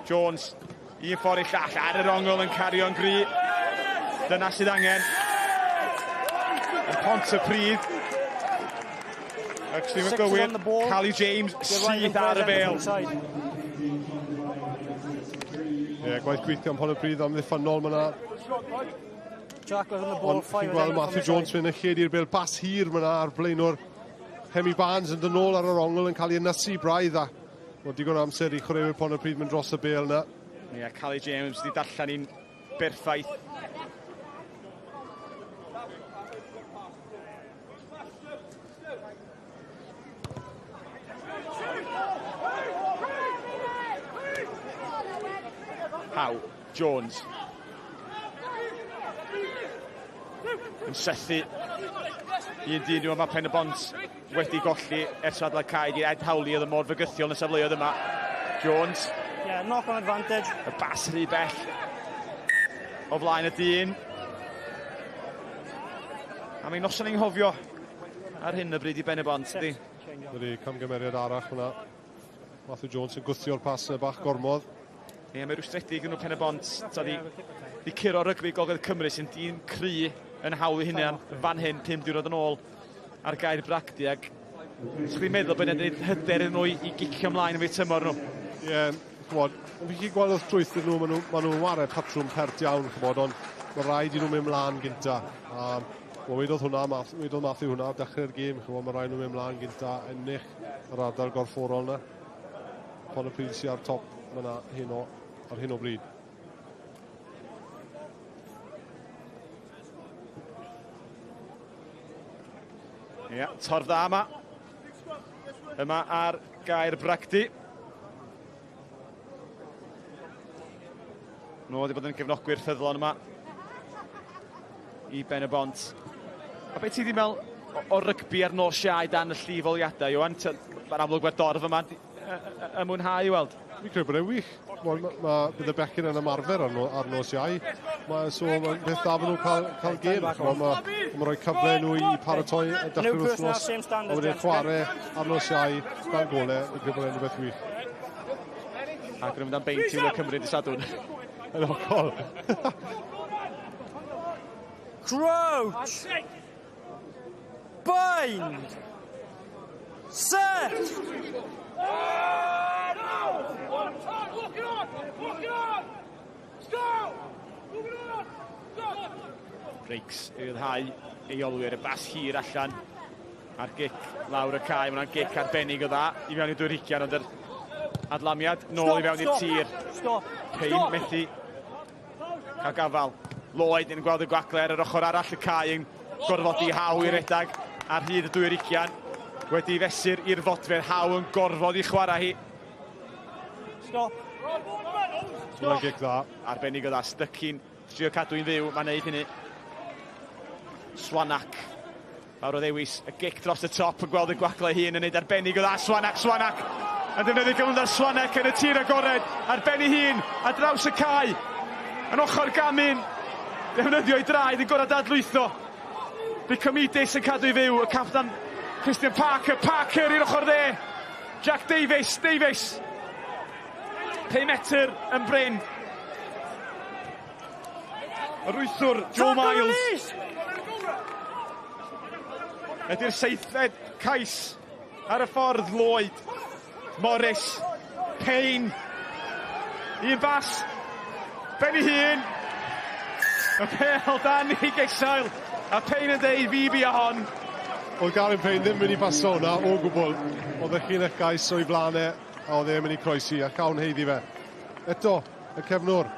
Jones, un ffordd i'r llall, ar yr ongl yn cario'n gry. Dyna sydd angen. Yn Pontypridd. Ac sydd yn gywir, Cali James syth ar y bêl. Ie, gwaith gweithio am Pontypridd amddiffynnol mae yna. Ond chi'n gweld Matthew Jones mynd yn lled i'r bêl, bas hir mae yna ar blaenwr. Hemi Barnes yn dod nôl ar yr ongl yn cael ei ynysu braidd a mae digon o amser i chwaraewyr Pontypridd mynd dros y bêl yna. Ie, Cali James wedi darllen hi'n berffaith. Howe, Jones. Yn sethu un dyn nhw yma Pen y Bont wedi golli ers adla cae i Ed Howley oedd y mor fygythiol yn y safleoedd yma. Jones. Yeah, knock on advantage. Y bas rhy bell o flaen y dyn. A mae'n noson i'n nghofio ar hyn y bryd i Ben y Bont, ydy. Ydy, camgymeriad arall hwnna. Matthew Jones yn gwthio'r pas yna bach gormod. Ie, mae rwystredig yn nhw Pen y Bont. Di curo rygbi Gogledd Cymru sy'n dyn cry yn hawl i hunan fan hyn 5 diwrnod yn ôl ar gair Bragdy ac chi'n meddwl bod yna'n gwneud hyder iddyn nhw i gicio ymlaen yn fy tymor nhw? Ie, ch'mod, fi'n gallu gweld wrth drwythyn nhw, maen nhw'n ware patrwm pert iawn, ch'mod, ond mae rhaid i nhw mynd mlaen gynta. Wel, wedodd hwnna, wedodd Matthew hwnna ar dechrau'r gêm, ch'mod, mae rhaid nhw mynd mlaen gynta, ennill yr ardal gorfforol yna. Pontypridd sydd ar top fyna heno, ar hyn o bryd. Ie, torf dda yma. Yma ar gair Bragdy. Nhw wedi bod yn gefnogwyr ffyddlon yma i Ben y Bont. A beth ti wedi meddwl o rygbi ar nos Iau dan y llifoliadau, Iwan? Mae'n amlwg mae'r dorf yma yn mwynhau i weld. Fi'n credu bod e'n wych. Bydd y bechgyn yn ymarfer ar nos Iau. So mae'n beth da bod nhw'n cael gêm. Mae'n rhoi cyfle nhw i paratoi y dechrau'r wythnos. A wedyn chwarae ar nos Iau dan gole. Fi'n credu bod e'n rhywbeth wych. Ac yn mynd am beint i wylio Cymru dydd Sadwrn. Yn hollol. Crouch! Bind! Set! Breaks i ryddhau ei olwyr, y bas hir allan a'r gic lawr y cae. Mae hwnna'n gic arbennig o dda i fewn i dwy'r ond yr adlamiad nôl i fewn i'r tir. Payne methu cael gafal. Lloyd yn gweld y gwagle ar yr ochr arall y cae yn gorfodi Howe i redag ar hyd y dwy'r ugian. Wedi fesur i'r fodfedd, Howe yn gorfod i chwarae hi. Stop. Stop. Gic dda. Arbennig o dda, Stycin, trio cadw i'n fyw, mae'n neud hynny. Swanak, fawr o ddewis, y gic dros y top yn gweld y gwagle hun yn neud arbennig o dda. Swanak, Swanak, yn defnyddio gyflymder Swanak yn y tir agored, ar ben ei hun, ar draws y cae, yn ochr gamun, defnyddio ei draed yn gorau dadlwytho. Dicomidis yn cadw i fyw, y captan Christian Parker, Parker i'r ochr dde. Jack Davies, Davies. 5 metr yn brin. Yr wythwr, Joe Miles. Ydy'r seithfed cais ar y ffordd, Lloyd. Morris, Payne. Un bas, ben ei hun. Y pêl dan i gesail. A Payne yn deud, fi bia hon. Oedd Gavin Payne ddim mynd i paso hwnna o gwbl. Oedd y llinell gais o'i flaen e, a oedd e'n mynd i croesi, a cawn heiddi fe. Eto, y cefnwr,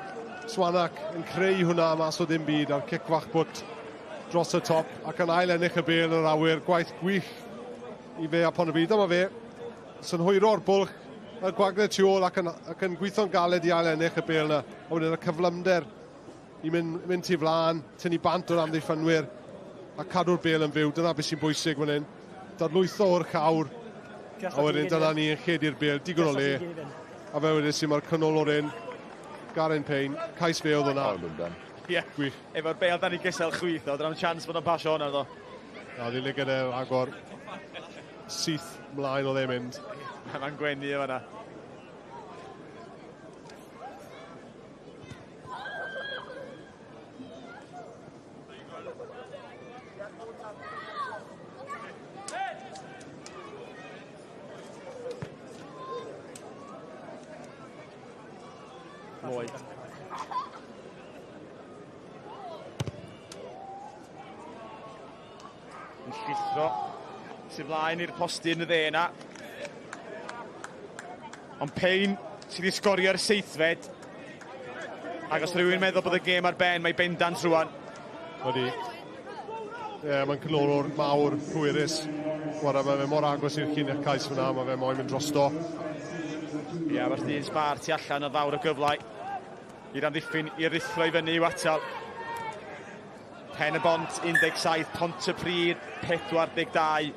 Swanak yn creu hwnna mas o ddim byd a'r cic fach bwt dros y top ac yn ail ennill y bêl yn yr awyr. Gwaith gwych i fe a Pontypridd. Dyma fe, synhwyro'r bwlch, y gwagle tu ôl ac yn gweithio'n galed i ail ennill y bêl yna. A wedyn y cyflymder i mynd tu flaen, tynnu bant o'r amddiffynwyr a cadw'r bêl yn fyw. Dyna beth sy'n bwysig fan hyn. Dadlwytho o'r cawr. A wedyn dyna ni yn lledu'r bel, digon o le. A fe wedyn sy'n mae'r canolwr un, Garen Payne, cais fe oedd hwnna. Ie, yeah. Gwych. Efo'r bel dan i gysel chwith, oedd yna'n chance bod o'n pasio hwnna, ddo. Na, ni'n licio e agor syth mlaen oedd e'n mynd. Mae'n gwenu efo yna. Lloyd. Yn llithro sydd flaen i'r postyn y dde yna. Ond Payne sydd wedi sgorio'r seithfed. Ac os rhywun meddwl bod y gêm ar ben, mae bendant rwan. Ydy. Ie, yeah, mae'n canolwr mawr, pwyrus. Chwarae, mae fe mor agos i'r llinell cais fyna, mae fe moyn mynd drosto. Ie, yeah, mae'r dyn sbar tu allan o fawr o gyflau i'r amddiffyn i ruthro i fyny i'w atal. Pen y Bont 17, Pontypridd 42.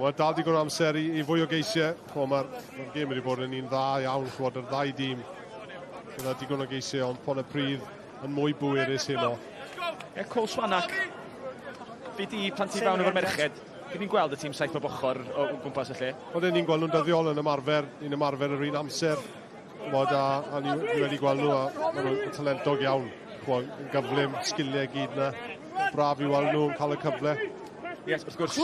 Mae dal digon o amser i, i fwy o geisiau. Mae'r ma gêm wedi bod yn un dda iawn, chwod, yr ddau dîm. Gyda digon o geisiau, ond Pontypridd yn mwy bwyrus heno. Ie, Cole Swanach, fi di pan ti fewn efo'r merched, fi ni'n gweld y tîm saith bob ochr o gwmpas y lle. Oedden ni'n gweld nhw'n dyddiol yn ymarfer, ni'n ymarfer yr un amser. Chwod, a, a ni, ni wedi gweld nhw, a maen nhw'n talentog iawn. Chwod, yn gyflym, sgiliau gyd na. Braf i weld nhw yn cael y cyfle. Yes, wrth gwrs,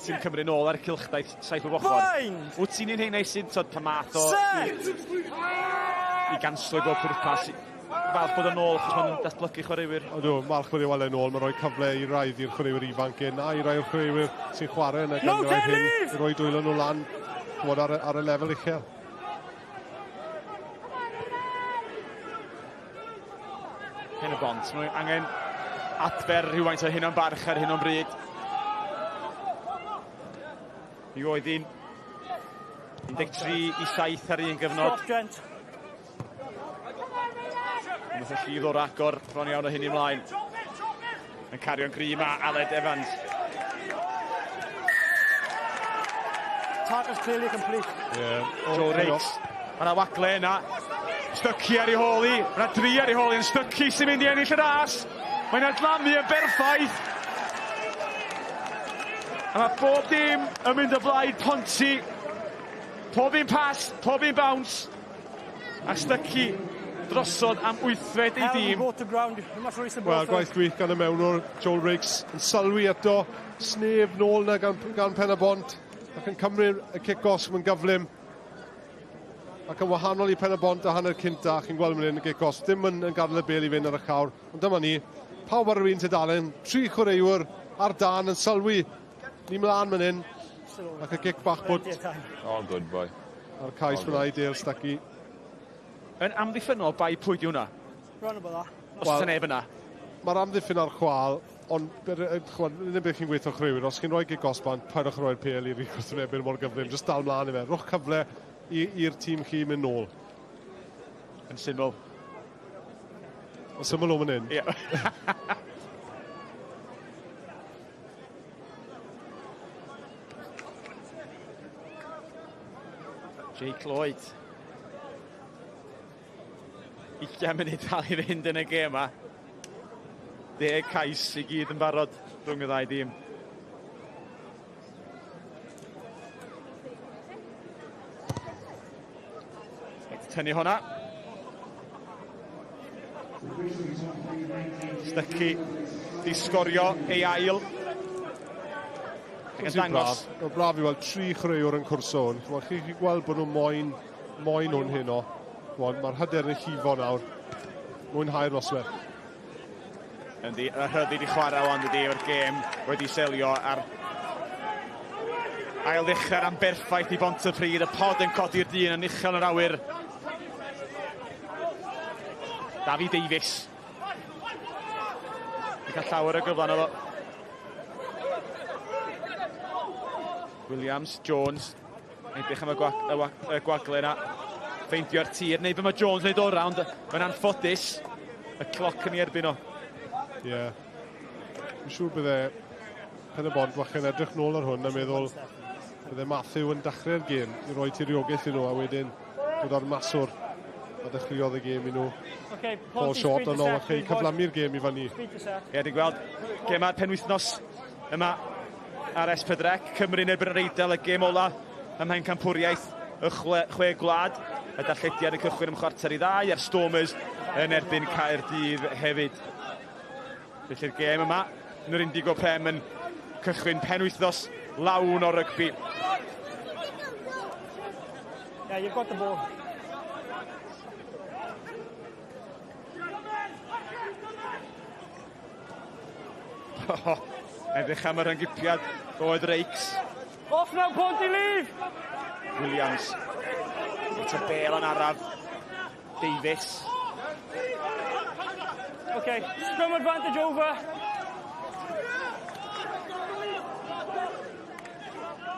ti'n cymryd nôl ar y cylchdaith saith bob ochr. Wyt ti'n un heina sy'n tod pa math o... I ganslo i bob pwrpas. Falch bod yn ôl, achos mae'n datblygu chwaraewyr. Ydw, falch bod ei weld e'n ôl. Mae'n rhoi cyfle i raidd i'r chwaraewyr ifanc hyn, a i rai o'r chwaraewyr sy'n chwarae yn y gynghrair hyn, i roi dwylo nhw lan, ch'mod, ar, ar y lefel uchel. Pen y Bont, mae angen adfer rhywfaint o hunan barch ar hyn o'n bryd. Mi oedd hi'n 13 i 7 ar un gyfnod. Stop, gent. Nath y llif o'r agor bron iawn o hyn ymlaen. Yn cario'n gry ma Aled Evans. Tackle's clearly complete. Yeah. Joe Rakes. Mae yna wagle yna. Stuckey ar ei hôl i. Mae yna dri ar ei hôl i. Yn Stuckey sy'n mynd i ennill y ras. Mae'n adlamu yn berffaith. A mae bob dim yn mynd o blaid Ponty. Pob un pas, pob un bounce. A Stuckey drosodd am wythfed ei dîm. Wel, gwaith gwych gan y mewnwr, Joel Riggs, yn sylwi eto. Snef nôl na gan, gan Pen y Bont, ac yn cymryd y cic-os yn gyflym. Ac yn wahanol i Pen y Bont a hanner cynta, chi'n gweld mynd yn y gic-os, ddim yn, yn gadael y bel i fynd ar y llawr. Ond dyma ni, pawb ar yr un tudalen, tri chwaraewr ar dan yn sylwi. Ni mlaen man hyn, ac y gic bach bwt. Oh, good boy. A'r cais oh, fyna i Dale Stuckey. Yn amddiffynnol, bai pwy di hwnna? Rhan o bod Os well, neb yna. Mae'r amddiffyn ar chwal, ond chwal, ddim beth chi'n gweithio chwaraewyr, os chi'n rhoi gig gosban, paidwch roi'r pêl i'r gwrthwynebwyr mor gyflym, jyst dal mlaen i fe. Rhowch cyfle i'r tîm chi mynd nôl. Yn syml. Yn syml o fan hyn. Ie. Jake Lloyd. 20 munud dal i fynd yn y gêm yma. 10 cais i gyd yn barod rhwng y ddau dîm. Tynnu hwnna. Stuckey di sgorio ei ail. Ac yn dangos. Braf, braf i weld tri chwaraewr yn cwrso hwn. Chi'n chi gweld bod nhw'n moyn, moyn hwn heno. Mae'r hyder yn llifo nawr. Mwynhau'r noswaith. Yndi, y rhyddid i chwarae wan dydi, o'r gêm wedi selio ar ail ddechrau'r am berffaith i Bontypridd, y pod yn codi'r dyn yn uchel yn yr awyr. David Davies. Yn cael llawer o gyfle yno fo. Williams, Jones, edrych am y, gwag, y, wag, y gwagle yna. Ffeindio'r tir, neu be mae Jones wneud ora, ond mae'n anffodus. Y cloc yn ei erbyn o. Ie. Yeah. Fi'n siŵr bydde Pen-y-bont falle'n edrych nôl ar hwn a meddwl bydde Matthew yn dechrau'r gêm i roi tiriogaeth i nhw a wedyn dod ar maswr a dechreuodd y gêm i nhw. Okay, Paul Short yn ôl a cyflamu'r gêm i fyny. Ie, dwi'n gweld gemau'r penwythnos yma ar S4C. Cymru yn erbyn yr Eidal, y gêm ola ym Mhencampwriaeth y chwe gwlad. Y darllediad yn cychwyn am 1:45, a'r Stormers yn erbyn Caerdydd hefyd. Felly'r gêm yma yn yr Indigo Prem yn cychwyn penwythnos lawn o rygbi. Yeah, you've got the ball. Edrych am yr rhynggipiad oedd Rakes. Off now, Ponty, leave! Williams. Eto bel yn araf. Davies. Okay, scrum advantage over.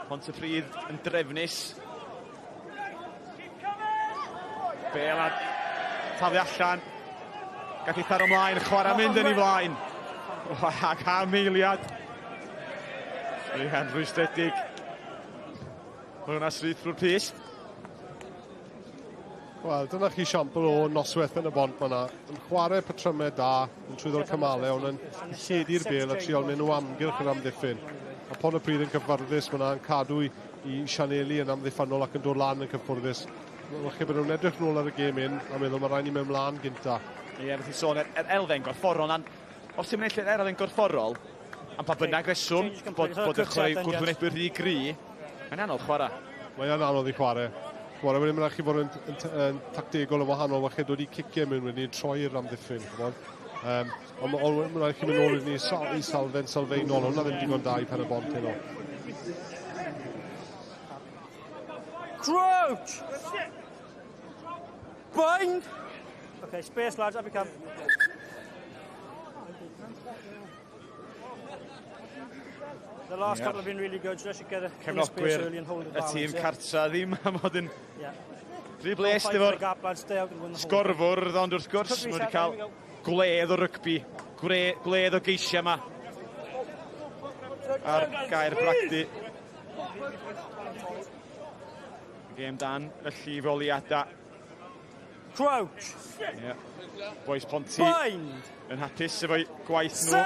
Pontypridd yn drefnus. Bel a taflu allan. Gath ei tharo ymlaen, chwarae mynd yn ei flaen. Ac am eiliad. Rhian rwystredig. Mae hwnna syth drwy'r pyst. Wel, dyna chi siampl o noswaith yn y bont fan'na. Yn chwarae patrymau da, yn trwyddo'r cymalau, ond yn lledu'r bel a trial mynd o amgylch yr amddiffyn. A Pontypridd yn cyfforddus fan'na, yn cadw i sianelu yn amddiffynnol ac yn dod lan yn cyfforddus. Falle bod nhw'n edrych nôl ar y gêm hyn a meddwl mae rhaid ni mewn mlaen gynta. Ie, felly sôn, yr elfen gorfforol, ond os ti'n mynd i'r elfen gorfforol, am pa bynnag reswm, bod y chwarae gwrthwynebwyr rhy gry, mae'n anodd chwarae. Mae'n anodd i chwarae. Chwarae wedyn mae'n rhaid chi fod yn tactegol yn wahanol, falle dod i ciciau mewn wedyn, troi'r amddiffyn. Ond mae'n rhaid chi mynd nôl wedyn i salfen sylfaenol, hwnna ddim digon da i Pen-y-bont heno. Crouch! Bind! Okay, space lads, up you come. The last couple have been really good, so let's get a space early and hold the balance. Y tîm cartra ddim am fod yn rhy blest efo'r sgorfwrdd, ond wrth gwrs, mae wedi cael gwledd o rygbi, gwledd o geisiau yma ar gair bragdy. Gêm dan y llifoliadau. Crouch! Yeah. Boys Ponty yn hapus efo'i gwaith nhw.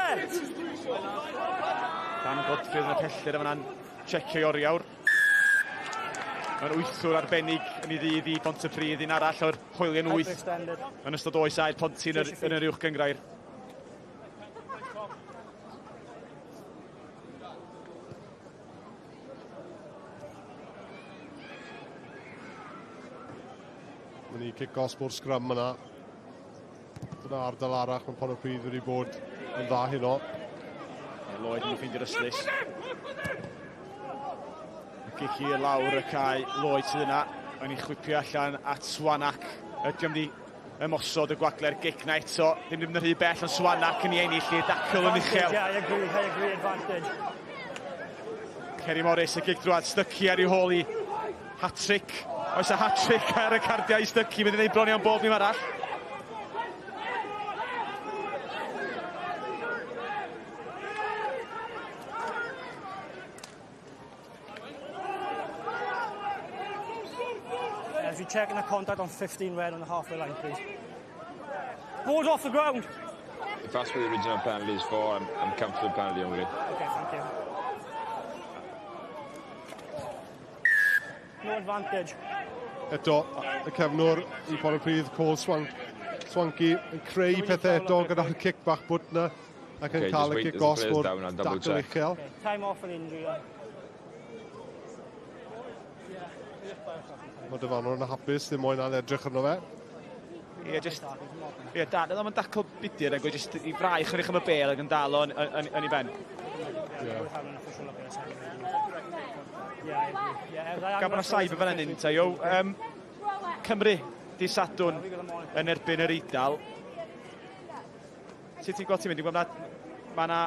Dan Godfrey yn y pellter yma'n checio'i oriawr. Mae'n wythwr arbennig yn ei ddydd i Bontypridd, un arall o'r hoelion wyth yn ystod oes aur Ponty yn yr uwch gynghrair. Mae'n i cic-off o'r scrum yna. Dyna ardal arall mae Pontypridd wedi bod yn dda heno. Lloyd yn ffeindio'r ystlys. Gic i lawr y cae, Lloyd sydd yna. Mae'n ei chwipio allan at Swanak. Ydy am di ymosod y gwagle'r gic na eto. Ddim yn rhy bell, ond Swanak yn ei ennill i'r dacl yn uchel. Yeah, I agree, advantage. Kerry Morris, y gic drwad, Stuckey ar ei hôl i. Hat-trick. Oes a hat-trick ar y cardiau i Stuckey, mynd i wneud bron iawn bob dim arall. As we checking the contact on 15 red on the halfway line, please. Ball's off the ground. If that's what the original penalty is for, I'm comfortable with penalty only. Okay, thank you. No advantage. Eto, y cefnwr i Pontypridd, Cole Swanky, yn creu pethau eto gyda'r cic bach bwt na ac yn cael y cic gosb o'r dacl uchel. Time off an injury. Mae dyfarnwr yn hapus, ddim moyn ail edrych arno fe. Ie, just... Ie, dan, oedd o'n dacl budur ac oedd just i fraich yn eich am y bel ac yn dal o'n yn ei ben. Gan bod yna saib yn fan hyn, Tayo. Cymru, di Sadwrn yn erbyn yr Eidal. Sut ti'n gweld ti'n mynd? Dwi'n gweld mae yna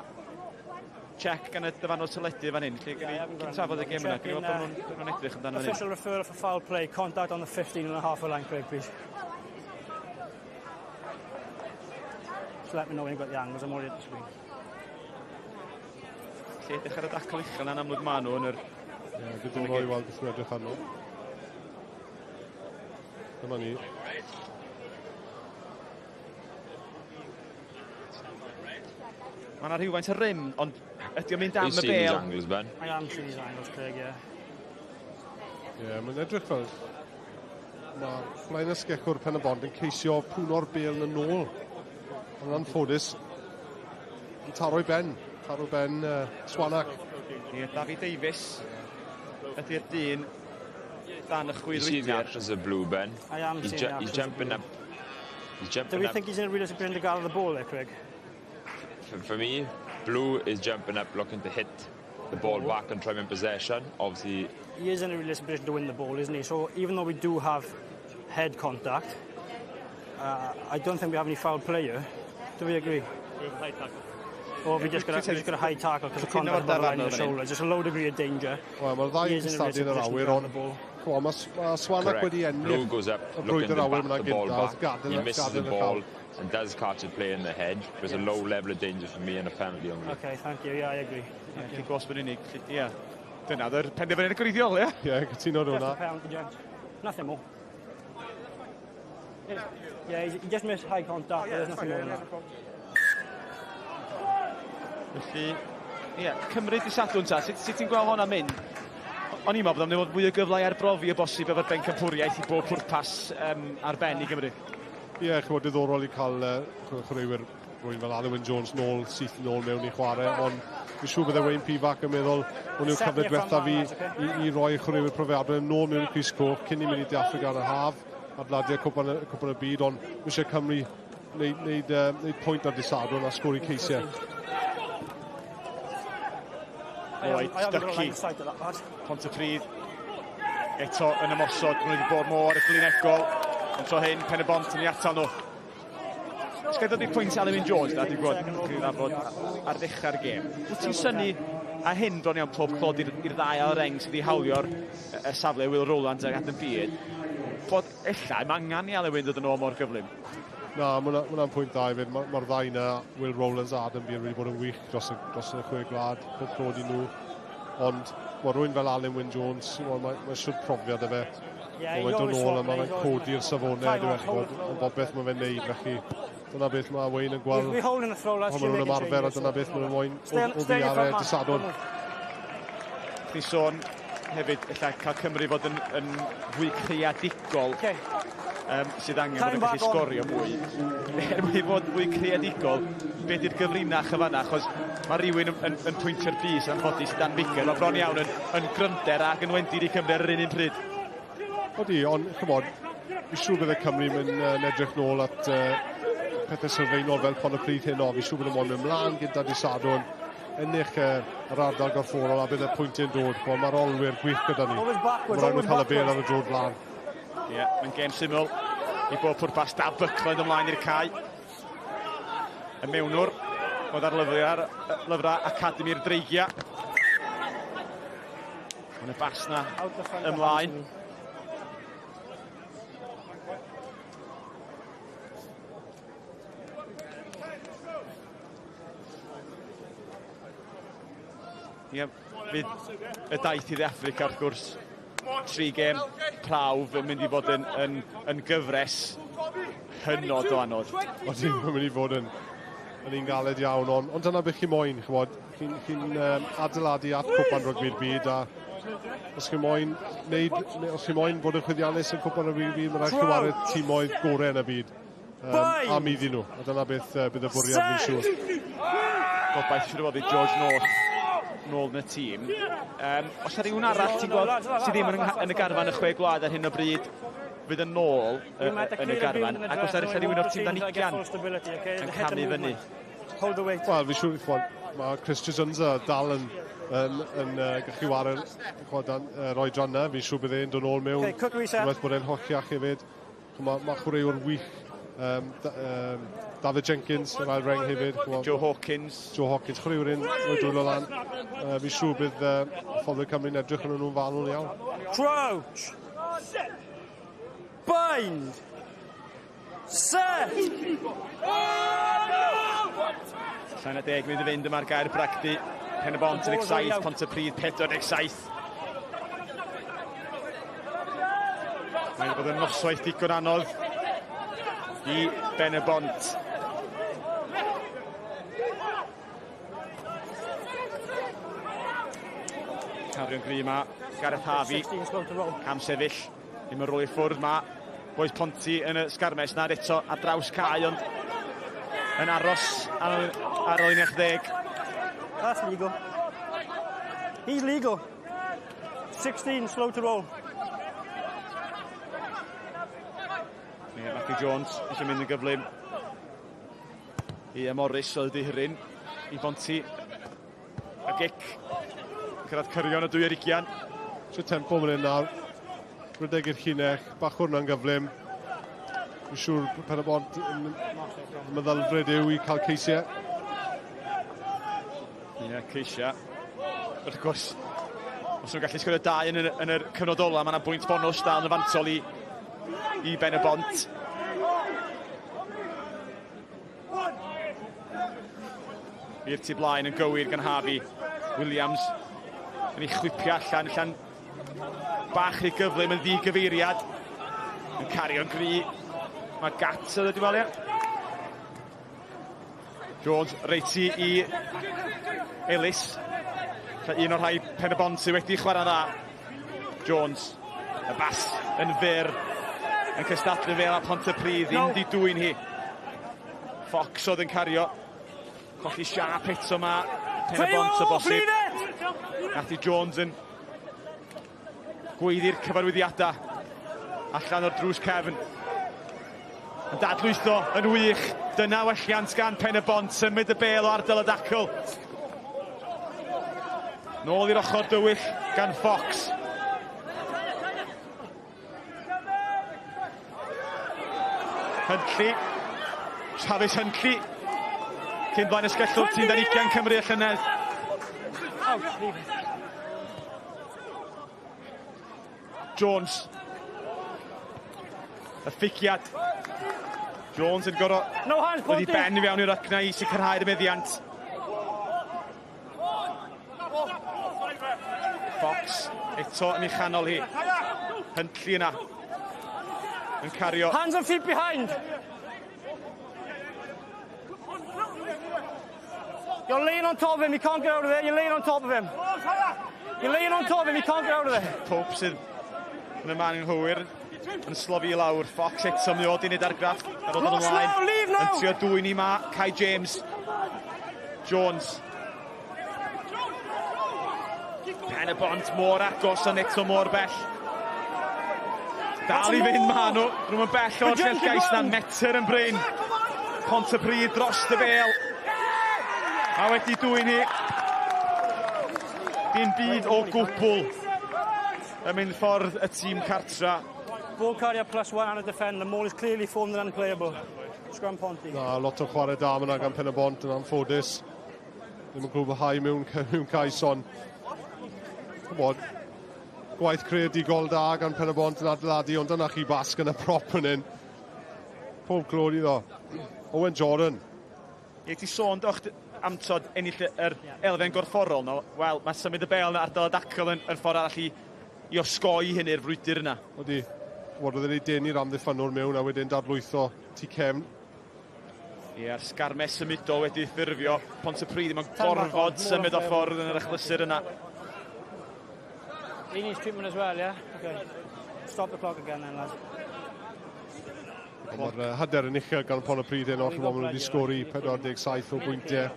check gan y dyfarnwr teledu fan hyn. Lle gen i trafod y gêm yna. Gen i weld bod nhw'n edrych amdano fan hyn. Official referral for foul play. Contact on the 15 and a half line, Craig, please. Just let me know when you've got the angles. I'm already at the screen. Lle edrych ar y dacl uchel na'n amlwg maen nhw yn yr... Ie, yeah, diddorol i weld beth nhw'n edrych arno. Dyma ni. Mae yna rhywfaint o rym, ond ydy o'n mynd am y bel? Angles, Ben? I am seeing these angles, Craig, yeah. Ie, yeah, mae'n edrych fel mae flaen ysgellwr Pen y Bont yn ceisio pwno'r bel yn ôl. Ond anffodus, yn taro i ben. Taro ben Swanak. Ie, yeah, David Davies ydy'r dyn dan y chwydd You see the actions of Blue, Ben. I am he's, seeing the he's jumping up. He's jumping Do we up. think he's in a realistic position to gather the ball there, Craig? For me, Blue is jumping up looking to hit the ball back and try and possession. Obviously, he is in a realistic position to win the ball, isn't he? So even though we do have head contact, I don't think we have any foul play here. Do we agree? We have a high tackle. Or have we just got a, high tackle because the contact on the line of the shoulders. Just a low degree of danger. Wel, mae'r ddau yn cystadlu yn yr awyr, ond mae Swanak wedi ennill Blue goes up, y looking brwydr to awyr bat yna the ball gyda, back. gadael He misses the gadael y ball llaw. and does catch a play in the head. There's a low level of danger for me and a penalty only. Okay, thank you. Yeah, I agree. Ti'n gosb yn unig. Ie. Dyna, yr penderfyniad gwreiddiol, ie? Ie, cytuno Just hwnna. a penalty, gents. Nothing more. Yeah, he just missed high contact. There's nothing more than that. Felly, ie, Cymru di Sadwrn ta, sut ti'n gweld hwnna'n mynd? O'n i'n meddwl bod o'n mynd fwy o gyfle i arbrofi o bosib efo'r bencampwriaeth i bob pwrpas ar ben i Gymru. Ie, yeah, chymod, diddorol i cael chwaraewyr rwy'n fel Alun Jones nôl, syth nôl mewn i chwarae, ond fi'n siŵr bydde Wayne Pivac yn meddwl hwn yw'r cyfle diwetha fi i roi chwaraewyr profiadol nôl mewn i crys coch cyn i mynd i De Affrica yn y haf, adladiau cwpan y byd, ond mae eisiau Cymru wneud pwynt ar dydd Sadwrn a sgori ceisiau. Oed, Ducky, Pontypridd, eto yn ymosod, maen nhw wedi bod mor glinegol, ond tro hyn, Pen y Bont yn ei atal nhw. Os gael dod i'r pwynt Alun Jones, na, dwi'n gwybod, dwi'n nabod ar ddechrau'r gêm. Wyt ti'n synnu a hyn bron iawn pob clod i'r ddau ail reng sydd wedi hawlio'r y safle Will Rowlands ac Adam Beard, bod ella, mae angen i Alun dod yn ôl mor gyflym. Na, mae hwnna'n pwynt dda hefyd. Mae'r ddau na, Will Rowlands a Adam Beard, wedi bod yn wych dros y chwe gwlad, pob clod i nhw. Ond mae rhywun fel Alun Wyn Jones, mae siwr profiad y fe. Mae'n dod nôl a mae'n codi'r safonau, dwi'n bod beth mae fe'n neud, felly dyna beth mae Wayne yn gweld. Pan maen nhw'n ymarfer a dyna beth maen nhw'n moyn o ddi ar dydd Sadwrn. Chdi sôn hefyd, ella cael Cymru fod yn fwy creadigol. Sydd angen bod yn gallu sgorio mwy. Er mwyn fod fwy creadigol, be di'r gyfrinach y fanna, achos mae rhywun yn pwyntio'r bys anffodus Dan Biggar, mae bron iawn yn gryfder ac yn wendid i Cymru ar yr un pryd. Odi, ond chymod, fi siŵr bydd y Cymru yn edrych nôl at pethau sylfaenol fel Pontypridd heno. Fi siŵr bydd y moyn mynd mlaen gyda dydd Sadwrn, ennill yr ardal gorfforol a bydd y pwyntiau'n dod. Mae'r olwyr gwych gyda ni. Mae rhaid nhw cael y bêl ar y drod flaen. Ie, mae'n gêm syml i bob pwrpas. Daf Buckland ymlaen i'r cae. Y mewnwr oedd ar lyfrau Academi'r Dreigiau. Mae'n y bas na ymlaen. Ie, fydd y daith i Dde Affrica wrth gwrs. 3 gêm prawf yn mynd i fod yn gyfres hynod o anodd. Odi, mae'n mynd i fod yn un galed iawn, ond dyna beth chi moyn, chymod, chi'n adeiladu at cwpan rygbi'r byd, a os chi moyn os chi moyn bod yn chwyddiannus yn cwpan rygbi'r byd, mae'n rhaid chi wario timoedd gorau yn y byd am iddyn nhw, a dyna beth bydd y bwriad fi'n siŵr. Gobaith siŵr o fod i George North nôl yn y tîm. Os yna rhywun arall ti'n gweld sydd ddim yn y garfan y chwe gwlad ar hyn o bryd fydd yn nôl yn y garfan, ac os yna rhywun o'r tîm dan 20 yn camu fyny? Wel, fi siŵr, mae Chris Chizunza dal yn gallu wario yr oedran yna. Fi'n siŵr bydd e'n dod nôl mewn, unwaith bod e'n holliach hefyd. Mae chwaraewr wych David Jenkins, yr ail reng hefyd. Joe Hawkins. Joe Hawkins, chwaraewr un o'i dwylo lan. Fi'n siŵr bydd ffordd Cymru'n edrych yn nhw'n fanwl iawn. Crouch! Bind! Set! Llai na 10 mynd i fynd yma'r gair bragdy. Pen y Bont 17, Pontypridd 47. Mae'n bod yn noswaith digon anodd i Ben y Bont. Cario'n gry yma, Gareth Harvey. Cam sefyll, ddim yn rôl i ffwrdd ma. Boys Ponty yn y sgarmes na eto ar draws cae, ond yn aros ar ôl 11. That's legal. He's legal. 16, slow to roll. Yeah, Matthew Jones eisiau mynd yn gyflym. I Morris oedd wedi hyryn i Bonty. A gic. Cyrraedd cyrion y 22. So tempo mynd yn nawr. Rhedeg i'r llinell, bach hwnna'n gyflym. Dwi'n siŵr Pen y Bont yn meddylfryd yw i cael ceisiau. Ie, yeah, ceisiau. Wrth gwrs, os nhw'n gallu sgorio 2 yn yr cyfnod ola, mae yna bwynt bonws dal yn y fantol i Ben y Bont. I'r tu blaen yn gywir gan Harvey. Williams yn ei chwipio allan bach rhy gyflym yn ddigyfeiriad. Yn cario'n gry. Mae Gat yn dod i weld. Jones reit i Ellis. Un o'r rhai Pen y Bont sydd wedi chwarae dda. Jones, y bas yn fyr, yn cystadlu fel a Pontypridd, no. Un di dwyn hi. Fox oedd yn cario. Colli siâp eto ma Pen y Bont o bosib. Matthew Jones yn gweiddi'r cyfarwyddiadau allan o'r drws cefn. Yn dadlwytho yn wych. Dyna welliant gan Pen y Bont, symud y bêl o ardal y dacl. Nôl i'r ochr dywyll gan Fox. Huntley. Travis Huntley. Cyn blaen ysgellwr tîm dan 20 Cymru y llynedd. Jones. Y ffigiad. Jones yn gorfod no hands, wedi ben i fewn i'r ycna i sicrhau'r meddiant. Fox eto yn ei chanol hi. Huntley yna. Yn cario. Hands and feet behind. You're laying on top of him, you can't get out of there. You're laying on top of him. You're laying on top of him, you can't get out of there. Pope sydd yn y man anghywir. Yn slofi i lawr. Fox eto mi oedd i wneud argraff. Ar ôl ymlaen. Yn trio dwyn i ma. Kai James. Jones. Pen y Bont mor agos ond eto mor bell. Dal i fynd ma nhw. Rhwng yn bell o'r llellgais na metr yn brin. Pontypridd dros y bêl. A wedi dwyn hi. Dim byd o gwbl yn mynd ffordd y tîm cartra. Ball carrier plus one and a defender. The maul is clearly formed and unplayable. Scrum Ponty. Na, lot o chwarae da yna gan Pen y Bont yn anffodus. Ddim yn cwblhau mewn cais ond. Ch'mod, gwaith creadigol da gan Pen y Bont yn adeiladu, ond dyna chi basg yn y prop yn hyn. Pob clod iddo. Owen Jordan. Ie, ti sôn doch am tod ennill yr elfen gorfforol no. Wel, mae symud y bêl yn ardal y dacl yn ffordd arall i osgoi hynny'r frwydr yna. Odi. Oedd e'n ei denu'r amddiffynnwr mewn a wedyn dadlwytho tu cefn. Ie, a'r sgarmes symudol wedi ffurfio. Pontypridd ddim yn gorfod symud o ffordd yn yr achlysur yna. He needs treatment as well, yeah? Okay. Stop the clock again then, lads. Mae'r hyder yn uchel gan Pontypridd hyn, ond maen nhw wedi sgori 47 o bwyntiau.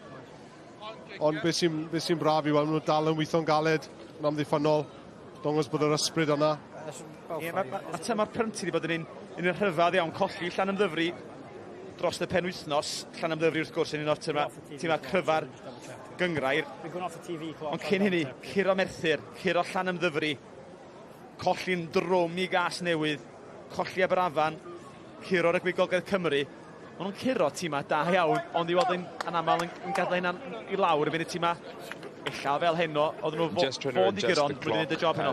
Ond beth sy'n braf i weld, maen nhw dal yn weithio'n galed yn amddiffynnol. Dongos bod yr ysbryd yna. Ie, mae tymor Prynti wedi bod yn un rhyfedd iawn, colli Llanymddyfri dros y penwythnos. Llanymddyfri wrth gwrs yn un o'r tîmau cryfa'r gynghrair. Ond cyn hynny, curo Merthyr, curo Llanymddyfri, colli'n drwm i Gas Newydd, colli Aberafan, curo Rygbi Gogledd Cymru. Maen nhw'n curo tîmau da iawn, ond i weld yn anaml yn gadael hynna i lawr yn fynd y tîmau ella fel heno, oedden nhw fod i guro, ond wedi gwneud y job heno.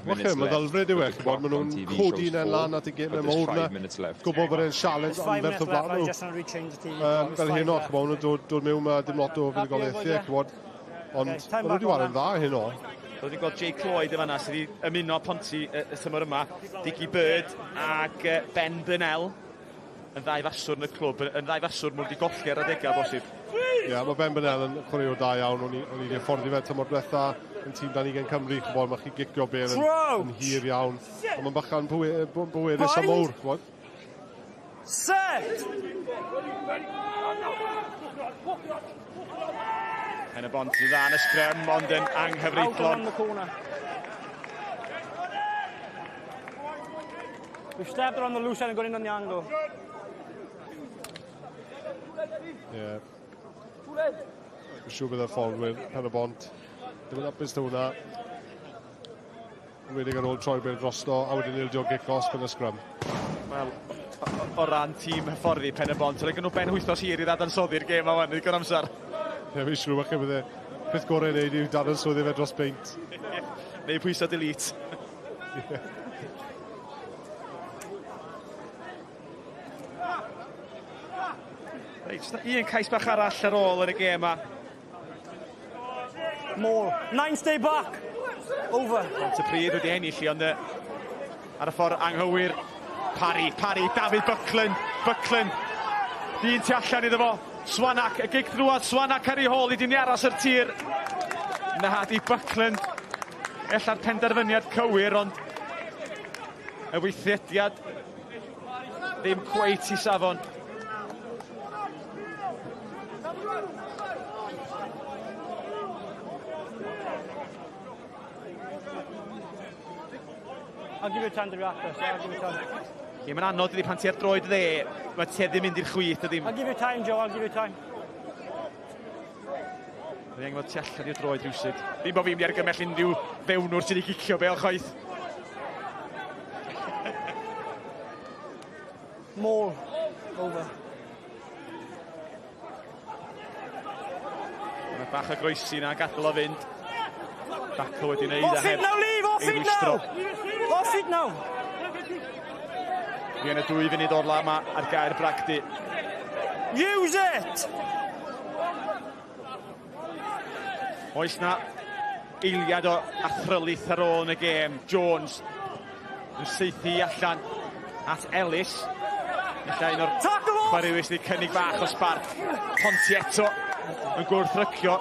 Wache, meddylfryd yw e, ch'mod, maen nhw'n codi yna'n lan at y gemau mawr yna. Gwybod bod e'n sialens anferth o flaen nhw. Fel heno, ch'mod, maen nhw'n dod mewn dim lot o fuddugoliaethau, ch'mod. Ond okay, maen nhw wedi chwarae'n dda hyn o. So wedi gweld Jake Lloyd yn fanna sydd wedi ymuno Ponty y tymor yma. Dickie Bird ac Ben Burnell yn ddau faswr yn y clwb, yn ddau faswr mwyn wedi golli ar adegau bosib. Ie, yeah, mae Ben Burnell yn chwaraewr da iawn, o'n i wedi hyfforddi fe tymor diwetha yn tîm dan ugain Cymru, ch'mod, mae chi gicio bêl yn hir iawn, ond mae'n bachan bwerus a mowr, ch'mod. Set! Pen y Bont yn dda yn y sgrym, ond yn anghyfreithlon. We've stepped on the loose end and gone in on the angle. Ie. Yeah. Dwi'n siŵr bydd y fforddwyr Pen y Bont ddim yn hapus 'da hwnna. Yn enwedig ar ôl troi'r bêl drosto a wedyn ildio gic osb yn y sgrym. Wel, o ran tîm hyfforddi Pen y Bont, roedd gen nhw ben wythnos hir i ddadansoddi'r gêm yma wan, ddigon amser. Ie, fi'n siŵr falle bydde peth gorau i wneud yw dadansoddi fe dros beint. Neu pwyso delete. Ie. Reit, un cais bach arall ar ôl yn y gêm yma. Maul. Nine stay back. Over. Pontypridd wedi ennill i, ond ar y ffordd anghywir. Parry, Parry, David Buckland, Buckland. Dyn tu allan iddo fo. Swanak, y gic drwad, Swanak ar ei hôl i dyn ni aros ar tir. Na, di Buckland. Ella'r penderfyniad cywir, ond y weithrediad ddim cweit i safon. I'll give you time to react, I'll give you time. Ie, mae'n anodd ydi pan ti ar droed dde, mae tueddu mynd i'r chwith ydi. I'll give you time, Joe, I'll give you time. Mae angen fod tu allan i'r droed rhywsut. Ddim bod fi'n mynd i argymell unrhyw fewnwr sydd wedi gicio bêl chwaith. Maul. Over. Mae bach o groesi na, gadael o fynd. Bacco wedi wneud a heb now, leave! Off it now! Off it now! Fi yn y 2 funud ola yma ar gair Bragdy. Use it! Oes na eiliad o athrylith ar ôl yn y gêm. Jones yn saethu allan at Ellis. Ella un o'r chwaraewyr sydd wedi cynnig bach o sbarc. Ponty eto yn gwrthrycio.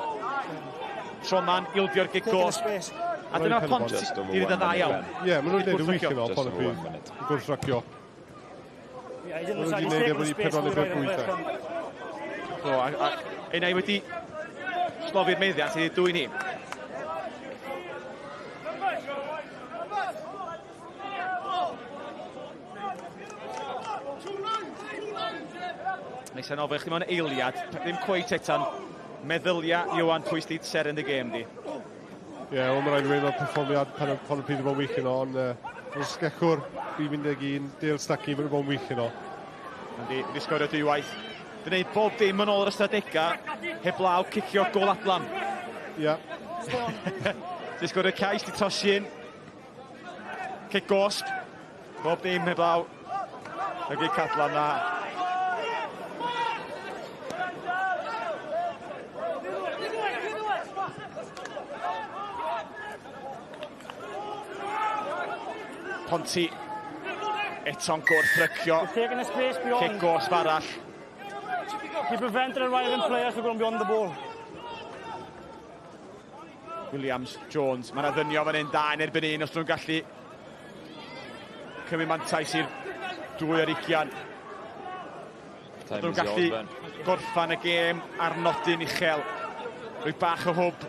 Troman ildio'r gic gosb. A dyna Pont i wneud yn dda iawn. Ie, maen nhw'n gwneud yn wych yno, Pontypridd. Yn gwrthrycio. Maen nhw wedi gwneud e wedi 4 neu 5 gwythau. Do, a un ai wedi slofi'r meddiant i dwy'n hi. Neis anodd chdi mewn eiliad, ddim cweit eto. Meddylia, Iwan, pwy sydd seren y gêm di? Ie, yeah, wel, mae'n rhaid i weud mae'r perfformiad pen Pontypridd wedi bod yn wych yno, ond uh, sgecwr 51, Dale Stuckey wedi bod yn wych yno. Yndi, wedi sgorio dwywaith. Di wneud bob dim yn ôl yr ystadegau, heblaw cicio gol adlam. Ie. Yeah. Di sgorio cais, di trosi un. Cic gosb. Bob dim heblaw. Y gic adlam na. Ponty eto'n gwrthrycio. Cic gosb arall. He prevented arriving players from going beyond the ball. Williams, Jones, mae yna ddynion fan hyn da yn erbyn un os nhw'n gallu cymryd mantais i'r 2 ar 20. Nhw'n gallu gorffan y gêm ar nodyn uchel. Rwy bach o hwb.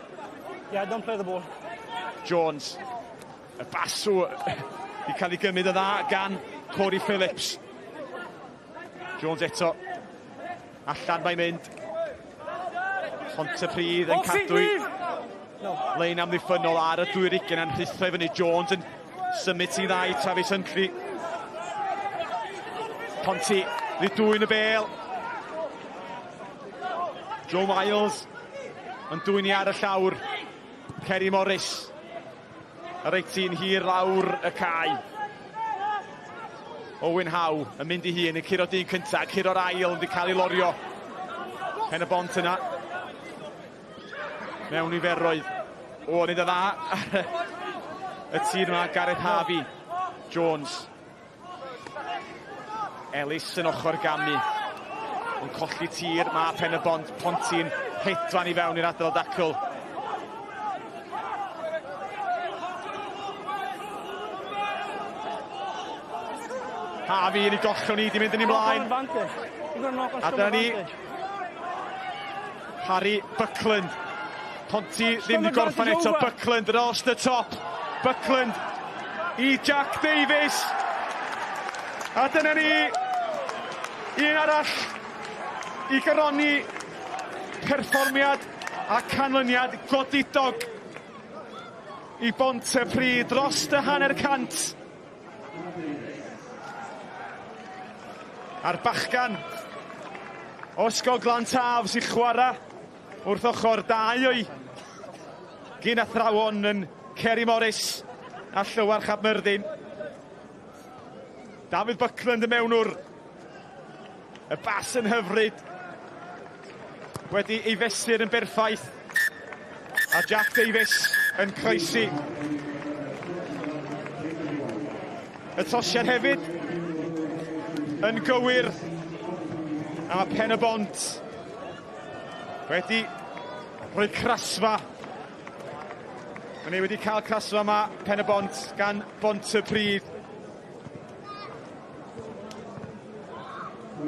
Yeah, don't play the ball. Jones. Y basw i cael ei gymryd yn dda gan Corey Phillips. Jones eto. Allan mae'n mynd. Pontypridd yn cadw lein amddiffynnol ar y 2 ar 20 a'n rhuthro i fyny. Jones yn symud i ddau Travis Huntley. Ponty, wedi dwyn y bel. Joe Miles yn dwyn i ar y llawr. Kerry Morris. Y reit ti'n hir lawr y cae. Owen Howe yn mynd i hun, yn curo dyn cyntaf, curo'r ail, wedi cael ei lorio. Pen y Bont yna. mewn niferoedd. O, nid y dda y tîr yma, Gareth Harvey. Jones. Ellis yn ochr gamu. Ond colli tir, mae Pen y Bont, Ponty'n hedfan i fewn i'r ardal o dacl. Harvey yn ei gollwng ni, di mynd yn ei mlaen. A dyna ni, Harry Buckland. Ponty ddim wedi gorffen eto, Buckland dros the top. Buckland i Jack Davies. A dyna ni, un arall i goroni perfformiad a canlyniad godidog i Bontypridd dros y 150. A'r bachgan o Ysgol Glan Taf sy'n chwarae wrth ochr dau o'i gyn athrawon yn Ceri Morris a Llywarch ap Myrddin. Dafydd Buckland y mewnwr. Y bas yn hyfryd. Wedi ei fesur yn berffaith. A Jack Davies yn croesi. Y tosiad hefyd yn gywir. A mae Pen y Bont wedi rhoi crasfa. Mae ni wedi cael crasfa yma Pen y Bont gan Bontypridd.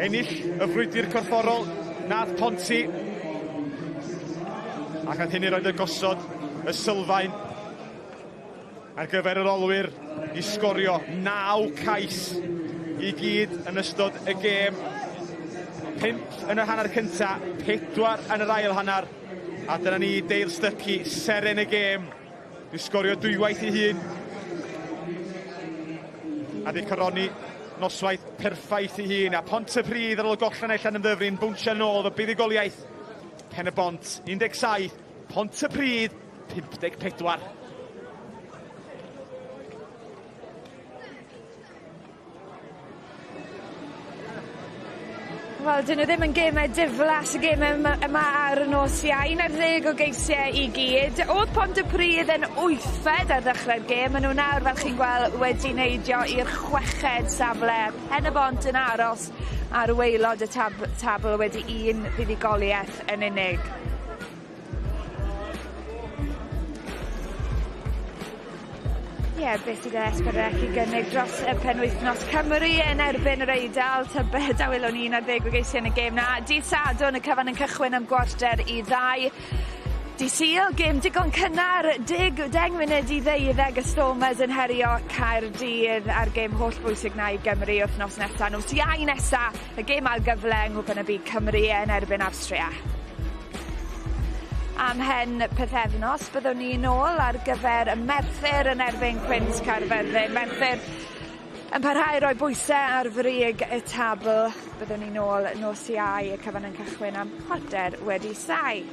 Ennill y frwydr corfforol nath Ponty. Ac nath hynny roed y gosod y sylfaen ar gyfer yr olwyr i sgorio 9 cais i gyd yn ystod y gêm. 5 yn y hanner cynta, 4 yn yr ail hanner. A dyna ni Dale Stuckey, seren y gêm. Di sgorio dwywaith i hun. A di coroni noswaith perffaith i hun. A Pontypridd ar ôl gollen ei Llanymddyfri'n bwnsio nôl efo buddugoliaeth Pen y Bont 17, Pontypridd 54. Wel, dyn nhw ddim yn gemau diflas, y gemau yma ar y nos Iau. 11 o geisiau i gyd. Oedd Pontypridd yn wythfed ar ddechrau'r gêm. Maen nhw nawr, fel chi'n gweld, wedi neidio i'r chweched safle. Pen y Bont yn aros ar waelod y tabl wedi un fuddugoliaeth yn unig. Ie, yeah, beth sydd S4C i gynnig dros y penwythnos? Cymru yn erbyn yr Eidal, tybed a welwn ni 11 o geisiau yn y gêm na. Dydd Sadwrn, y cyfan yn cychwyn am 1:45. Dydd Sul, gêm digon cynnar, 11:50 y Stormers yn herio Caerdydd a'r gêm holl bwysig na i Gymru wythnos nesaf. Nos Iau nesa, y gêm ail gyfle yng Nghwpan y Byd, Cymru yn erbyn Awstria. Am hen pythefnos byddwn ni nôl ar gyfer y Merthyr yn erbyn Cwins Caerfyrddin. Merthyr yn parhau roi bwysau ar frig y tabl. Byddwn ni nôl nos Iau, y cyfan yn cychwyn am 7:15.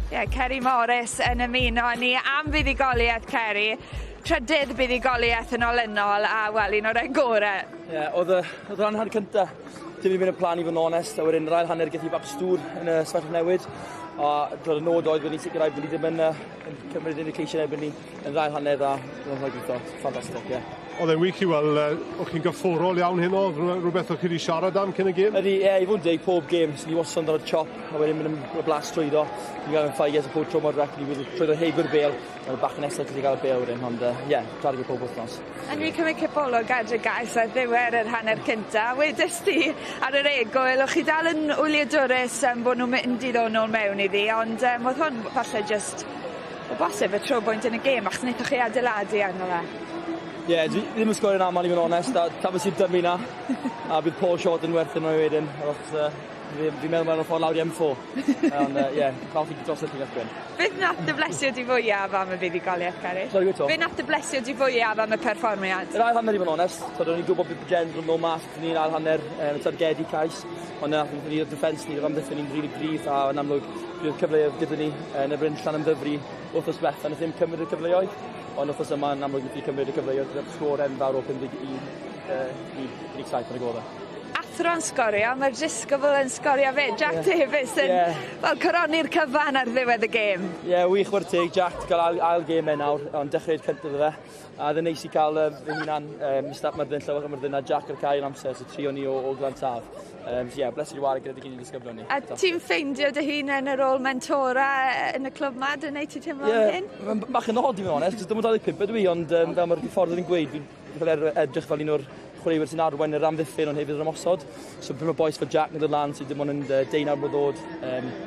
Ie, yeah, Ceri Morris yn ymuno â ni am fuddugoliaeth, Ceri. Trydydd buddugoliaeth yn olynol a, wel, un o'r gorau. Ie, yeah, oedd y rhan hanner cynta dim i mynd y plan i fod yn onest, a wedyn yr ail hanner gath i bach stŵr yn y sefyllfa newid. A dod y nod oedd bod ni'n sicrhau bod ni ddim yn cymryd unrhyw ceisiau erbyn ni yn yr ail hanner a roedd hwnna'n gweithio. Ffantastig, ie. Oedd e'n wych i weld, o'ch chi'n gyfforol iawn heno, rhywbeth o'ch chi wedi siarad am cyn y gêm? Ydy, ie, i fod yn deg, pob gêm, so ni wastad yn dod o'r chop, a wedyn mynd yn blas trwyddo. Ni'n gael yn ffaigers y pob tro mor rec, ni wedi trwyddo heibio'r bêl, mae'r bach yn nesaf gallu gael y bêl wedyn, ond ie, target pob wythnos. A ni'n cymryd cipolwg ar y gais ar ddiwedd yr hanner cynta. Wedest ti ar yr egwyl, o'ch chi dal yn wyliadwrus bod nhw'n mynd i ddod nôl mewn iddi, ond oedd hwn falle just o bosib y trobwynt yn y gêm, achos wnaethoch chi adeiladu arno fe. Ie, yeah, dwi ddim yn sgorio yn aml i fod yn onest, a tafod sydd dymu na, a bydd Paul Short yn werth yno wedyn, achos fi'n meddwl mae'n ffordd lawr i M4. Ond ie, yeah, falch i dros y llinell gwyn. Beth nath dy blesio di fwyaf am y fuddugoliaeth, Ceri? Sorry, gweud to? Beth nath dy blesio di fwyaf am y perfformiad? Yr ail hanner i fod yn onest, so, o'n i'n gwybod bydd Jen yn dod mas ni'n ail hanner targedu cais, ond nath ni'r defence ni, yr amddiffyn ni'n rili gryf, a yn amlwg bydd cyfleoedd gyda ni yn erbyn Llanymddyfri wythnos diwetha, nath ddim cymryd y cyfleoedd, ond wythnos yma yn amlwg nath ni cymryd y cyfleoedd, gyda'r sgôr enfawr o 51 i 17 yn y gorau. athro'n sgorio, mae'r disgybl yn sgorio fe. Jack Davies yn fel coroni'r cyfan ar ddiwedd y gêm. Ie, yeah, wych wrth teg. Jack gael ail gêm e nawr, ond dechreu'r cyntaf fe. A oedd yn neis i cael fy hunan, Mr Myrddin, Llywarch Myrddin a Jack ar cael amser, so tri o'n ni o Glan Taf. So yeah, bleser i wario gyda gyd i disgyblion ni. A ti'n ffeindio dy hun yn yr ôl mentora yn y clwb ma, dyna ti teimlo am hyn? Ie, mae'n bach yn odd i fod yn onest, cos dim ond 25 ydw i, ond fel mae'r ffordd yn gweud, fi'n fel edrych fel un o'r chwaraewyr sy'n arwain yr amddiffyn ond hefyd yr ymosod. So pryd mae boys fel Jack yn dod lan sydd dim ond yn 19 mlwydd oed,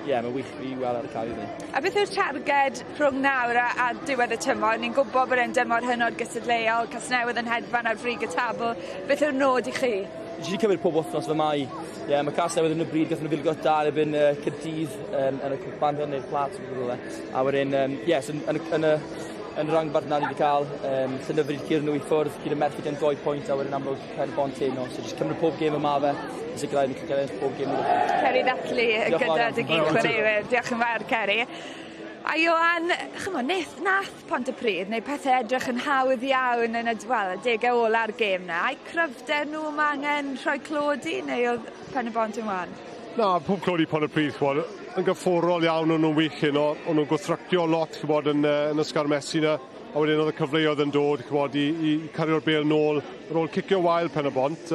yeah, mae'n wych i weld ar y cae i fi. A beth yw'r targed rhwng nawr a diwedd y tymor? Ni'n gwybod bod e'n dymor hynod gystadleuol, Casnewydd yn hedfan ar frig y tabl. Beth yw'r nod i chi? Jyst i cymryd pob wythnos fe mai. Ie, yeah, mae Casnewydd yn y bryd, gathon nhw fuddugoliaeth da yn erbyn Caerdydd yn y cwpan neu'r plat. A wedyn, yes, yn y rhanbarth na ni wedi cael Llanymddyfri curo nhw i ffwrdd, gyda Merthyr gen 2 pwynt a wedyn amlwg Pen Bont heno. So jyst cymryd pob gêm yma fe, i sicrhau ni'n cael ennill pob gêm. Ceri ddathlu gyda dy gyd chwaraewyr. Diolch yn fawr, Ceri. A Ioan, chymod, nath Pontypridd neu pethau edrych yn hawdd iawn yn y, well, y degau ola'r gêm na. Ai cryfder nhw mae angen rhoi clod i, neu oedd Pen y Bont yn wan? Na, pob clod i Pontypridd, chwbod, yn gyfforol iawn o'n nhw'n wych heno, o'n nhw'n gwrthrycio lot, chwbod, yn y sgarmesu na, a wedyn oedd y cyfleoedd yn dod, chwbod, i cario'r bêl nôl, ar ôl cicio wael Pen y Bont,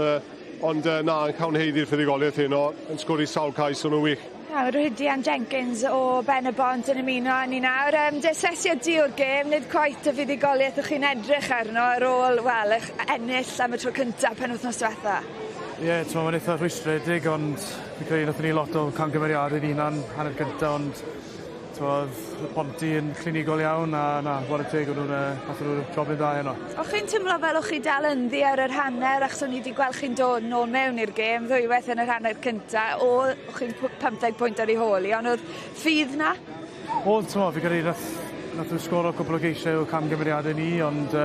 ond na, yn cawn heiddi'r fuddugoliaeth heno, yn sgori sawl cais, o'n nhw'n wych. Na, Rhydian Jenkins o Ben y Bont yn ymuno â ni nawr. Dy asesiad di o'r gêm, nid cweit y fuddugoliaeth o'ch chi'n edrych arno ar ôl, wel, eich ennill am y tro cyntaf penwythnos diwetha. Ie, yeah, mae'n eitha rhwystredig, ond fi'n credu nathon ni lot o camgymeriadau ni'n hunan hanner cyntaf, ond oedd Ponty yn clinigol iawn a na, whare teg o'n nhw'n nathon nhw'n jobyn dda heno. O'ch chi'n teimlo fel o'ch chi dal ynddi ar yr hanner, achos o'n i wedi gweld chi'n dod nôl mewn i'r gêm ddwywaith yn yr hanner cyntaf, o'ch chi'n 15 pwynt ar ei hôl i, ond oedd ffydd na? Oedd, ti'n fi credu nath nhw sgoro cwpl o geisiau o camgymeriadau ni, ond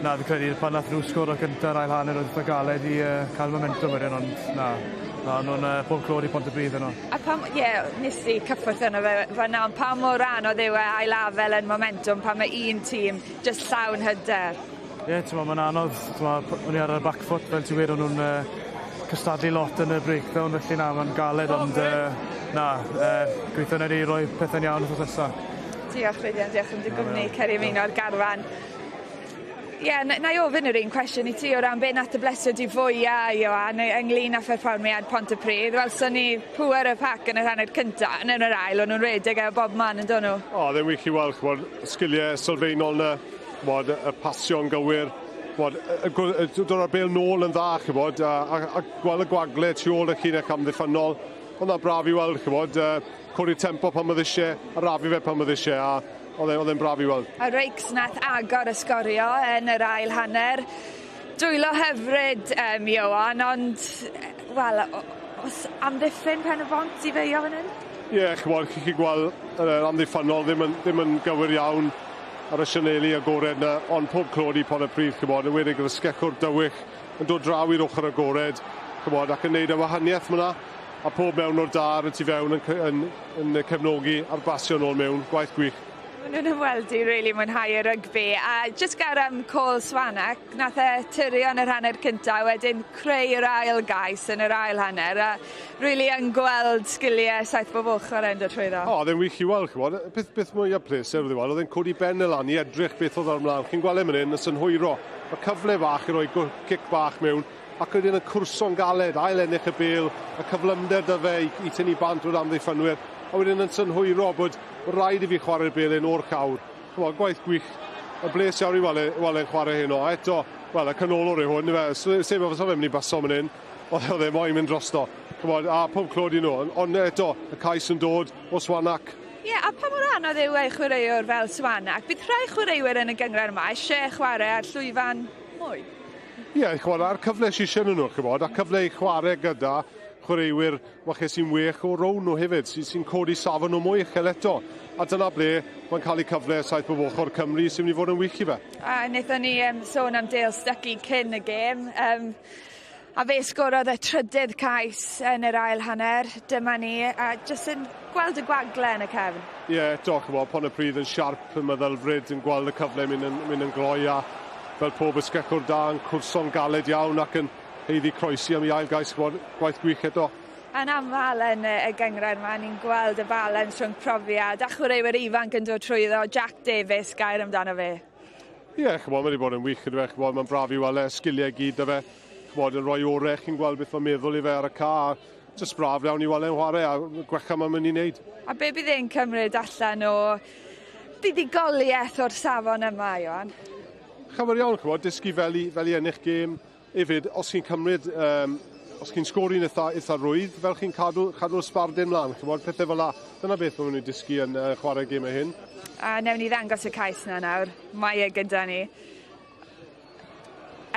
na, fi credu pan nath nhw sgoro cyntaf yr ail hanner oedd eitha galed i cael momentum wedyn, ond na, nhw'n pob clod i Pontypridd yno. A pam, ie, yeah, nes i cyffwrdd yno fe fan'na, ond pa mor anodd yw e ailafel yn momentum pan mae un tîm jyst llawn hyder? Ie, yeah, ti'n mae'n anodd, o'n i ar y back foot, fel ti'n gweud, o'n nhw'n cystadlu lot yn y breakdown, felly na, mae'n galed, ond na, gweithio ni roi pethau'n iawn wrth nesaf. Diolch, Rhydian, diolch am dy gwmni, Ceri ymuno o'r garfan. Ie, yeah, na i ofyn yr un cwestiwn i ti o ran be nath y blesio di fwyaf, Ioan, ynglyn â pherfformiad Pontypridd. Welson ni pŵer y pac yn yr hanner cyntaf, yn yr ail, o'n nhw'n redeg efo bob man yn dod nhw. O, ddim wych i weld, ch'mod, sgiliau sylfaenol na, ch'mod, y pasio'n gywir, ch'mod, dod â'r bêl nôl yn dda, ch'mod, a gweld y gwagle tu ôl y llinell amddiffynnol. Oedd na braf i weld, ch'mod, codi'r tempo pan oedd eisiau, a rafu fe pan oedd eisiau, a oedd e'n braf i weld. A Rakes nath agor y sgorio yn yr ail hanner. Dwylo hyfryd, Ioan, ond, wel, os amddiffyn Pen y Bont i feio fan hyn? Ie, yeah, ch'mod, chi'n gweld yr amddiffynnol ddim yn gywir iawn ar y sianeli agored na, ond pob clod i Pontypridd, ch'mod, yn wedi gyda sgecwr dywych yn dod draw i'r ochr agored, ch'mod, ac yn neud y wahaniaeth myna, a pob mewn o'r da ar y tu fewn yn cefnogi a'r basio nôl mewn, gwaith gwych. Maen nhw'n ymweld i really mwynhau y rygbi, a jyst gair am Cole Swanak, nath e tyrio yn yr hanner cyntaf, wedyn creu yr ail gais yn yr ail hanner, a really yn gweld sgiliau saith bob ochr yn dod trwyddo. O, oedd e'n wych i weld, ch'mod, beth mwyaf pleser oedd i weld, oedd e'n codi ben y lan i edrych beth oedd ar ymlaen. Chi'n gweld e fan hyn, y synhwyro, y cyfle fach i roi cic bach mewn, ac wedyn y cwrso'n galed, ail ennill y bêl, y cyflymder da fe i tynnu bant o'r amddiffynwyr, a wedyn yn synhwyro bod rhaid i fi chwarae'r bêl o'r cawr. Ch'mod, gwaith gwych, y bles iawn i weld e'n chwarae heno. A eto, wel, y canolwr yw hwn, ife, sef o fe'n mynd i baso fan hyn, oedd e moyn mynd drosto. Ch'mod, a pob clod i nhw. Ond eto, y cais yn dod o Swanak. Ie, yeah, a pa mor anodd yw e chwaraewr fel Swanak? Bydd rhai chwaraewyr yn y gynghrair yma eisiau chwarae ar llwyfan mwy? Ie, yeah, ch'mod, a'r cyfle sy eisiau nhw, ch'mod, a cyfle i chwarae gyda chwaraewyr wache sy'n wych o rown nhw hefyd, sy'n codi safon nhw mwy uchel eto. A dyna ble mae'n cael ei cyfle saith bob ochr Cymru sy'n mynd i fod yn wych i fe. A wnaethon ni sôn am Dale Stuckey cyn y gêm. A fe sgorodd y trydydd cais yn yr ail hanner. Dyma ni, a jyst yn gweld y gwagle yn y cefn. Ie, yeah, eto, ch'mod, Pontypridd yn siarp yn meddylfryd, yn gweld y cyfle mynd yn gloi a fel pob ysgechwr da yn cwrso'n galed iawn ac yn Heiddi croesi am ei ail gais, ch'mod, gwaith gwych eto. Yn aml yn y gynghrair 'ma ni'n gweld y balans rhwng profiad a chwaraewyr ifanc yn dod trwyddo. Jack Davies, gair amdano fe. Ie, yeah, ch'mod, mae wedi bod yn wych yndyfe, ch'mod, mae'n braf i weld e, sgiliau gyd 'da fe, ch'mod, yn rhoi orau, chi'n gweld beth mae'n meddwl i fe ar y ca, jyst braf iawn i weld e'n chwarae a gwella mae'n mynd i wneud. A be bydd e'n cymryd allan o buddugoliaeth o'r safon yma, Ioan? Llawer iawn, ch'mod, dysgu fel i, fel i ennill gêm. Hefyd, os chi'n cymryd, os chi'n sgori'n eitha, eitha rwydd, fel chi'n cadw, cadw'r sbardun mlaen, ch'mod, pethau fel la. Dyna beth maen nhw'n dysgu yn chwarae gemau hyn. A newn ni ddangos y cais na nawr. Mae e gyda ni.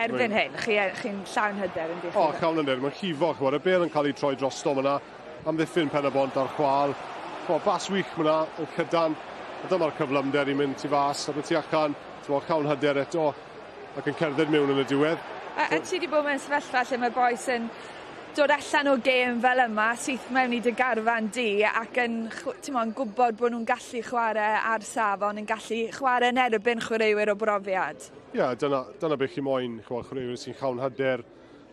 Erbyn hyn, chi'n chi llawn hyder yn O, llawn hyder. Mae'n llifo, ch'mod, y bêl yn cael ei troi drosto fyna. Amddiffyn Pen y Bont ar chwal. Ch'mod, bas wych fyna, yn cydan. A dyma'r cyflymder i mynd tu fas, a tu allan, ch'mod, llawn hyder eto, ac yn cerdded mewn yn y diwedd. A ti wedi bod mewn sefyllfa lle mae bois yn dod allan o gêm fel yma, syth mewn i dy garfan di, ac yn, ti'n yn gwybod bod nhw'n gallu chwarae ar safon, yn gallu chwarae yn erbyn chwaraewyr o brofiad. Ie, yeah, dyna beth chi moyn, ch'mod, chwaraewyr sy'n llawn hyder,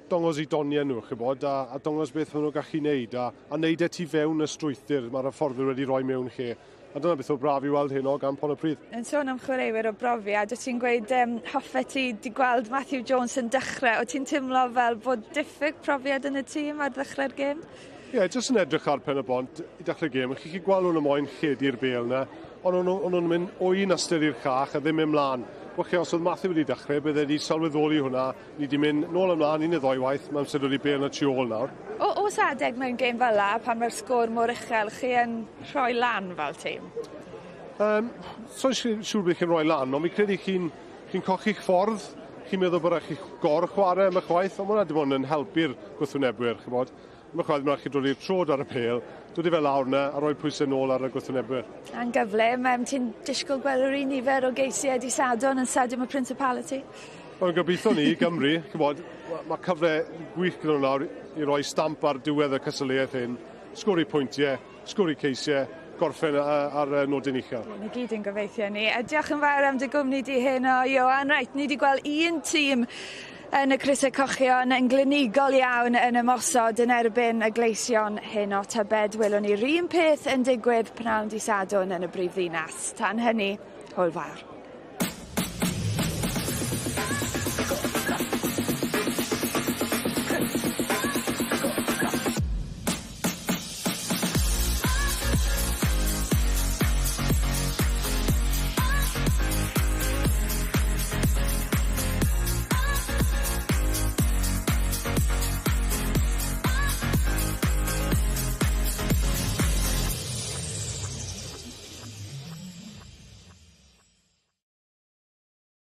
dongos i doniau nhw, ch'bod, a dongos beth maen nhw'n gallu neud, a neud e tu fewn y strwythur mae'r hyfforddwyr wedi rhoi mewn lle. A dyna beth o braf i weld heno gan Pontypridd. Yn sôn am chwaraewyr o brofiad, o ti'n gweud hoffet ti di gweld Matthew Jones yn dechrau, o ti'n teimlo fel bod diffyg profiad yn y tîm ar ddechrau'r gêm? Ie, yeah, jyst yn edrych ar Pen y Bont i dechrau'r gêm, chi'n gweld nhw'n moyn lledu'r bêl yna, ond o'n nhw'n mynd o un ystyr i'r llall a ddim ymlaen. Wel, chi, os oedd Matthew wedi dechrau, bydde wedi sylweddoli hwnna, ni wedi mynd nôl ymlaen un neu ddoi waith, mae'n amser dod i bêl na tu ôl nawr. Oes adeg mewn gêm fel la, pan mae'r sgôr mor uchel, chi yn rhoi lan fel tîm? So'n siŵr beth chi'n rhoi lan, ond mi credu chi'n chi cochi'ch ffordd, chi'n meddwl bod rhaid chi gor-chwarae am y chwaith, ond mae hwnna dim ond yn helpu'r gwrthwynebwyr, ch'mod. Am y chwaith, mae rhaid chi dod i'r trod ar y pêl, dod i fe lawr yna a rhoi pwysau nôl ar y gwrthwynebwyr. A'n gyflym, ti'n disgwyl gweld yr un nifer o geisiau dydd Sadwrn yn Stadiwm y Principality? Wel, gobeithio ni i Gymru, ch'mod, mae cyfle gwych gyda nhw nawr i roi stamp ar diwedd y cystadleuaeth hyn, sgori pwyntiau, sgori ceisiau, gorffen ar nodyn uchel. Ni gyd yn gobeithio ni. A diolch yn fawr am dy gwmni di heno, Ioan. Reit, ni wedi gweld un tîm yn y Crysau Cochion yn glinigol iawn yn ymosod yn erbyn y Gleision heno. Tybed welwn ni'r un peth yn digwydd pnawn dydd Sadwrn yn y brifddinas. Tan hynny, hwyl fawr.